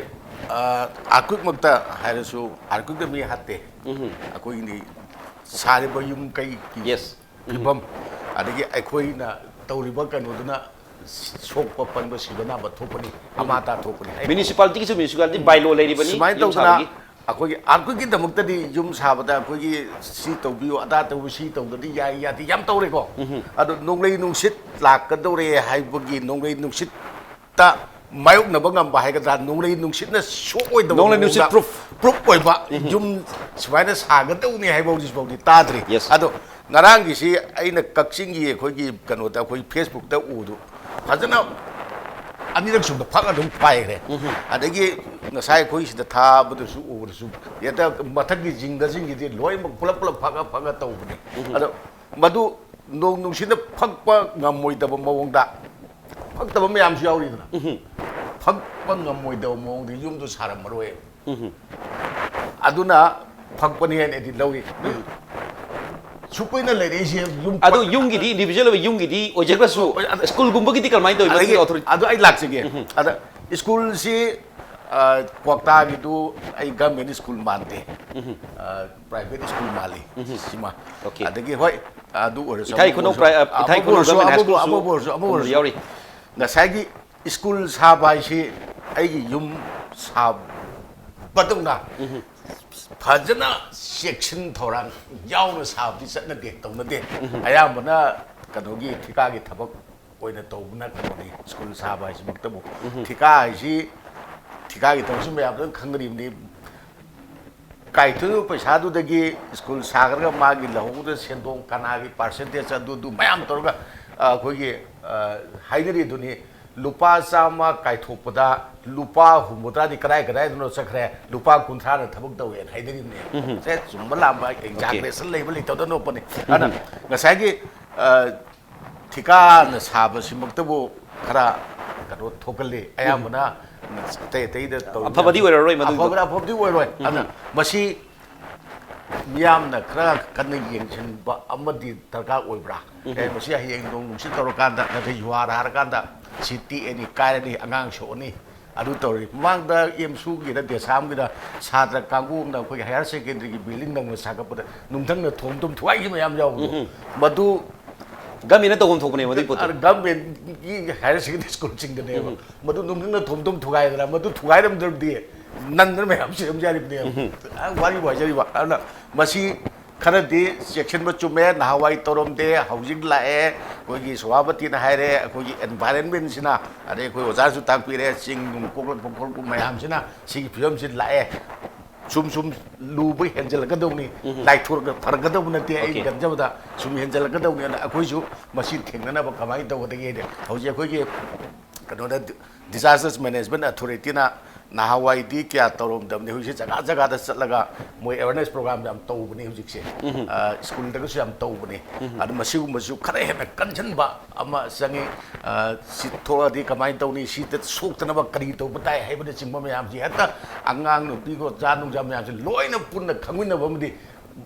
ꯑ, ꯑꯥꯔꯀ꯭ꯋꯤꯛꯃꯛꯇ ꯍꯥꯏꯔꯁꯨ, ꯑꯥꯔꯀ꯭ꯋꯤꯛꯇ ꯃꯤ ꯍꯥꯠꯇꯦ꯫ ꯎꯝ꯫ ꯑꯩꯈꯣꯏꯒꯤ ꯁꯥꯔꯤꯕ ꯌꯨꯝ ꯀꯩꯒꯤ ꯌꯦꯁ꯫ ꯎꯝ꯫ ꯐꯤꯕꯝ, ꯑꯗꯒꯤ ꯑꯩꯈꯣꯏꯅ ꯇꯧꯔꯤꯕ ꯀꯩꯅꯣꯗꯨꯅ ꯁꯣꯛꯄ ꯄꯟꯕ, ꯁꯤꯕ ꯅꯥꯕ ꯊꯣꯛꯄꯅꯤ, ꯎꯝ꯫ ꯑꯃꯥꯡ ꯑꯇꯥ ꯊꯣꯛꯄꯅꯤ꯫ ꯃ꯭ꯌꯨꯅꯤꯁꯤꯄꯥꯂꯤꯇꯤꯒꯤꯁꯨ ꯃ꯭ꯌꯨꯅꯤꯁꯤꯄꯥꯂꯤꯇꯤ ꯕꯥꯏꯂꯣ ꯂꯩꯔꯤꯕꯅꯤ, ꯁꯨꯃꯥꯏꯅ ꯌꯨꯝ ꯇꯧꯗꯅ ꯁꯥꯕꯒꯤ꯫ ꯑꯩꯈꯣꯏꯒꯤ ꯑꯥꯔꯀ꯭ꯋꯤꯛꯀꯤꯗꯃꯛꯇꯗꯤ ꯌꯨꯝ ꯁꯥꯕꯗ ꯑꯩꯈꯣꯏꯒꯤ ꯁꯤ ꯇꯧꯕꯤꯌꯨ, ꯑꯗꯥ ꯇꯧꯕꯤꯌꯨ, ꯁꯤ ꯇꯧꯗ꯭ꯔꯗꯤ ꯌꯥꯏ ꯌꯥꯗꯦ ꯌꯥꯝ ꯇꯧꯔꯦꯀꯣ꯫ ꯎꯝ꯫ ꯑꯗꯣ ꯅꯣꯡꯂꯩ ꯅꯨꯡꯁꯤꯠ ꯂꯥꯛꯀꯗꯧꯔꯦ ꯍꯥꯏꯕꯒꯤ, ꯅꯣꯡꯂꯩ ꯅꯨꯡꯁꯤꯠꯇ ꯃꯥꯌꯣꯛꯅꯕ ꯉꯝꯕ ꯍꯥꯏꯒꯗ꯭ꯔꯥ, ꯅꯣꯡꯂꯩ ꯅꯨꯡꯁꯤꯠꯅ ꯁꯣꯛꯑꯣꯏꯗꯕ ꯅꯣꯡꯂꯩ ꯅꯨꯡꯁꯤꯠ ꯃꯑꯣꯡꯗ ꯄ꯭ꯔꯨꯐ꯫ ꯄ꯭ꯔꯨꯐ ꯑꯣꯏꯕ ꯎꯝ꯫ ꯌꯨꯝ ꯁꯨꯃꯥꯏꯅ ꯁꯥꯒꯗꯧꯅꯤ ꯍꯥꯏꯕ ꯍꯧꯖꯤꯛ ꯐꯥꯎꯗꯤ ꯇꯥꯗ꯭ꯔꯤ꯫ ꯌꯦꯁ꯫ ꯑꯗꯣ ꯉꯔꯥꯡꯒꯤꯁꯤ ꯑꯩꯅ ꯀꯛꯆꯤꯡꯒꯤ ꯑꯩꯈꯣꯏꯒꯤ ꯀꯩꯅꯣꯗ, ꯑꯩꯈꯣꯏ ꯐꯦꯁꯕꯨꯛꯇ ꯎꯗꯨ ꯐꯖꯅ ꯑꯅꯤꯔꯛ ꯁꯨꯕꯗ ꯐꯛ ꯑꯗꯨꯝ ꯄꯥꯏꯈ꯭ꯔꯦ꯫ ꯎꯝ꯫ ꯑꯗꯒꯤ ꯉꯁꯥꯏ ꯑꯩꯈꯣꯏ ꯁꯤꯗ ꯊꯥꯕꯗꯁꯨ ꯎꯕꯗꯁꯨ ꯍꯦꯛꯇ ꯃꯊꯛꯀꯤ ꯖꯤꯡꯒ ꯖꯤꯡꯒꯤꯗꯤ ꯂꯣꯏꯅꯃꯛ ꯄꯨꯂꯞ ꯄꯨꯂꯞ ꯐꯛꯑ ꯐꯛꯑ ꯇꯧꯕꯅꯦ꯫ ꯎꯝ꯫ ꯑꯗꯣ ꯃꯗꯨ ꯅꯣꯡ ꯅꯨꯡꯁꯤꯠꯅ ꯐꯛꯄ ꯉꯝꯃꯣꯏꯗꯕ ꯃꯑꯣꯡꯗ ꯐꯛꯇꯕ ꯃꯌꯥꯝꯁꯨ ꯌꯥꯎꯔꯤꯗꯅ, ꯎꯝ꯫ ꯐꯛꯄ ꯉꯝꯃꯣꯏꯗꯕ ꯃꯑꯣꯡꯗ ꯌꯨꯝꯗꯨ ꯁꯥꯔꯝꯃꯔꯣꯏ꯫ ꯎꯝ꯫ ꯑꯗꯨꯅ ꯐꯛꯄꯅꯤ ꯍꯥꯏꯅ ꯑꯩꯗꯤ ꯂꯧꯏ꯫ ꯎꯝ꯫ ꯁꯨꯛ ꯀꯨꯏꯅ ꯂꯩꯔꯛꯏꯁꯦ ꯌꯨꯝ ꯑꯗꯨ ꯐꯛ-, ꯌꯨꯝꯒꯤꯗꯤ, ꯏꯟꯗꯤꯚꯤꯖꯨꯋꯦꯜ ꯑꯣꯏꯕ ꯌꯨꯝꯒꯤꯗꯤ ꯑꯣꯏꯖꯈ꯭ꯔꯁꯨ, ꯍꯣꯏ, ꯑꯗ-, ꯁ꯭ꯀꯨꯜꯒꯨꯝꯕꯒꯤꯗꯤ ꯀꯔꯝꯍꯥꯏꯅ ꯇꯧꯋꯤ? ꯑꯗꯒꯤ ꯃꯗꯨꯒꯤ ꯑꯣꯊꯣꯔꯤꯇꯤ ꯑꯗꯨ ꯑꯩ ꯂꯥꯛꯆꯒꯦ꯫ ꯎꯝ꯫ ꯑꯗ ꯁ꯭ꯀꯨꯜꯁꯤ, ꯑ, ꯀ꯭ꯋꯥꯛꯇꯥꯒꯤꯗꯨ ꯑꯩ ꯒꯚꯔꯟꯃꯦꯟ ꯁ꯭ꯀꯨꯜ ꯃꯥꯟꯗꯦ꯫ ꯎꯝ꯫ ꯑ, ꯄ꯭ꯔꯥꯏꯚꯦꯠ ꯁ꯭ꯀꯨꯜ ꯃꯥꯜꯂꯤ꯫ ꯎꯝ꯫ ꯁꯤꯃ꯫ ꯑꯣꯀꯦ꯫ ꯑꯗꯒꯤ ꯍꯣꯏ, ꯑꯗꯨ ꯑꯣꯏꯔꯁꯨ, ꯏꯊꯥꯏ ꯑꯃꯕꯨ ꯈꯨꯅꯧ ꯑꯣꯏꯔꯁꯨ, ꯄ꯭ꯔꯥꯏ-, ꯑ, ꯏꯊꯥꯏ ꯑꯃꯕꯨ ꯈꯨꯅꯧ ꯑꯣꯏꯔꯁꯨ, ꯒꯚꯔꯟꯃꯦꯟ ꯍꯥꯏ ꯑꯃꯕꯨ, ꯁ꯭ꯀꯨꯜꯁꯨ ꯑꯃꯕꯨ ꯑꯣꯏꯔꯁꯨ, ꯑꯃꯕꯨ ꯑꯗꯨꯝ ꯑꯣꯏꯔꯁꯨ꯫ ꯌꯥꯎꯔꯤ꯫ ꯉꯁꯥꯏꯒꯤ ꯁ꯭ꯀꯨꯜ ꯁꯥꯕ ꯍꯥꯏꯁꯤ ꯑꯩꯒꯤ ꯌꯨꯝ ꯁꯥꯕꯗꯧꯅ ꯎꯝ꯫ ꯐꯖꯅ ꯆꯦꯛꯁꯤꯟ ꯊꯧꯔꯥꯡ ꯌꯥꯎꯅ ꯁꯥꯕꯗꯤ ꯆꯠꯅꯗꯦ, ꯇꯧꯅꯗꯦ꯫ ꯎꯝ꯫ ꯑꯌꯥꯝꯕꯅ ꯀꯩꯅꯣꯒꯤ ꯊꯤꯀꯥꯒꯤ ꯊꯕꯛ ꯑꯣꯏꯅ ꯇꯧꯕꯅ ꯀꯩꯅꯣꯅꯤ꯫ ꯁ꯭ꯀꯨꯜ ꯁꯥꯕ ꯍꯥꯏꯁꯤꯃꯛꯇꯕꯨ, ꯊꯤꯀꯥ ꯍꯥꯏꯁꯤ, ꯊꯤꯀꯥꯒꯤ ꯊꯕꯛꯁꯤ ꯃꯌꯥꯝ ꯂꯣꯏ ꯈꯪꯅꯔꯤꯕꯅꯤ꯫ ꯀꯥꯏꯊꯣꯛꯏꯕ ꯄꯩꯁꯥꯗꯨꯗꯒꯤ ꯁ꯭ꯀꯨꯜ ꯁꯥꯈ꯭ꯔꯒ ꯃꯥꯒꯤ ꯂꯧꯍꯧꯕꯗ ꯁꯦꯟꯗꯣꯡ ꯀꯅꯥꯒꯤ ꯄꯥꯔꯁꯦꯟꯇꯦꯖ ꯑꯗꯨ ꯑꯗꯨ ꯃꯌꯥꯝ ꯇꯧꯔꯒ, ꯑ, ꯑꯩꯈꯣꯏꯒꯤ, ꯑ, ꯍꯥꯏꯅꯔꯤꯗꯨꯅꯤ꯫ ꯂꯨꯄꯥ ꯆꯥꯝꯃ ꯀꯥꯏꯊꯣꯛꯄꯗ ꯂꯨꯄꯥ ꯍꯨꯝꯐꯨꯇꯔꯥꯗꯤ ꯀꯗꯥꯏ ꯀꯗꯥꯏꯗꯅꯣ ꯆꯠꯈ꯭ꯔꯦ, ꯂꯨꯄꯥ ꯀꯨꯟꯊ꯭ꯔꯥꯅ ꯊꯕꯛ ꯇꯧꯋꯦꯅ ꯍꯥꯏꯅꯔꯤꯕꯅꯦ꯫ ꯁꯦ, ꯆꯨꯝꯕ ꯂꯥꯟꯕ ꯑꯦꯛꯖꯥꯒꯔꯦꯁꯟ ꯂꯩꯕ ꯂꯩꯇꯕꯗ ꯅꯣꯛꯄꯅꯤ꯫ ꯑꯗꯨꯅ ꯉꯁꯥꯏꯒꯤ, ꯑ, ꯊꯤꯀꯥꯅ ꯁꯥꯕꯁꯤꯃꯛꯇꯕꯨ ꯈꯔ ꯀꯩꯅꯣ ꯊꯣꯛꯀꯜꯂꯤ꯫ ꯑꯌꯥꯝꯕꯅ ꯑꯇꯩ ꯑꯇꯩꯗ ꯇꯧꯔꯤ ꯑꯐꯕꯗꯤ ꯃꯌꯥꯝꯁꯦ ꯑꯣꯏꯔꯔꯣꯏ ꯃꯗꯨꯒꯤ ꯑꯐꯕ, ꯄꯣꯠꯇꯣ꯫ ꯑꯐꯕꯗꯤ ꯑꯣꯏꯔꯣꯏ꯫ ꯑꯗꯨꯅ ꯃꯁꯤ ꯃꯤꯌꯥꯝꯅ ꯈꯔ ꯀꯟꯅ ꯌꯦꯡꯁꯤꯟꯕ ꯑꯃꯗꯤ ꯗꯔꯀꯥꯔ ꯑꯣꯏꯕ꯭ꯔꯥ? ꯑꯦ, ꯃꯁꯤ ꯍꯌꯦꯡ ꯅꯣꯡ ꯅꯨꯡꯁꯤꯠ ꯇꯧꯔꯀꯥꯟꯗ, ꯅꯠꯇ꯭ꯔꯒ ꯌꯨꯍꯥꯔ ꯍꯥꯏꯔꯀꯥꯟꯗ ꯁꯤ ꯇꯦꯛꯑꯅꯤ, ꯀꯥꯏꯔꯅꯤ, ꯑꯉꯥꯡ ꯁꯣꯛꯑꯅꯤ, ꯑꯗꯨ ꯇꯧꯔꯤ꯫ ꯃꯃꯥꯡꯗ ꯑꯦꯝꯁꯨꯒꯤꯗ, ꯗꯦꯁꯥꯝꯒꯤꯗ ꯁꯥꯇ꯭ꯔ ꯀꯥꯡꯕꯨ ꯑꯃꯅ ꯑꯩꯈꯣꯏꯒꯤ ꯍꯥꯌꯔ ꯁꯦꯀꯦꯟꯗꯔꯤꯒꯤ ꯕꯤꯜꯗꯤꯡ ꯅꯧꯅ ꯁꯥꯒꯠꯄꯗ ꯅꯨꯡꯊꯪꯅ ꯊꯣꯝ ꯊꯨꯝ ꯊꯨꯒꯥꯏꯈꯤꯕ ꯃꯌꯥꯝ ꯌꯥꯎꯕꯗꯣ, ꯃꯗꯨ ꯒꯃꯦꯟꯅ ꯇꯧꯐꯝ ꯊꯣꯛꯄꯅꯦ ꯃꯗꯨꯒꯤ ꯄꯣꯠꯇꯣ꯫ ꯑ, ꯒꯃꯦꯟꯒꯤ ꯍꯥꯌꯔ ꯁꯦꯀꯦꯟꯗꯔꯤ ꯁ꯭ꯀꯨꯜꯁꯤꯡꯗꯅꯦꯕ꯫ ꯃꯗꯨ ꯅꯨꯡꯊꯪꯅ ꯊꯣꯝ ꯊꯣꯝ ꯊꯨꯒꯥꯏꯗꯅ, ꯃꯗꯨ ꯊꯨꯒꯥꯏꯔꯝꯗ꯭ꯔꯕꯗꯤ ꯅꯟꯗꯅ ꯃꯌꯥꯝ ꯁꯤꯔꯝꯖꯔꯤꯕꯅꯦꯕ꯫ ꯑ, ꯋꯥꯔꯤꯕꯨ ꯍꯥꯏꯖꯔꯤꯕ꯫ ꯑꯗꯨꯅ ꯃꯁꯤ ꯈꯔꯗꯤ ꯆꯦꯛꯁꯤꯟꯕ ꯆꯨꯝꯃꯦ꯫ ꯅꯍꯥꯟꯋꯥꯏ ꯇꯧꯔꯝꯗꯦ, ꯍꯧꯖꯤꯛ ꯂꯥꯛꯑꯦ꯫ ꯑꯩꯈꯣꯏꯒꯤ ꯁꯚꯥꯄꯇꯤꯅ ꯍꯥꯏꯔꯦ, ꯑꯩꯈꯣꯏꯒꯤ ꯑꯦꯟꯚꯥꯏꯔꯟꯃꯦꯟꯁꯤꯅ, ꯑꯗꯩ ꯑꯩꯈꯣꯏ ꯑꯣꯖꯥꯁꯨ ꯇꯥꯛꯄꯤꯔꯦ, ꯆꯤꯡ ꯅꯨꯡ ꯀꯣꯛꯂꯛꯄ ꯈꯣꯠꯂꯛꯄ ꯃꯌꯥꯝꯁꯤꯅ ꯁꯤꯒꯤ ꯐꯤꯕꯝꯁꯤ ꯂꯥꯛꯑꯦ꯫ ꯁꯨꯝ ꯁꯨꯝ ꯂꯨꯕ ꯍꯦꯟꯖꯜꯂꯛꯀꯗꯧꯅꯤ꯫ ꯂꯥꯏꯊꯣꯔꯒ ꯐꯔꯛꯀꯗꯧꯕ ꯅꯠꯇꯦ꯫ ꯑꯩ ꯑꯣꯀꯦ꯫ ꯈꯟꯖꯕꯗ ꯁꯨꯝ ꯍꯦꯟꯖꯜꯂꯛꯀꯗꯧꯅꯤ꯫ ꯑꯗꯨꯅ ꯑꯩꯈꯣꯏꯁꯨ ꯃꯁꯤ ꯊꯦꯡꯅꯅꯕ ꯀꯃꯥꯏꯅ ꯇꯧꯒꯗꯒꯦ ꯍꯥꯏꯗꯤ, ꯍꯧꯖꯤꯛ ꯑꯩꯈꯣꯏꯒꯤ ꯀꯩꯅꯣꯗ, Disasters Management Authorityꯅ ꯅꯍꯥꯟꯋꯥꯏꯗꯤ ꯀꯌꯥ ꯇꯧꯔꯝꯗꯕꯅꯤ, ꯍꯧꯖꯤꯛꯁꯦ ꯖꯒꯥ ꯖꯒꯥꯗ ꯆꯠꯂꯒ ꯃꯣꯏ awareness program ꯌꯥꯝ ꯇꯧꯕꯅꯤ ꯍꯧꯖꯤꯛꯁꯦ꯫ ꯑ, ꯁ꯭ꯀꯨꯜꯗꯒꯁꯨ ꯌꯥꯝ ꯇꯧꯕꯅꯤ꯫ ꯑꯗꯨ ꯃꯁꯤꯒꯨꯝꯕꯁꯨ ꯈꯔ ꯍꯦꯟꯅ ꯀꯟꯁꯤꯟꯕ ꯑꯃ ꯆꯪꯉꯤ꯫ ꯑ, ꯁꯤ ꯊꯣꯛꯑꯗꯤ ꯀꯃꯥꯏꯅ ꯇꯧꯅꯤ, ꯁꯤꯗ ꯁꯣꯛꯇꯅꯕ ꯀꯔꯤ ꯇꯧꯕ ꯇꯥꯏ ꯍꯥꯏꯕꯅꯆꯤꯡꯕ ꯃꯌꯥꯝꯁꯤ ꯍꯦꯛꯇ ꯑꯉꯥꯡ ꯅꯨꯄꯤꯒ ꯑꯣꯖꯥ ꯅꯨꯡꯖꯥ ꯃꯌꯥꯝꯁꯤ ꯂꯣꯏꯅ ꯄꯨꯟꯅ ꯈꯪꯃꯤꯟꯅꯕ ꯑꯃꯗꯤ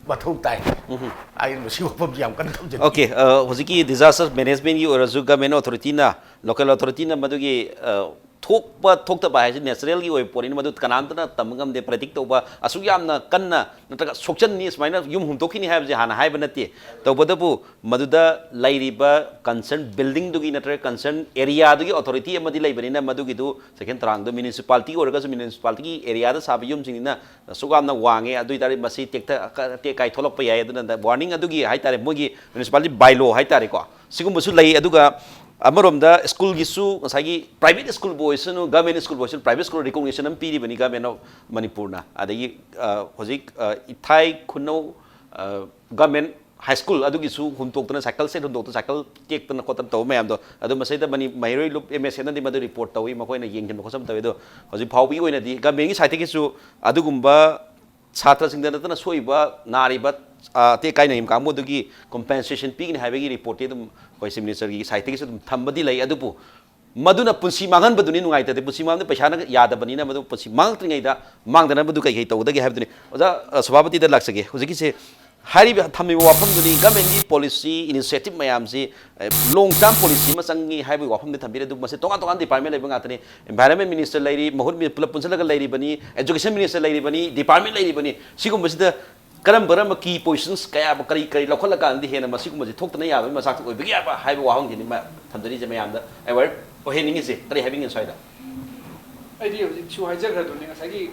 ꯃꯊꯧ ꯇꯥꯏ꯫ ꯑꯩꯅ ꯃꯁꯤ ꯋꯥꯐꯝꯁꯤ ꯌꯥꯝ ꯀꯟꯅ ꯊꯝꯖꯅꯤꯡꯉꯤ꯫ ꯑꯣꯀꯦ, ꯑ, ꯍꯧꯖꯤꯛꯀꯤ Disasters Managementꯀꯤ ꯑꯣꯏꯔꯁꯨ, Government Authorityꯅ, local authorityꯅ ꯃꯗꯨꯒꯤ, ꯑ, ꯊꯣꯛꯄ ꯊꯣꯛꯇꯕ ꯍꯥꯏꯁꯤ naturalꯒꯤ ꯑꯣꯏꯕ ꯄꯣꯠꯅꯤꯅ, ꯃꯗꯨ ꯀꯅꯥꯝꯇꯅ ꯇꯝꯕ ꯉꯝꯗꯦ, predict ꯇꯧꯕ꯫ ꯑꯁꯨꯛ ꯌꯥꯝꯅ ꯀꯟꯅ ꯅꯠꯇ꯭ꯔꯒ ꯁꯣꯛꯆꯟꯅꯤ, ꯁꯨꯃꯥꯏꯅ ꯌꯨꯝ ꯍꯨꯝꯗꯣꯛꯈꯤꯅꯤ ꯍꯥꯏꯕꯁꯦ ꯍꯥꯟꯅ ꯍꯥꯏꯕ ꯅꯠꯇꯦ꯫ ꯇꯧꯕꯇꯕꯨ ꯃꯗꯨꯗ ꯂꯩꯔꯤꯕ concern buildingꯗꯨꯒꯤ ꯅꯠꯇ꯭ꯔꯒ concern areaꯗꯨꯒꯤ authority ꯑꯃꯗꯤ ꯂꯩꯕꯅꯤꯅ, ꯃꯗꯨꯒꯤꯗꯨ second ꯇꯔꯥꯡꯗꯣ municipality ꯑꯣꯏꯔꯒꯁꯨ municipalityꯒꯤ areaꯗ ꯁꯥꯕ ꯌꯨꯝꯁꯤꯡꯅꯤꯅ ꯑꯁꯨꯛ ꯌꯥꯝꯅ ꯋꯥꯡꯉꯦ, ꯑꯗꯨ ꯑꯣꯏꯇꯥꯔꯗꯤ ꯃꯁꯤ ꯇꯦꯛꯇ-, ꯇꯦꯛ ꯀꯥꯏ ꯊꯣꯛꯂꯛꯄ ꯌꯥꯏ꯫ ꯑꯗꯨꯅ warning ꯑꯗꯨꯒꯤ ꯍꯥꯏꯇꯥꯔꯦ, ꯃꯣꯏꯒꯤ municipality bylaw ꯍꯥꯏꯇꯥꯔꯦꯀꯣ, ꯁꯤꯒꯨꯝꯕꯁꯨ ꯂꯩ꯫ ꯑꯗꯨꯒ, ꯑꯃꯔꯣꯝꯗ ꯁ꯭ꯀꯨꯜꯒꯤꯁꯨ ꯉꯁꯥꯏꯒꯤ private schoolꯕꯨ ꯑꯣꯏꯁꯅꯨ, government schoolꯕꯨ ꯑꯣꯏꯁꯅꯨ, private school recognition ꯑꯃ ꯄꯤꯔꯤꯕꯅꯤ Government of ꯃꯅꯤꯄꯨꯔꯅ꯫ ꯑꯗꯒꯤ ꯑ, ꯍꯧꯖꯤꯛ ꯑ, ꯏꯊꯥꯏ ꯈꯨꯅꯧ ꯑ, government high school ꯑꯗꯨꯒꯤꯁꯨ ꯍꯨꯟꯇꯣꯛꯇꯅ, cycle set ꯍꯨꯟꯇꯣꯛꯇꯅ, cycle ꯇꯦꯛꯇꯅ ꯈꯣꯠꯇꯅ ꯇꯧꯕ ꯃꯌꯥꯝꯗꯣ, ꯑꯗꯨ ꯃꯁꯤꯗ ꯃꯅꯤ-, ꯃꯍꯩꯔꯣꯏ ꯂꯨꯞ ꯑꯦꯝ ꯑꯦꯁ ꯑꯦꯅꯗꯤ ꯃꯗꯨ report ꯇꯧꯏ, ꯃꯈꯣꯏꯅ ꯌꯦꯡꯁꯤꯟꯕ ꯈꯣꯠꯆꯟꯕ ꯇꯧꯏ꯫ ꯑꯗꯣ ꯍꯧꯖꯤꯛ ꯐꯥꯎꯕꯒꯤ ꯑꯣꯏꯅꯗꯤ governmentꯀꯤ sideꯇꯒꯤꯁꯨ ꯑꯗꯨꯒꯨꯝꯕ ꯁꯥꯇ꯭ꯔꯁꯤꯡꯗ ꯅꯠꯇꯅ ꯁꯣꯛꯏꯕ, ꯅꯥꯔꯤꯕ, ꯑ, ꯑꯇꯦꯛ ꯑꯀꯥꯏ ꯅꯥꯔꯤꯕ ꯀꯥꯡꯕꯨ ꯑꯗꯨꯒꯤ compensation ꯄꯤꯒꯅꯤ ꯍꯥꯏꯕꯒꯤ reportꯇꯤ ꯑꯗꯨꯝ ꯑꯩꯈꯣꯏ Chief Ministerꯒꯤ sideꯇꯒꯤꯁꯨ ꯑꯗꯨꯝ ꯊꯝꯕꯗꯤ ꯂꯩ꯫ ꯑꯗꯨꯕꯨ ꯃꯗꯨꯅ ꯄꯨꯟꯁꯤ ꯃꯥꯡꯍꯟꯕꯗꯨꯅꯤ ꯅꯨꯡꯉꯥꯏꯇꯗꯦ꯫ ꯄꯨꯟꯁꯤ ꯃꯥꯡꯍꯟꯕꯗ ꯄꯩꯁꯥꯅ ꯌꯥꯗꯕꯅꯤꯅ ꯃꯗꯨ ꯄꯨꯟꯁꯤ ꯃꯥꯡꯉꯛꯇ꯭ꯔꯤꯉꯩꯗ ꯃꯥꯡꯗꯅꯕꯗꯨ ꯀꯩ ꯀꯩ ꯇꯧꯒꯗꯒꯦ ꯍꯥꯏꯕꯗꯨꯅꯤ꯫ ꯑꯣꯖꯥ, ꯑ, ꯁꯚꯥꯄꯇꯤꯗ ꯂꯥꯛꯆꯒꯦ꯫ ꯍꯧꯖꯤꯛꯀꯤꯁꯦ ꯍꯥꯏꯔꯤꯕ, ꯊꯝꯃꯤꯕ ꯋꯥꯐꯝꯗꯨꯅꯤ, governmentꯀꯤ policy initiative ꯃꯌꯥꯝꯁꯤ, ꯑ, long term policy ꯑꯃ ꯆꯪꯉꯤ ꯍꯥꯏꯕꯒꯤ ꯋꯥꯐꯝꯗꯤ ꯊꯝꯕꯤꯔꯦ꯫ ꯑꯗꯨꯕꯨ ꯃꯁꯤ ꯇꯣꯉꯥꯟ ꯇꯣꯉꯥꯟꯕ department ꯂꯩꯕ ꯉꯥꯛꯇꯅꯤ꯫ Environment Minister ꯂꯩꯔꯤ, ꯃꯍꯨꯠ ꯃꯤ-, ꯄꯨꯂꯞ ꯄꯨꯟꯁꯤꯜꯂꯒ ꯂꯩꯔꯤꯕꯅꯤ, Education Minister ꯂꯩꯔꯤꯕꯅꯤ, department ꯂꯩꯔꯤꯕꯅꯤ꯫ ꯁꯤꯒꯨꯝꯕꯁꯤꯗ ꯀꯔꯝ ꯀꯔꯝꯕ key positions ꯀꯌꯥ ꯀꯔꯤ ꯀꯔꯤ ꯂꯧꯈꯠꯂꯀꯥꯟꯗꯗꯤ ꯍꯦꯟꯅ ꯃꯁꯤꯒꯨꯝꯕꯁꯤ ꯊꯣꯛꯇꯅ ꯌꯥꯕꯒꯤ ꯃꯆꯥꯛꯇ ꯑꯣꯏꯕꯒꯦ ꯍꯥꯏꯕ, ꯍꯥꯏꯕ ꯋꯥꯍꯪꯁꯤꯅꯤ ꯃ-, ꯊꯝꯖꯔꯤꯁꯦ ꯃꯌꯥꯝꯗ aware ꯑꯣꯏꯍꯟꯅꯤꯡꯉꯤꯁꯦ꯫ ꯀꯔꯤ ꯍꯥꯏꯕꯤꯅꯤꯡꯉꯤ ꯁ꯭ꯋꯥꯏꯗ? ꯑꯩꯗꯤ ꯍꯧꯖꯤꯛꯁꯨ ꯍꯥꯏꯖꯈ꯭ꯔꯗꯨꯅꯤ ꯉꯁꯥꯏꯒꯤ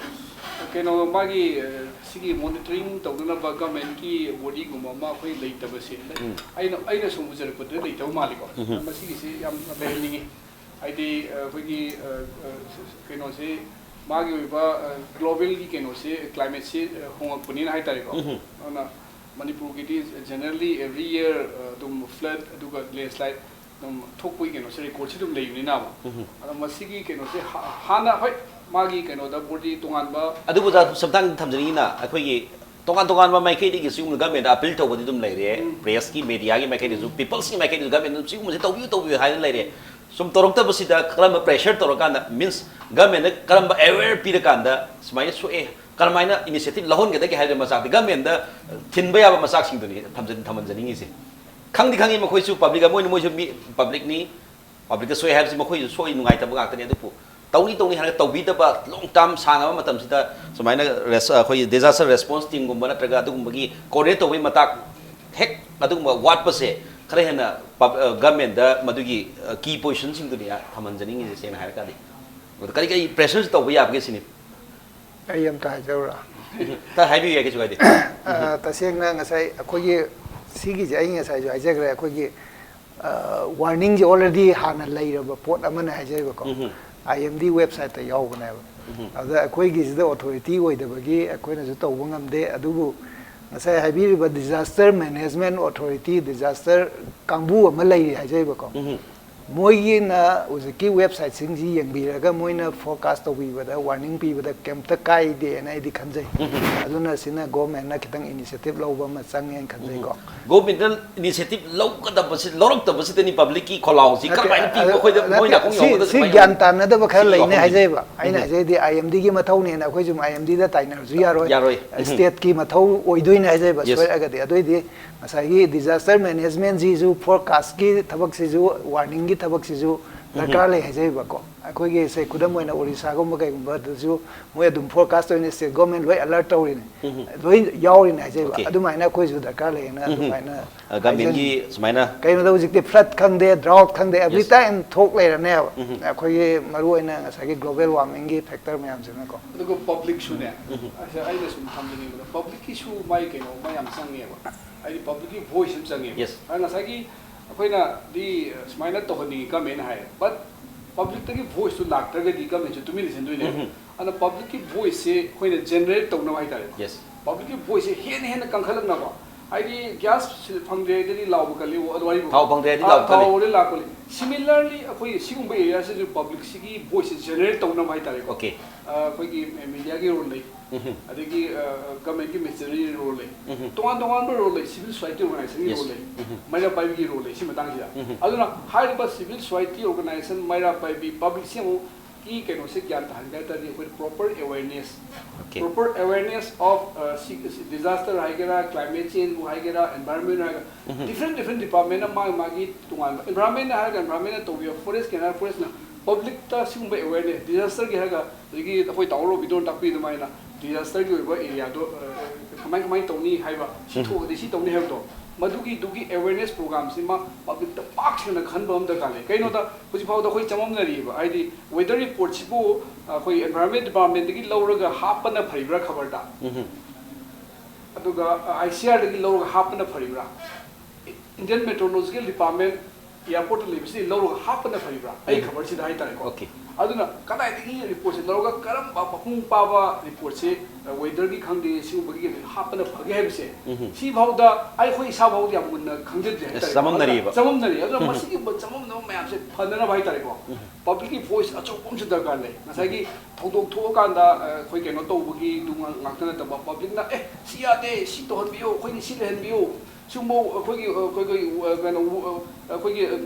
ꯀꯩꯅꯣ ꯃꯥꯒꯤ, ꯑ, ꯁꯤꯒꯤ monitoring ꯇꯧꯅꯅꯕ governmentꯀꯤ bodyꯒꯨꯝꯕ ꯑꯃ ꯑꯩꯈꯣꯏ ꯂꯩꯇꯕꯁꯦ ꯎꯝ꯫ ꯑꯩꯅ, ꯑꯩꯅ ꯁꯨꯝ ꯎꯖꯔꯛꯄꯗ ꯂꯩꯇꯕ ꯃꯥꯜꯂꯤꯀꯣ꯫ ꯎꯝ꯫ ꯃꯁꯤꯒꯤꯁꯤ ꯌꯥꯝ ꯂꯩꯍꯟꯅꯤꯡꯉꯤ꯫ ꯍꯥꯏꯗꯤ, ꯑ, ꯑꯩꯈꯣꯏꯒꯤ, ꯑ, ꯑ, ꯀꯩꯅꯣꯁꯤ ꯃꯥꯒꯤ ꯑꯣꯏꯕ, ꯑ, globalꯒꯤ ꯀꯩꯅꯣꯁꯤ, climateꯁꯤ, ꯑ, ꯍꯣꯡꯉꯛꯄꯅꯤꯅ ꯍꯥꯏꯇꯥꯔꯦꯀꯣ꯫ ꯎꯝ꯫ ꯑꯗꯨꯅ ꯃꯅꯤꯄꯨꯔꯒꯤꯗꯤ generally every year, ꯑ, ꯑꯗꯨꯝ flood ꯑꯗꯨꯒ landslide ꯑꯗꯨꯝ ꯊꯣꯛꯄꯒꯤ ꯀꯩꯅꯣꯁꯦ recordꯁꯦ ꯑꯗꯨꯝ ꯂꯩꯕꯅꯤꯅ꯫ ꯎꯝ꯫ ꯑꯗꯣ ꯃꯁꯤꯒꯤ ꯀꯩꯅꯣꯁꯦ ꯍꯥ-, ꯍꯥꯟꯅ ꯍꯣꯏ ꯃꯥꯒꯤ ꯀꯩꯅꯣꯗ body ꯇꯣꯉꯥꯟꯕ ꯑꯗꯨꯕꯨ ꯑꯣꯖꯥ ꯁꯝꯇꯥꯡ ꯊꯝꯖꯅꯤꯡꯉꯤꯅ ꯑꯩꯈꯣꯏꯒꯤ ꯇꯣꯉꯥꯟ ꯇꯣꯉꯥꯟꯕ ꯃꯥꯏꯀꯩꯗꯒꯤ ꯁꯤꯒꯨꯝꯕ governmentꯗ appeal ꯇꯧꯕꯗꯤ ꯑꯗꯨꯝ ꯂꯩꯔꯦ꯫ ꯎꯝ꯫ Pressꯀꯤ, mediaꯒꯤ ꯃꯥꯏꯀꯩꯗꯁꯨ, peopleꯁꯀꯤ ꯃꯥꯏꯀꯩꯗꯁꯨ governmentꯅ ꯁꯤꯒꯨꯝꯕꯁꯦ ꯇꯧꯕꯤꯌꯨ, ꯇꯧꯕꯤꯌꯨ ꯍꯥꯏꯅ ꯂꯩꯔꯦ꯫ ꯁꯨꯝ ꯇꯧꯔꯛꯇꯕꯁꯤꯗ ꯀꯔꯝꯕ pressure ꯇꯧꯔꯀꯥꯟꯗ, means governmentꯅ ꯀꯔꯝꯕ aware ꯄꯤꯔꯀꯥꯟꯗ ꯁꯨꯃꯥꯏꯅ ꯁꯣꯛꯑꯦ, ꯀꯔꯝꯍꯥꯏꯅ initiative ꯂꯧꯍꯟꯒꯗꯒꯦ ꯍꯥꯏꯕ ꯃꯆꯥꯛꯇꯤ governmentꯗ ꯊꯤꯟꯕ ꯌꯥꯕ ꯃꯆꯥꯛꯁꯤꯡꯗꯨꯅꯤ ꯊꯝꯖ-, ꯊꯝꯍꯟꯖꯅꯤꯡꯉꯤꯁꯦ꯫ ꯈꯪꯗꯤ ꯈꯪꯉꯤ ꯃꯈꯣꯏꯁꯨ, public ꯑꯃ ꯑꯣꯏꯅ ꯃꯣꯏꯁꯨ ꯃꯤ, publicꯅꯤ, publicꯇ ꯁꯣꯛꯑꯦ ꯍꯥꯏꯕꯁꯤ ꯃꯈꯣꯏꯁꯨ ꯁꯣꯛꯏ, ꯅꯨꯡꯉꯥꯏꯇꯕ ꯉꯥꯛꯇꯅꯤ꯫ ꯑꯗꯨꯕꯨ ꯇꯧꯅꯤ ꯇꯧꯅꯤ ꯍꯥꯏꯔꯒ ꯇꯧꯕꯤꯗꯕ, long term ꯁꯥꯡꯉꯕ ꯃꯇꯝꯁꯤꯗ ꯁꯨꯃꯥꯏꯅ res-, ꯑꯩꯈꯣꯏꯒꯤ disaster response teamꯒꯨꯝꯕ ꯅꯠꯇ꯭ꯔꯒ ꯑꯗꯨꯒꯨꯝꯕꯒꯤ coordinate ꯇꯧꯕꯒꯤ ꯃꯇꯥꯡ ꯍꯦꯛ ꯑꯗꯨꯒꯨꯝꯕ ꯋꯥꯠꯄꯁꯦ ꯈꯔ ꯍꯦꯟꯅ pub-, ꯑ, governmentꯗ ꯃꯗꯨꯒꯤ, ꯑ, key positionꯁꯤꯡꯗꯨꯅꯤ ꯊꯝꯍꯟꯖꯅꯤꯡꯉꯤꯁꯦ, ꯁꯦꯡꯅ ꯍꯥꯏꯔꯀꯥꯟꯗꯤ꯫ ꯑꯗꯨ ꯀꯔꯤ ꯀꯔꯤ pressures ꯇꯧꯕ ꯌꯥꯕꯒꯦ ꯁꯤꯅꯤ꯫ ꯑꯩ ꯑꯝꯇ ꯍꯥꯏꯖꯧꯔꯥ? ꯇ ꯍꯥꯏꯕꯤꯌꯨ ꯌꯥꯏ, ꯀꯩꯁꯨ ꯀꯥꯏꯗꯦ꯫ ꯑ, ꯇꯁꯦꯡꯅ ꯉꯁꯥꯏ ꯑꯩꯈꯣꯏꯒꯤ ꯁꯤꯒꯤꯁꯦ ꯑꯩ ꯉꯁꯥꯏꯁꯨ ꯍꯥꯏꯖꯈ꯭ꯔꯦ, ꯑꯩꯈꯣꯏꯒꯤ ꯋꯥꯔꯅꯤꯡꯁꯦ ꯑꯣꯜꯔꯦꯗꯤ ꯍꯥꯟꯅ ꯂꯩꯔꯕ ꯄꯣꯠ ꯑꯃꯅꯦ ꯍꯥꯏꯖꯔꯤꯕꯀꯣ꯫ ꯑꯥꯏ ꯑꯦꯝ ꯗꯤ ꯋꯦꯕꯁꯥꯏꯠꯇ ꯌꯥꯎꯕꯅꯦꯕ꯫ ꯑꯗꯨꯗ ꯑꯩꯈꯣꯏꯒꯤꯁꯤꯗ ꯑꯣꯊꯣꯔꯤꯇꯤ ꯑꯣꯏꯗꯕꯒꯤ ꯑꯩꯈꯣꯏꯅꯁꯨ ꯇꯧꯕ ꯉꯝꯗꯦ꯫ ꯑꯗꯨꯕꯨ ꯉꯁꯥꯏ ꯍꯥꯏꯕꯤꯔꯤꯕ disaster management authority, disaster ꯀꯥꯡꯕꯨ ꯑꯃ ꯂꯩꯔꯤ ꯍꯥꯏꯖꯔꯤꯕꯀꯣ꯫ ꯃꯣꯏꯒꯤꯅ ꯍꯧꯖꯤꯛꯀꯤ ꯋꯦꯕꯁꯥꯏꯠꯁꯤꯡꯁꯤ ꯌꯦꯡꯕꯤꯔꯒ ꯃꯣꯏꯅ ꯐꯣꯔꯀꯥꯁ ꯇꯧꯕꯤꯕꯗ, ꯋꯥꯔꯅꯤꯡ ꯄꯤꯕꯗ ꯀꯩꯝꯇ ꯀꯥꯏꯗꯦꯅ ꯑꯩꯗꯤ ꯈꯟꯖꯩ꯫ ꯑꯗꯨꯅ ꯁꯤꯅ ꯒꯣꯔꯃꯦꯟꯅ ꯈꯤꯇꯪ ꯏꯅꯤꯁꯤꯌꯦꯇꯤꯞ ꯂꯧꯕ ꯑꯃ ꯆꯪꯉꯦꯅ ꯈꯟꯖꯩꯀꯣ꯫ ꯒꯣꯔꯃꯦꯟꯅ ꯏꯅꯤꯁꯤꯌꯦꯇꯤꯞ ꯂꯧꯒꯗꯕꯁꯤ, ꯂꯧꯔꯛꯇꯕꯁꯤꯗꯅꯤ ꯄꯕ꯭ꯂꯤꯛꯀꯤ ꯈꯣꯜꯂꯥꯎꯁꯤ ꯅꯠꯇꯦ, ꯀꯔꯝꯍꯥꯏꯅ ꯄꯤꯕ? ꯑꯗ-, ꯑꯩꯈꯣꯏꯗ ꯅꯠꯇꯦ, ꯃꯣꯏ ꯅꯥꯀꯣꯡ ꯁꯤ, ꯌꯧꯕꯗ ꯁꯤ ꯀꯃꯥꯏꯅ ꯒ꯭ꯌꯥꯟ ꯇꯧꯅꯤ? ꯇꯥꯅꯗꯕ ꯈꯔ ꯁꯤꯒꯤ ꯂꯩꯅꯦ ꯋꯥꯐꯝꯁꯤꯅꯤ꯫ ꯍꯥꯏꯖꯩꯕ꯫ ꯑꯩꯅ ꯍꯥꯏꯖꯩꯗꯤ ꯑꯥꯏ ꯑꯦꯝ ꯗꯤꯒꯤ ꯃꯊꯧꯅꯦꯅ ꯑꯩꯈꯣꯏꯁꯨ ꯑꯥꯏ ꯑꯦꯝ ꯗꯤꯗ ꯇꯥꯏꯅꯔꯁꯨ ꯌꯥꯔꯣꯏ꯫ ꯌꯥꯔꯣꯏ꯫ ꯁ꯭ꯇꯦꯠꯀꯤ ꯃꯊꯧ ꯑꯣꯏꯗꯣꯏꯅꯦ ꯍꯥꯏꯖꯩꯕ꯫ Yes. ꯁꯣꯏꯔꯒꯗꯤ ꯑꯗꯨꯏꯗꯤ ꯉꯁꯥꯏꯒꯤ disaster managementꯁꯤꯁꯨ, ꯐꯣꯔꯀꯥꯁꯀꯤ ꯊꯕꯛꯁꯤꯁꯨ, ꯋꯥꯔꯅꯤꯡꯒꯤ ꯊꯕꯛꯁꯤꯁꯨ ꯗꯔꯀꯥꯔ ꯂꯩ ꯍꯥꯏꯖꯩꯕꯀꯣ꯫ ꯑꯩꯈꯣꯏꯒꯤ ꯁꯦ ꯈꯨꯗꯝ ꯑꯣꯏꯅ ꯑꯣꯔꯤꯁꯥꯒꯨꯝꯕ ꯀꯩꯒꯨꯝꯕꯗꯁꯨ ꯃꯣꯏ ꯑꯗꯨꯝ ꯐꯣꯔꯀꯥꯁ ꯇꯧꯔꯤꯅꯦ, ꯁ꯭ꯇꯦꯠ ꯒꯣꯔꯃꯦꯟ ꯂꯣꯏ ꯑꯦꯂꯔꯠ ꯇꯧꯔꯤꯅꯦ꯫ ꯂꯣꯏ ꯌꯥꯎꯔꯤꯅꯦ ꯍꯥꯏꯖꯩꯕ꯫ Okay. ꯑꯗꯨꯃꯥꯏꯅ ꯑꯩꯈꯣꯏꯁꯨ ꯗꯔꯀꯥꯔ ꯂꯩꯌꯦꯅ ꯑꯗꯨꯃꯥꯏꯅ ꯑ, ꯒꯃꯦꯟꯒꯤ ꯍꯥꯏꯖꯅꯤꯡꯉꯤ꯫ ꯁꯨꯃꯥꯏꯅ ꯀꯩꯅꯣꯗ ꯍꯧꯖꯤꯛꯇꯤ ꯐ꯭ꯂꯠ ꯈꯪꯗꯦ, ꯗ꯭ꯔꯥꯎꯠ ꯈꯪꯗꯦ, ꯑꯦꯕ꯭ꯔꯤ Yes. ꯇꯥꯏꯝ ꯊꯣꯛ ꯂꯩꯔꯅꯦꯕ꯫ ꯑꯩꯈꯣꯏꯒꯤ ꯃꯔꯨ ꯑꯣꯏꯅ ꯉꯁꯥꯏꯒꯤ ꯒ꯭ꯂꯣꯕꯦꯜ ꯋꯥꯔꯃꯤꯡꯒꯤ ꯐꯦꯛꯇꯔ ꯃꯌꯥꯝꯁꯤꯅꯀꯣ꯫ ꯑꯗꯨꯒ ꯄꯕ꯭ꯂꯤꯛꯁꯨꯅꯦ, ꯑꯁ, ꯑꯩꯅ ꯁꯨꯝ ꯊꯝꯖꯅꯤꯡꯕꯗ ꯄꯕ꯭ꯂꯤꯛꯀꯤꯁꯨ ꯃꯥꯏ ꯀꯩꯅꯣ ꯑꯃ ꯌꯥꯝ ꯆꯪꯉꯦꯕ꯫ ꯍꯥꯏꯗꯤ ꯄꯕ꯭ꯂꯤꯛꯀꯤ ꯚꯣꯏꯁ ꯑꯃ ꯆꯪꯉꯦꯕ꯫ Yes. ꯑꯗ ꯉꯁꯥꯏꯒꯤ ꯑꯩꯈꯣꯏꯅꯗꯤ, ꯑ, ꯁꯨꯃꯥꯏꯅ ꯇꯧꯍꯟꯅꯤꯡꯉꯤ ꯒꯃꯦꯟ ꯍꯥꯏ, ꯕꯠ ꯄꯕ꯭ꯂꯤꯛꯇꯒꯤ ꯚꯣꯏꯁꯇꯨ ꯂꯥꯛꯇ꯭ꯔꯒꯗꯤ ꯒꯃꯦꯟꯁꯨ ꯇꯨꯃꯤꯟꯅ ꯁꯤꯟꯗꯣꯏꯅꯦꯕ꯫ ꯑꯗꯨꯅ ꯄꯕ꯭ꯂꯤꯛꯀꯤ ꯚꯣꯏꯁꯁꯦ ꯑꯩꯈꯣꯏꯅ ꯖꯦꯅꯔꯦꯠ ꯇꯧꯅꯕ ꯍꯥꯏꯇꯥꯔꯦ꯫ Yes. ꯄꯕ꯭ꯂꯤꯛꯀꯤ ꯚꯣꯏꯁꯁꯦ ꯍꯦꯟꯅ ꯍꯦꯟꯅ ꯀꯟꯈꯠꯂꯛꯅꯕ, ꯍꯥꯏꯗꯤ ꯒ꯭ꯌꯥꯁ ꯐꯪꯗ꯭ꯔꯦ ꯍꯥꯏꯗꯤ ꯂꯥꯎꯕ ꯀꯜꯂꯤ, ꯑꯗꯨ ꯋꯥꯔꯤꯕꯨ꯫ ꯊꯥꯎ ꯐꯪꯗ꯭ꯔꯦ ꯍꯥꯏꯗꯤ ꯑꯥ, ꯂꯥꯎꯕ ꯀꯜꯂꯤ꯫ ꯊꯥꯎ ꯍꯣꯔꯦꯟ ꯂꯥꯛꯄꯅꯤ꯫ Similarly, ꯑꯩꯈꯣꯏ ꯁꯤꯒꯨꯝꯕ ꯑꯦꯔꯤꯌꯥꯁꯤꯁꯨ ꯄꯕ꯭ꯂꯤꯛꯁꯤꯒꯤ ꯚꯣꯏꯁꯁꯦ ꯖꯦꯅꯔꯦꯠ ꯇꯧꯅꯕ ꯍꯥꯏꯇꯥꯔꯦꯀꯣ꯫ Okay. ꯑ, ꯑꯩꯈꯣꯏꯒꯤ ꯃꯦꯗꯤꯌꯥꯒꯤ ꯔꯣꯜ ꯂꯩ, ꯑꯗꯒꯤ, ꯑ, ꯒꯃꯦꯟꯒꯤ ꯃꯦꯁꯤꯅꯔꯤ ꯔꯣꯜ ꯂꯩ, ꯇꯣꯉꯥꯟ ꯇꯣꯉꯥꯟꯕ ꯔꯣꯜ ꯂꯩ, ꯁꯤꯚꯤꯜ ꯁꯣꯁꯥꯏꯇꯤ ꯑꯣꯔꯒꯅꯥꯏꯖꯦꯁꯟꯒꯤ Yes. ꯔꯣꯜ ꯂꯩ, ꯃꯩꯔꯥ ꯄꯥꯏꯕꯤꯒꯤ ꯔꯣꯜ ꯂꯩ꯫ ꯁꯤ ꯃꯇꯥꯡꯁꯤꯗ ꯑꯗꯨꯅ ꯍꯥꯏꯔꯤꯕ ꯁꯤꯚꯤꯜ ꯁꯣꯁꯥꯏꯇꯤ ꯑꯣꯔꯒꯅꯥꯏꯖꯦꯁꯟ, ꯃꯩꯔꯥ ꯄꯥꯏꯕꯤ, ꯄꯕ꯭ꯂꯤꯛꯁꯤ ꯑꯃꯨꯛ ꯀꯤ ꯀꯩꯅꯣꯁꯦ ꯒ꯭ꯌꯥꯟ ꯇꯥꯍꯟꯒꯦ ꯍꯥꯏ ꯇꯥꯔꯗꯤ ꯑꯩꯈꯣꯏ proper awareness, Okay. Proper awareness of, ꯑ, ꯁꯤ, ꯁꯤ disaster ꯍꯥꯏꯒꯦꯔꯥ, climate changeꯕꯨ ꯍꯥꯏꯒꯦꯔꯥ, environment ꯍꯥꯏꯒꯦꯔꯥ, different different departmentꯅ ꯃꯥꯒꯤ ꯃꯥꯒꯤ ꯇꯣꯉꯥꯟꯕ, environmentꯅ ꯍꯥꯏꯔꯒ environmentꯅ ꯇꯧꯕꯤꯌꯣ, forestꯀꯤ ꯍꯥꯏꯔꯒ forestꯅ, ꯄꯕ꯭ꯂꯤꯛꯇ ꯁꯤꯒꯨꯝꯕ awareness, disasterꯒꯤ ꯍꯥꯏꯔꯒ ꯍꯧꯖꯤꯛꯀꯤ ꯑꯩꯈꯣꯏ ꯇꯥꯃꯣ ꯔꯣꯕꯤꯟꯗ꯭ꯔꯣꯅ ꯇꯥꯛꯄꯤ ꯑꯗꯨꯃꯥꯏꯅ disasterꯒꯤ ꯑꯣꯏꯕ areaꯗꯣ, ꯑ, ꯀꯃꯥꯏ ꯀꯃꯥꯏꯅ ꯇꯧꯅꯤ ꯍꯥꯏꯕ, ꯁꯤ ꯊꯣꯛꯑꯗꯤ ꯁꯤ ꯇꯧꯅꯤ ꯍꯥꯏꯕꯗꯣ, ꯃꯗꯨꯒꯤꯗꯨꯒꯤ awareness programꯁꯤꯃ ꯄꯕ꯭ꯂꯤꯛꯇ ꯄꯥꯛ ꯁꯟꯅ ꯈꯟꯕ ꯑꯃ ꯗꯔꯀꯥꯔ ꯂꯩ꯫ ꯀꯩꯅꯣꯗ ꯍꯧꯖꯤꯛ ꯐꯥꯎꯗ ꯑꯩꯈꯣꯏ ꯆꯃꯝꯅꯔꯤꯕ, ꯍꯥꯏꯗꯤ weather reportꯁꯤꯕꯨ ꯑꯩꯈꯣꯏ environment departmentꯗꯒꯤ ꯂꯧꯔꯒ ꯍꯥꯞꯄꯅ ꯐꯔꯤꯕ꯭ꯔꯥ ꯈꯕꯔꯗ? ꯑꯗꯨꯒ, ꯑ, ICRꯗꯒꯤ ꯂꯧꯔꯒ ꯍꯥꯞꯄꯅ ꯐꯔꯤꯕ꯭ꯔꯥ? Indian Meteorological Department airport ꯇ ꯂꯩꯕꯁꯤꯗꯤ ꯂꯧꯔꯒ ꯍꯥꯞꯄꯅ ꯐꯔꯤꯕ꯭ꯔꯥ? ꯑꯩ ꯎꯝ꯫ ꯈꯕꯔꯁꯤꯗ ꯍꯥꯏꯇꯥꯔꯦꯀꯣ꯫ Okay. ꯑꯗꯨꯅ ꯀꯗꯥꯏꯗꯒꯤ report ꯁꯦ ꯂꯧꯔꯒ ꯀꯔꯝꯕ ꯃꯄꯨꯡ ꯐꯥꯕ report ꯁꯦ, ꯑ, weather ꯒꯤ ꯈꯪꯗꯦ, ꯁꯤꯒꯨꯝꯕꯒꯤ ꯀꯩꯅꯣ ꯍꯥꯞꯄꯅ ꯐꯒꯦ ꯍꯥꯏꯕꯁꯦ, ꯎꯝ꯫ ꯁꯤ ꯐꯥꯎꯗ ꯑꯩꯈꯣꯏ ꯏꯁꯥ ꯐꯥꯎꯗ ꯌꯥꯝ ꯃꯨꯟꯅ ꯈꯪꯖꯗ꯭ꯔꯤ ꯍꯥꯏꯇꯥꯔꯦꯀꯣ꯫ ꯆꯃꯝꯅꯔꯤꯕ꯫ ꯑꯗꯨꯅ ꯆꯃꯝꯅꯔꯤ꯫ ꯑꯗꯨꯅ ꯎꯝ꯫ ꯃꯁꯤꯒꯨꯝꯕ ꯆꯃꯝꯅꯕ ꯃꯌꯥꯝꯁꯦ ꯐꯅꯅꯕ ꯍꯥꯏꯇꯥꯔꯦꯀꯣ꯫ ꯎꯝ꯫ Public ꯀꯤ voice ꯑꯆꯧꯕ ꯑꯃꯁꯨ ꯗꯔꯀꯥꯔ ꯂꯩ꯫ ꯉꯁꯥꯏꯒꯤ ꯊꯧꯗꯣꯛ ꯊꯣꯛꯑꯀꯥꯟꯗ, ꯑ, ꯑꯩꯈꯣꯏ ꯀꯩꯅꯣ ꯇꯧꯕꯒꯤꯗꯨ ꯉꯥꯛ-, ꯉꯥꯛꯇ ꯅꯠꯇꯕ, public ꯅ, "ꯑꯦ, ꯁꯤ ꯌꯥꯗꯦ, ꯁꯤ ꯇꯧꯍꯟꯕꯤꯌꯨ, ꯑꯩꯈꯣꯏꯒꯤ ꯁꯤ ꯂꯩꯍꯟꯕꯤꯌꯨ", ꯁꯤꯒꯨꯝꯕ ꯑꯩꯈꯣꯏꯒꯤ, ꯑ, ꯑꯩꯈꯣꯏ, ꯑꯩꯈꯣꯏ, ꯑ, ꯀꯩꯅꯣ, ꯑ, ꯑꯩꯈꯣꯏꯒꯤ, ꯑ,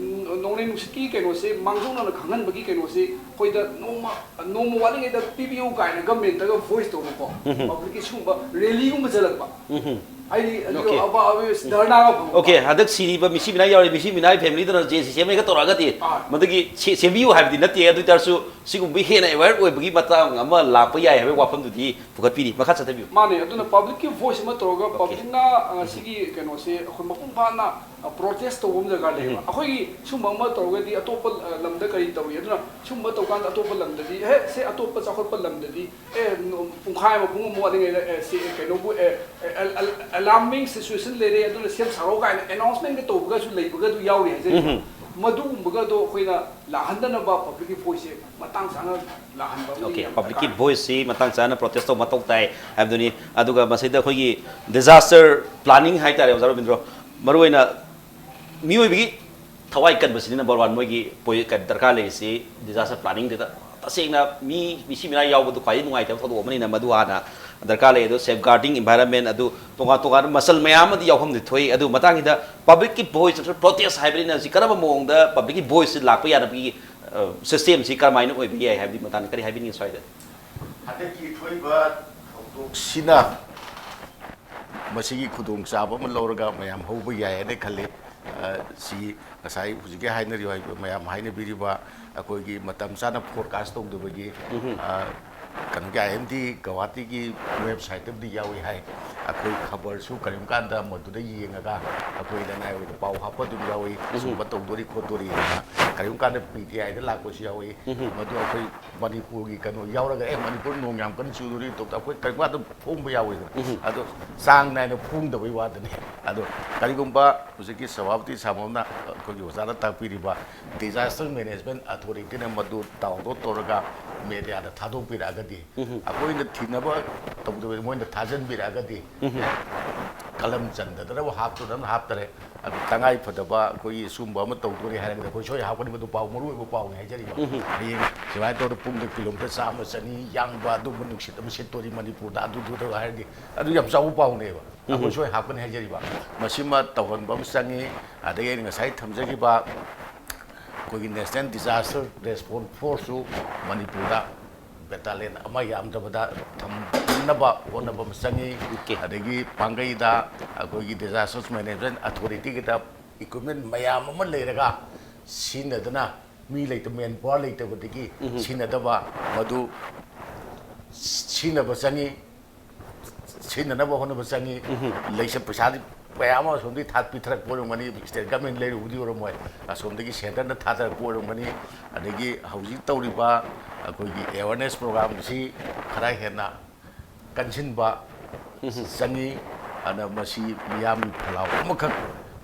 ꯅꯣꯡꯂꯩ ꯅꯨꯡꯁꯤꯠꯀꯤ ꯀꯩꯅꯣꯁꯦ ꯃꯥꯡꯖꯧꯅꯅ ꯈꯪꯍꯟꯕꯒꯤ ꯀꯩꯅꯣꯁꯦ ꯑꯩꯈꯣꯏꯗ ꯅꯣꯡꯃ, ꯅꯣꯡꯃ ꯋꯥꯠꯂꯤꯉꯩꯗ ꯄꯤꯕꯤꯌꯨ ꯀꯥꯏꯅ government ꯇꯒ voice ꯇꯧꯕꯀꯣ꯫ ꯎꯝ꯫ Public ꯀꯤ ꯁꯤꯒꯨꯝꯕ rally ꯒꯨꯝꯕ ꯆꯠꯂꯛꯄ꯫ ꯎꯝ꯫ ꯍꯥꯏꯗꯤ, ꯑꯗꯨꯒ Okay. ꯑꯕ-, ꯑꯕ-, ꯙꯔꯅꯥꯒ ꯐꯝꯕ꯫ Okay, ꯍꯟꯗꯛ ꯁꯤꯔꯤꯕ ꯃꯤꯁꯤ ꯃꯤꯅꯥꯏ ꯌꯥꯎꯔꯤ, ꯃꯤꯁꯤ ꯃꯤꯅꯥꯏ family ꯗꯨꯅ ꯖꯦ ꯁꯤ ꯁꯦꯝꯃꯦꯒ ꯇꯧꯔꯛꯑꯒꯗꯤ, ꯑꯥ꯫ ꯃꯗꯨꯒꯤ ꯁꯦ-, ꯁꯦꯝꯕꯤꯌꯨ ꯍꯥꯏꯕꯗꯤ ꯅꯠꯇꯦ, ꯑꯗꯨ ꯑꯣꯏꯇꯥꯔꯁꯨ ꯁꯤꯒꯨꯝꯕ ꯍꯦꯟꯅ aware ꯑꯣꯏꯕꯒꯤ ꯃꯇꯥꯡ ꯑꯃ ꯂꯥꯛꯄ ꯌꯥꯏ ꯍꯥꯏꯕꯒꯤ ꯋꯥꯐꯝꯗꯨꯗꯤ ꯄꯨꯈꯠꯄꯤꯔꯤ꯫ ꯃꯈꯥ ꯆꯠꯊꯕꯤꯌꯨ꯫ ꯃꯥꯅꯦ, ꯑꯗꯨꯅ public ꯀꯤ voice ꯑꯃ ꯇꯧꯔꯒ Okay. Public ꯅ, ꯑ, ꯁꯤꯒꯤ ꯀꯩꯅꯣꯁꯦ ꯑꯩꯈꯣꯏ ꯃꯄꯨꯡ ꯐꯥꯅ, ꯑ, protest ꯇꯧꯕ ꯑꯃ ꯗꯔꯀꯥꯔ ꯂꯩꯌꯦꯕ꯫ ꯎꯝ꯫ ꯑꯩꯈꯣꯏꯒꯤ ꯁꯨꯝꯕ ꯑꯃ ꯇꯧꯔꯒꯗꯤ ꯑꯇꯣꯞꯄ, ꯑ, ꯂꯝꯗ ꯀꯔꯤ ꯇꯧꯏ, ꯑꯗꯨꯅ ꯁꯨꯝꯕ ꯇꯧꯀꯥꯟꯗ ꯑꯇꯣꯞꯄ ꯂꯝꯗꯗꯤ, "ꯑꯦ, ꯁꯦ ꯑꯇꯣꯞꯄ ꯆꯥꯎꯈꯠꯄ ꯂꯝꯗꯗꯤ, ꯑꯦ, ꯅꯣ-, ꯄꯨꯡꯈꯥꯏ ꯑꯃ, ꯄꯨꯡ ꯑꯃ ꯋꯥꯠꯂꯤꯉꯩꯗ, ꯑꯦ, ꯁꯤ ꯀꯩꯅꯣꯕꯨ, ꯑꯦ, ꯑꯦ, ꯑꯦꯜ-, ꯑꯦꯜ-, alarming situation ꯂꯩꯔꯦ, ꯑꯗꯨꯅ ꯁꯦꯝ ꯁꯥꯔꯣ" ꯀꯥꯏꯅ announcement ꯒ ꯇꯧꯕꯒꯁꯨ ꯂꯩꯕꯒꯗꯨ ꯌꯥꯎꯔꯤ ꯍꯥꯏꯖꯔꯤꯕ꯫ ꯎꯝ꯫ ꯃꯗꯨꯒꯨꯝꯕꯒꯗꯣ ꯑꯩꯈꯣꯏꯅ ꯂꯥꯛꯍꯟꯗꯅꯕ public ꯀꯤ voice ꯁꯦ ꯃꯇꯥꯡ ꯆꯥꯅ ꯂꯥꯛꯍꯟꯕ ꯑꯃꯗꯤ Okay, ꯌꯥꯝ public ꯀꯤ ꯗꯔꯀꯥꯔ꯫ Voice ꯁꯤ ꯃꯇꯥꯡ ꯆꯥꯅ protest ꯇꯧꯕ ꯃꯊꯧ ꯇꯥꯏ ꯍꯥꯏꯕꯗꯨꯅꯤ꯫ ꯑꯗꯨꯒ ꯃꯁꯤꯗ ꯑꯩꯈꯣꯏꯒꯤ disaster planning ꯍꯥꯏꯇꯥꯔꯦ, ꯑꯣꯖꯥ ꯔꯣꯕꯤꯟꯗ꯭ꯔꯣ, ꯃꯔꯨꯑꯣꯏꯅ ꯃꯤꯑꯣꯏꯕꯒꯤ ꯊꯋꯥꯏ ꯀꯟꯕꯁꯤꯅꯤ number one꯫ ꯃꯣꯏꯒꯤ ꯄꯣꯏ-, ꯀ-, ꯗꯔꯀꯥꯔ ꯂꯩꯔꯤꯁꯤ disaster planning ꯗꯨꯗ꯫ ꯇꯁꯦꯡꯅ ꯃꯤ, ꯃꯤꯁꯤ ꯃꯤꯅꯥꯏ ꯌꯥꯎꯕꯗꯨ ꯈ꯭ꯋꯥꯏꯗꯒꯤ ꯅꯨꯡꯉꯥꯏꯇꯕ ꯊꯧꯗꯣꯛ ꯑꯃꯅꯤꯅ ꯃꯗꯨ ꯍꯥꯟꯅ ꯗꯔꯀꯥꯔ ꯂꯩ꯫ ꯑꯗꯨ safeguarding environment, ꯑꯗꯨ ꯇꯣꯉꯥꯟ ꯇꯣꯉꯥꯟꯕ ꯃꯆꯜ ꯃꯌꯥꯝ ꯑꯃꯗꯤ ꯌꯥꯎꯐꯝꯗꯤ ꯊꯣꯛꯏ꯫ ꯑꯗꯨ ꯃꯇꯥꯡꯁꯤꯗ public ꯀꯤ voice ꯅꯠꯇ꯭ꯔꯒ protest ꯍꯥꯏꯕꯅꯤꯅ ꯁꯤ ꯀꯔꯝꯕ ꯃꯑꯣꯡꯗ public ꯀꯤ voice ꯁꯤ ꯂꯥꯛꯄ ꯌꯥꯅꯕꯒꯤ, ꯑ, system ꯁꯤ ꯀꯔꯝꯍꯥꯏꯅ ꯑꯣꯏꯕ ꯌꯥꯏ ꯍꯥꯏꯕꯒꯤ ꯃꯇꯥꯡꯗ ꯀꯔꯤ ꯍꯥꯏꯕꯤꯅꯤꯡꯉꯤ ꯁ꯭ꯋꯥꯏꯗ? ꯍꯟꯗꯛꯀꯤ ꯊꯣꯛꯏꯕ ꯊꯧꯗꯣꯛꯁꯤꯅ ꯃꯁꯤꯒꯤ ꯈꯨꯗꯣꯡꯆꯥꯕ ꯑꯃ ꯂꯧꯔꯒ ꯃꯌꯥꯝ ꯍꯧꯕ ꯌꯥꯏ ꯍꯥꯏꯅ ꯈꯜꯂꯤ꯫ ꯑ, ꯁꯤ ꯉꯁꯥꯏ ꯍꯧꯖꯤꯛꯀꯤ ꯍꯥꯏꯅꯔꯤꯕ, ꯃꯌꯥꯝ ꯍꯥꯏꯅꯕꯤꯔꯤꯕ ꯑꯩꯈꯣꯏꯒꯤ ꯃꯇꯝ ꯆꯥꯅ forecast ꯇꯧꯗꯕꯒꯤ, ꯎꯝ꯫ ꯑ, ꯀꯩꯅꯣꯒꯤ, ꯑꯥꯏ ꯑꯦꯝ ꯗꯤ ꯒꯧꯍꯥꯇꯤꯒꯤ website ꯇꯕꯨꯗꯤ ꯌꯥꯎꯏ ꯍꯥꯏ꯫ ꯑꯩꯈꯣꯏ ꯈꯕꯔꯁꯨ ꯀꯔꯤꯒꯨꯝꯕ ꯀꯥꯟꯗ ꯃꯗꯨꯗ ꯌꯦꯡꯉꯒ ꯑꯩꯈꯣꯏ ꯂꯅꯥꯏ ꯑꯣꯏꯗ ꯄꯥꯎ ꯍꯥꯞꯄ ꯑꯗꯨꯝ ꯌꯥꯎꯏ, ꯑꯁꯨꯝꯕ ꯇꯧꯗꯣꯔꯤ ꯈꯣꯠꯇꯣꯔꯤ ꯍꯥꯏꯅ꯫ ꯀꯔꯤꯒꯨꯝꯕ ꯀꯥꯟꯗ ꯄꯤ ꯇꯤ ꯑꯥꯏꯗ ꯂꯥꯛꯄꯁꯨ ꯌꯥꯎꯏ꯫ ꯃꯗꯨ ꯑꯩꯈꯣꯏ ꯃꯅꯤꯄꯨꯔꯒꯤ ꯀꯩꯅꯣ ꯌꯥꯎꯔꯒ, "ꯑꯦ, ꯃꯅꯤꯄꯨꯔ ꯅꯣꯡ ꯌꯥꯝ ꯀꯟꯅ ꯆꯨꯗꯣꯔꯤ" ꯇꯧꯗ ꯑꯩꯈꯣꯏ ꯀꯔꯤꯒꯨꯝꯕ ꯑꯗꯨꯝ ꯐꯣꯡꯕ ꯌꯥꯎꯏꯗꯅ꯫ ꯑꯗꯣ ꯆꯥꯡ ꯅꯥꯏꯅ ꯐꯣꯡꯗꯕꯩ ꯋꯥꯗꯅꯤ꯫ ꯑꯗꯣ ꯀꯔꯤꯒꯨꯝꯕ ꯍꯧꯖꯤꯛꯀꯤ ꯁꯚꯥꯄꯇꯤ ꯁꯥꯃꯣꯝꯅ ꯑꯩꯈꯣꯏꯒꯤ ꯑꯣꯖꯥꯅ ꯇꯥꯛꯄꯤꯔꯤꯕ Disaster Management Authorityꯅ ꯃꯗꯨ download ꯇꯧꯔꯒ ꯃꯦꯗꯤꯌꯥꯗ ꯊꯥꯗꯣꯛꯄꯤꯔꯛꯑꯒꯗꯤ, ꯑꯩꯈꯣꯏꯅ ꯊꯤꯅꯕ ꯇꯧꯗꯕ ꯃꯣꯏꯅ ꯊꯥꯖꯤꯟꯕꯤꯔꯛꯑꯒꯗꯤ, ꯀꯂꯝ ꯆꯟꯗꯗꯅꯕ ꯍꯥꯞꯇꯨꯅ ꯍꯥꯞꯇꯔꯦ꯫ ꯑꯗꯨ ꯇꯉꯥꯏ ꯐꯗꯕ ꯑꯩꯈꯣꯏꯒꯤ ꯁꯨꯝꯕ ꯑꯃ ꯇꯧꯗꯣꯔꯤ ꯍꯥꯏꯔꯒꯗꯤ ꯑꯩꯈꯣꯏ ꯁꯣꯏ ꯍꯥꯞꯀꯅꯤ꯫ ꯃꯗꯨ ꯄꯥꯎ, ꯃꯔꯨ ꯑꯣꯏꯕ ꯄꯥꯎꯅꯤ ꯍꯥꯏꯖꯔꯤꯕ꯫ ꯍꯌꯦꯡ ꯁꯨꯃꯥꯏꯅ ꯇꯧꯔꯒ ꯄꯨꯡꯗ ꯀꯤꯂꯣꯃꯤꯇꯔ ꯆꯥꯝꯃ ꯆꯅꯤ ꯌꯥꯡꯕ ꯑꯗꯨꯒꯨꯝꯕ ꯅꯨꯡꯁꯤꯠ ꯑꯃ ꯁꯤꯠꯇꯣꯔꯤ ꯃꯅꯤꯄꯨꯔꯗ, ꯑꯗꯨꯗꯨꯗ ꯍꯥꯏꯔꯗꯤ ꯑꯗꯨ ꯌꯥꯝ ꯆꯥꯎꯕ ꯄꯥꯎꯅꯦꯕ꯫ ꯑꯩꯈꯣꯏ ꯁꯣꯏ ꯍꯥꯞꯀꯅꯤ ꯍꯥꯏꯖꯔꯤꯕ꯫ ꯃꯁꯤꯃ ꯇꯧꯍꯟꯕ ꯑꯃ ꯆꯪꯉꯤ꯫ ꯑꯗꯒꯤ ꯑꯩꯅ ꯉꯁꯥꯏ ꯊꯝꯖꯈꯤꯕ ꯑꯩꯈꯣꯏꯒꯤ National Disaster Response Forceꯁꯨ ꯃꯅꯤꯄꯨꯔꯗ battalion ꯑꯃ ꯌꯥꯝꯗ꯭ꯔꯕꯗ ꯊꯝꯅꯕ ꯍꯣꯠꯅꯕ ꯑꯃ ꯆꯪꯉꯤ꯫ ꯑꯗꯒꯤ ꯄꯥꯡꯒꯩꯗ ꯑꯩꯈꯣꯏꯒꯤ Disaster Management Authorityꯒꯤꯗ equipment ꯃꯌꯥꯝ ꯑꯃ ꯂꯩꯔꯒ ꯁꯤꯖꯤꯟꯅꯗꯅ, ꯃꯤ ꯂꯩꯇ, manpower ꯂꯩꯇꯕꯗꯒꯤ ꯁꯤꯖꯤꯟꯅꯗꯕ, ꯃꯗꯨ ꯁꯤꯖꯤꯟꯅꯕ ꯆꯪꯉꯤ, ꯁꯤꯖꯤꯟꯅꯅꯕ ꯍꯣꯠꯅꯕ ꯆꯪꯉꯤ꯫ ꯂꯩꯁ ꯄꯩꯁꯥꯗꯤ ꯃꯌꯥꯝ ꯑꯃ ꯑꯁꯣꯝꯗꯒꯤ ꯊꯥ ꯄꯤꯊꯔꯛꯄ ꯑꯣꯏꯔꯝꯒꯅꯤ, state government ꯂꯩꯔꯨꯕꯗꯤ ꯑꯣꯏꯔꯝꯃꯣꯏ, ꯑꯁꯣꯝꯗꯒꯤ centreꯅ ꯊꯥꯗꯔꯛꯄ ꯑꯣꯏꯔꯝꯒꯅꯤ꯫ ꯑꯗꯒꯤ ꯍꯧꯖꯤꯛ ꯇꯧꯔꯤꯕ ꯑꯩꯈꯣꯏꯒꯤ awareness programꯁꯤ ꯈꯔ ꯍꯦꯟꯅ ꯀꯟꯁꯤꯟꯕ ꯆꯪꯉꯤ꯫ ꯑꯗ ꯃꯁꯤ ꯃꯤꯌꯥꯝꯒꯤ ꯈꯜꯂꯥꯎ ꯑꯃꯈꯛ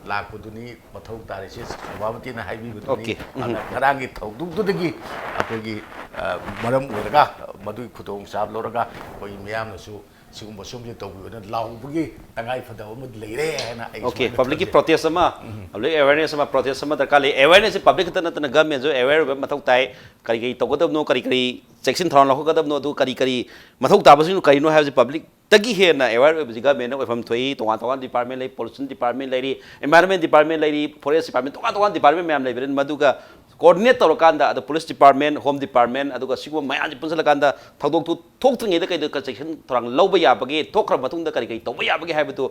ꯂꯥꯛꯄꯗꯨꯅꯤ ꯃꯊꯧ ꯇꯥꯔꯤꯁꯦ, ꯁꯚꯥꯄꯇꯤꯅ ꯍꯥꯏꯕꯤꯕꯗꯨꯅꯤ꯫ Okay. ꯑꯗ ꯉꯔꯥꯡꯒꯤ ꯊꯧꯗꯣꯛꯇꯨꯗꯒꯤ ꯑꯩꯈꯣꯏꯒꯤ, ꯑ, ꯃꯔꯝ ꯑꯣꯏꯔꯒ, ꯃꯗꯨꯒꯤ ꯈꯨꯗꯣꯡꯆꯥꯕ ꯂꯧꯔꯒ ꯑꯩꯈꯣꯏ ꯃꯤꯌꯥꯝꯅꯁꯨ ꯁꯤꯒꯨꯝꯕ ꯁꯣꯝꯁꯦ ꯇꯧꯕꯤꯌꯨꯅ ꯂꯥꯎꯕꯒꯤ ꯇꯉꯥꯏ ꯐꯗꯕ ꯑꯃ ꯂꯩꯔꯦ ꯍꯥꯏꯅ ꯑꯩ Okay, ꯁꯨꯃꯥꯏꯅ publicꯀꯤ ꯈꯟꯖꯩ꯫ Protest ꯑꯃ, public awareness ꯑꯃ, protest ꯑꯃ ꯗꯔꯀꯥꯔ ꯂꯩ꯫ Awarenessꯁꯤ public ꯈꯛꯇ ꯅꯠꯇꯅ governmentꯁꯨ aware ꯑꯣꯏꯕ ꯃꯊꯧ ꯇꯥꯏ꯫ ꯀꯔꯤ ꯀꯔꯤ ꯇꯧꯒꯗꯕꯅꯣ, ꯀꯔꯤ ꯀꯔꯤ ꯆꯦꯛꯁꯤꯟ ꯊꯧꯔꯥꯡ ꯂꯧꯈꯠꯀꯗꯕꯅꯣ, ꯑꯗꯨ ꯀꯔꯤ ꯀꯔꯤ ꯃꯊꯧ ꯇꯥꯕꯁꯤꯡꯗꯨ ꯀꯔꯤꯅꯣ ꯍꯥꯏꯕꯁꯤ publicꯇꯒꯤ ꯍꯦꯟꯅ aware ꯑꯣꯏꯕꯁꯤ governmentꯅ ꯑꯣꯏꯐꯝ ꯊꯣꯛꯏ꯫ ꯇꯣꯉꯥꯟ ꯇꯣꯉꯥꯟꯕ department ꯂꯩ, pollution department ꯂꯩꯔꯤ, environment department ꯂꯩꯔꯤ, forest department, ꯇꯣꯉꯥꯟ ꯇꯣꯉꯥꯟꯕ department ꯃꯌꯥꯝ ꯂꯩꯕꯅꯤꯅ ꯃꯗꯨꯒ coordinate ꯇꯧꯔꯀꯥꯟꯗ, ꯑꯗ police department, home department, ꯑꯗꯨꯒ ꯁꯤꯒꯨꯝꯕ ꯃꯌꯥꯝꯁꯤ ꯄꯨꯟꯁꯤꯜꯂꯀꯥꯟꯗ ꯊꯧꯗꯣꯛꯇꯨ ꯊꯣꯛꯇ꯭ꯔꯤꯉꯩꯗ ꯀꯩꯗ ꯆꯦꯛꯁꯤꯟ ꯊꯧꯔꯥꯡ ꯂꯧꯕ ꯌꯥꯕꯒꯦ, ꯊꯣꯛꯈ꯭ꯔ ꯃꯇꯨꯡꯗ ꯀꯔꯤ ꯀꯔꯤ ꯇꯧꯕ ꯌꯥꯕꯒꯦ ꯍꯥꯏꯕꯗꯨ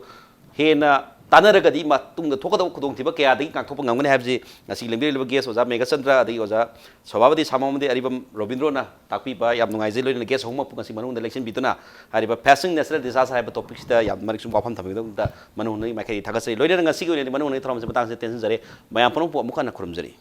ꯍꯦꯟꯅ ꯇꯥꯟꯅꯔꯒꯗꯤ ꯃꯇꯨꯡꯗ ꯊꯣꯛꯀꯗꯕ ꯈꯨꯗꯣꯡꯊꯤꯕ ꯀꯌꯥꯗꯒꯤ ꯉꯥꯛꯊꯣꯛꯄ ꯉꯝꯒꯅꯤ ꯍꯥꯏꯕꯁꯤ ꯉꯁꯤ ꯂꯦꯡꯕꯤꯔꯛꯂꯤꯕ ꯒꯦꯁ ꯑꯣꯖꯥ ꯃꯦꯘꯆꯟꯗ꯭ꯔ ꯑꯗꯒꯤ ꯑꯣꯖꯥ ꯁꯣꯚꯥꯄꯇꯤ ꯁꯥꯃ ꯑꯃꯗꯤ ꯑꯔꯤꯕꯝ ꯔꯣꯕꯤꯟꯗ꯭ꯔꯣꯅ ꯇꯥꯛꯄꯤꯕ ꯌꯥꯝ ꯅꯨꯡꯉꯥꯏꯖꯩ꯫ ꯂꯣꯏꯅꯅ ꯒꯦꯁ ꯑꯍꯨꯝꯃꯛꯄꯨ ꯉꯁꯤ ꯃꯅꯨꯡꯗ ꯂꯦꯡꯁꯤꯟꯕꯤꯗꯨꯅ ꯍꯥꯏꯔꯤꯕ Facing Natural Disaster ꯍꯥꯏꯕ ꯇꯣꯄꯤꯛꯁꯤꯗ ꯌꯥꯝ ꯃꯔꯤꯛ ꯆꯨꯝꯕ ꯋꯥꯐꯝ ꯊꯝꯕꯤꯕꯒꯤꯗꯃꯛꯇ ꯃꯅꯨꯡ ꯍꯨꯠꯅꯒꯤ ꯃꯥꯏꯀꯩꯗꯒꯤ ꯊꯥꯒꯠꯆꯔꯤ꯫ ꯂꯣꯏꯅꯅ ꯉꯁꯤꯒꯤ ꯑꯣꯏꯅꯗꯤ ꯃꯅꯨꯡ ꯍꯨꯠꯅꯒꯤ ꯊꯧꯔꯝꯁꯤ ꯃꯇꯥꯡꯁꯤꯗ ꯇꯦꯟꯁꯤꯟꯖꯔꯦ꯫ ꯃꯌꯥꯝ ꯄꯨꯝꯅꯃꯛꯄꯨ ꯑꯃꯨꯛ ꯍꯟꯅ ꯈꯨꯔꯨꯝꯖꯔꯤ꯫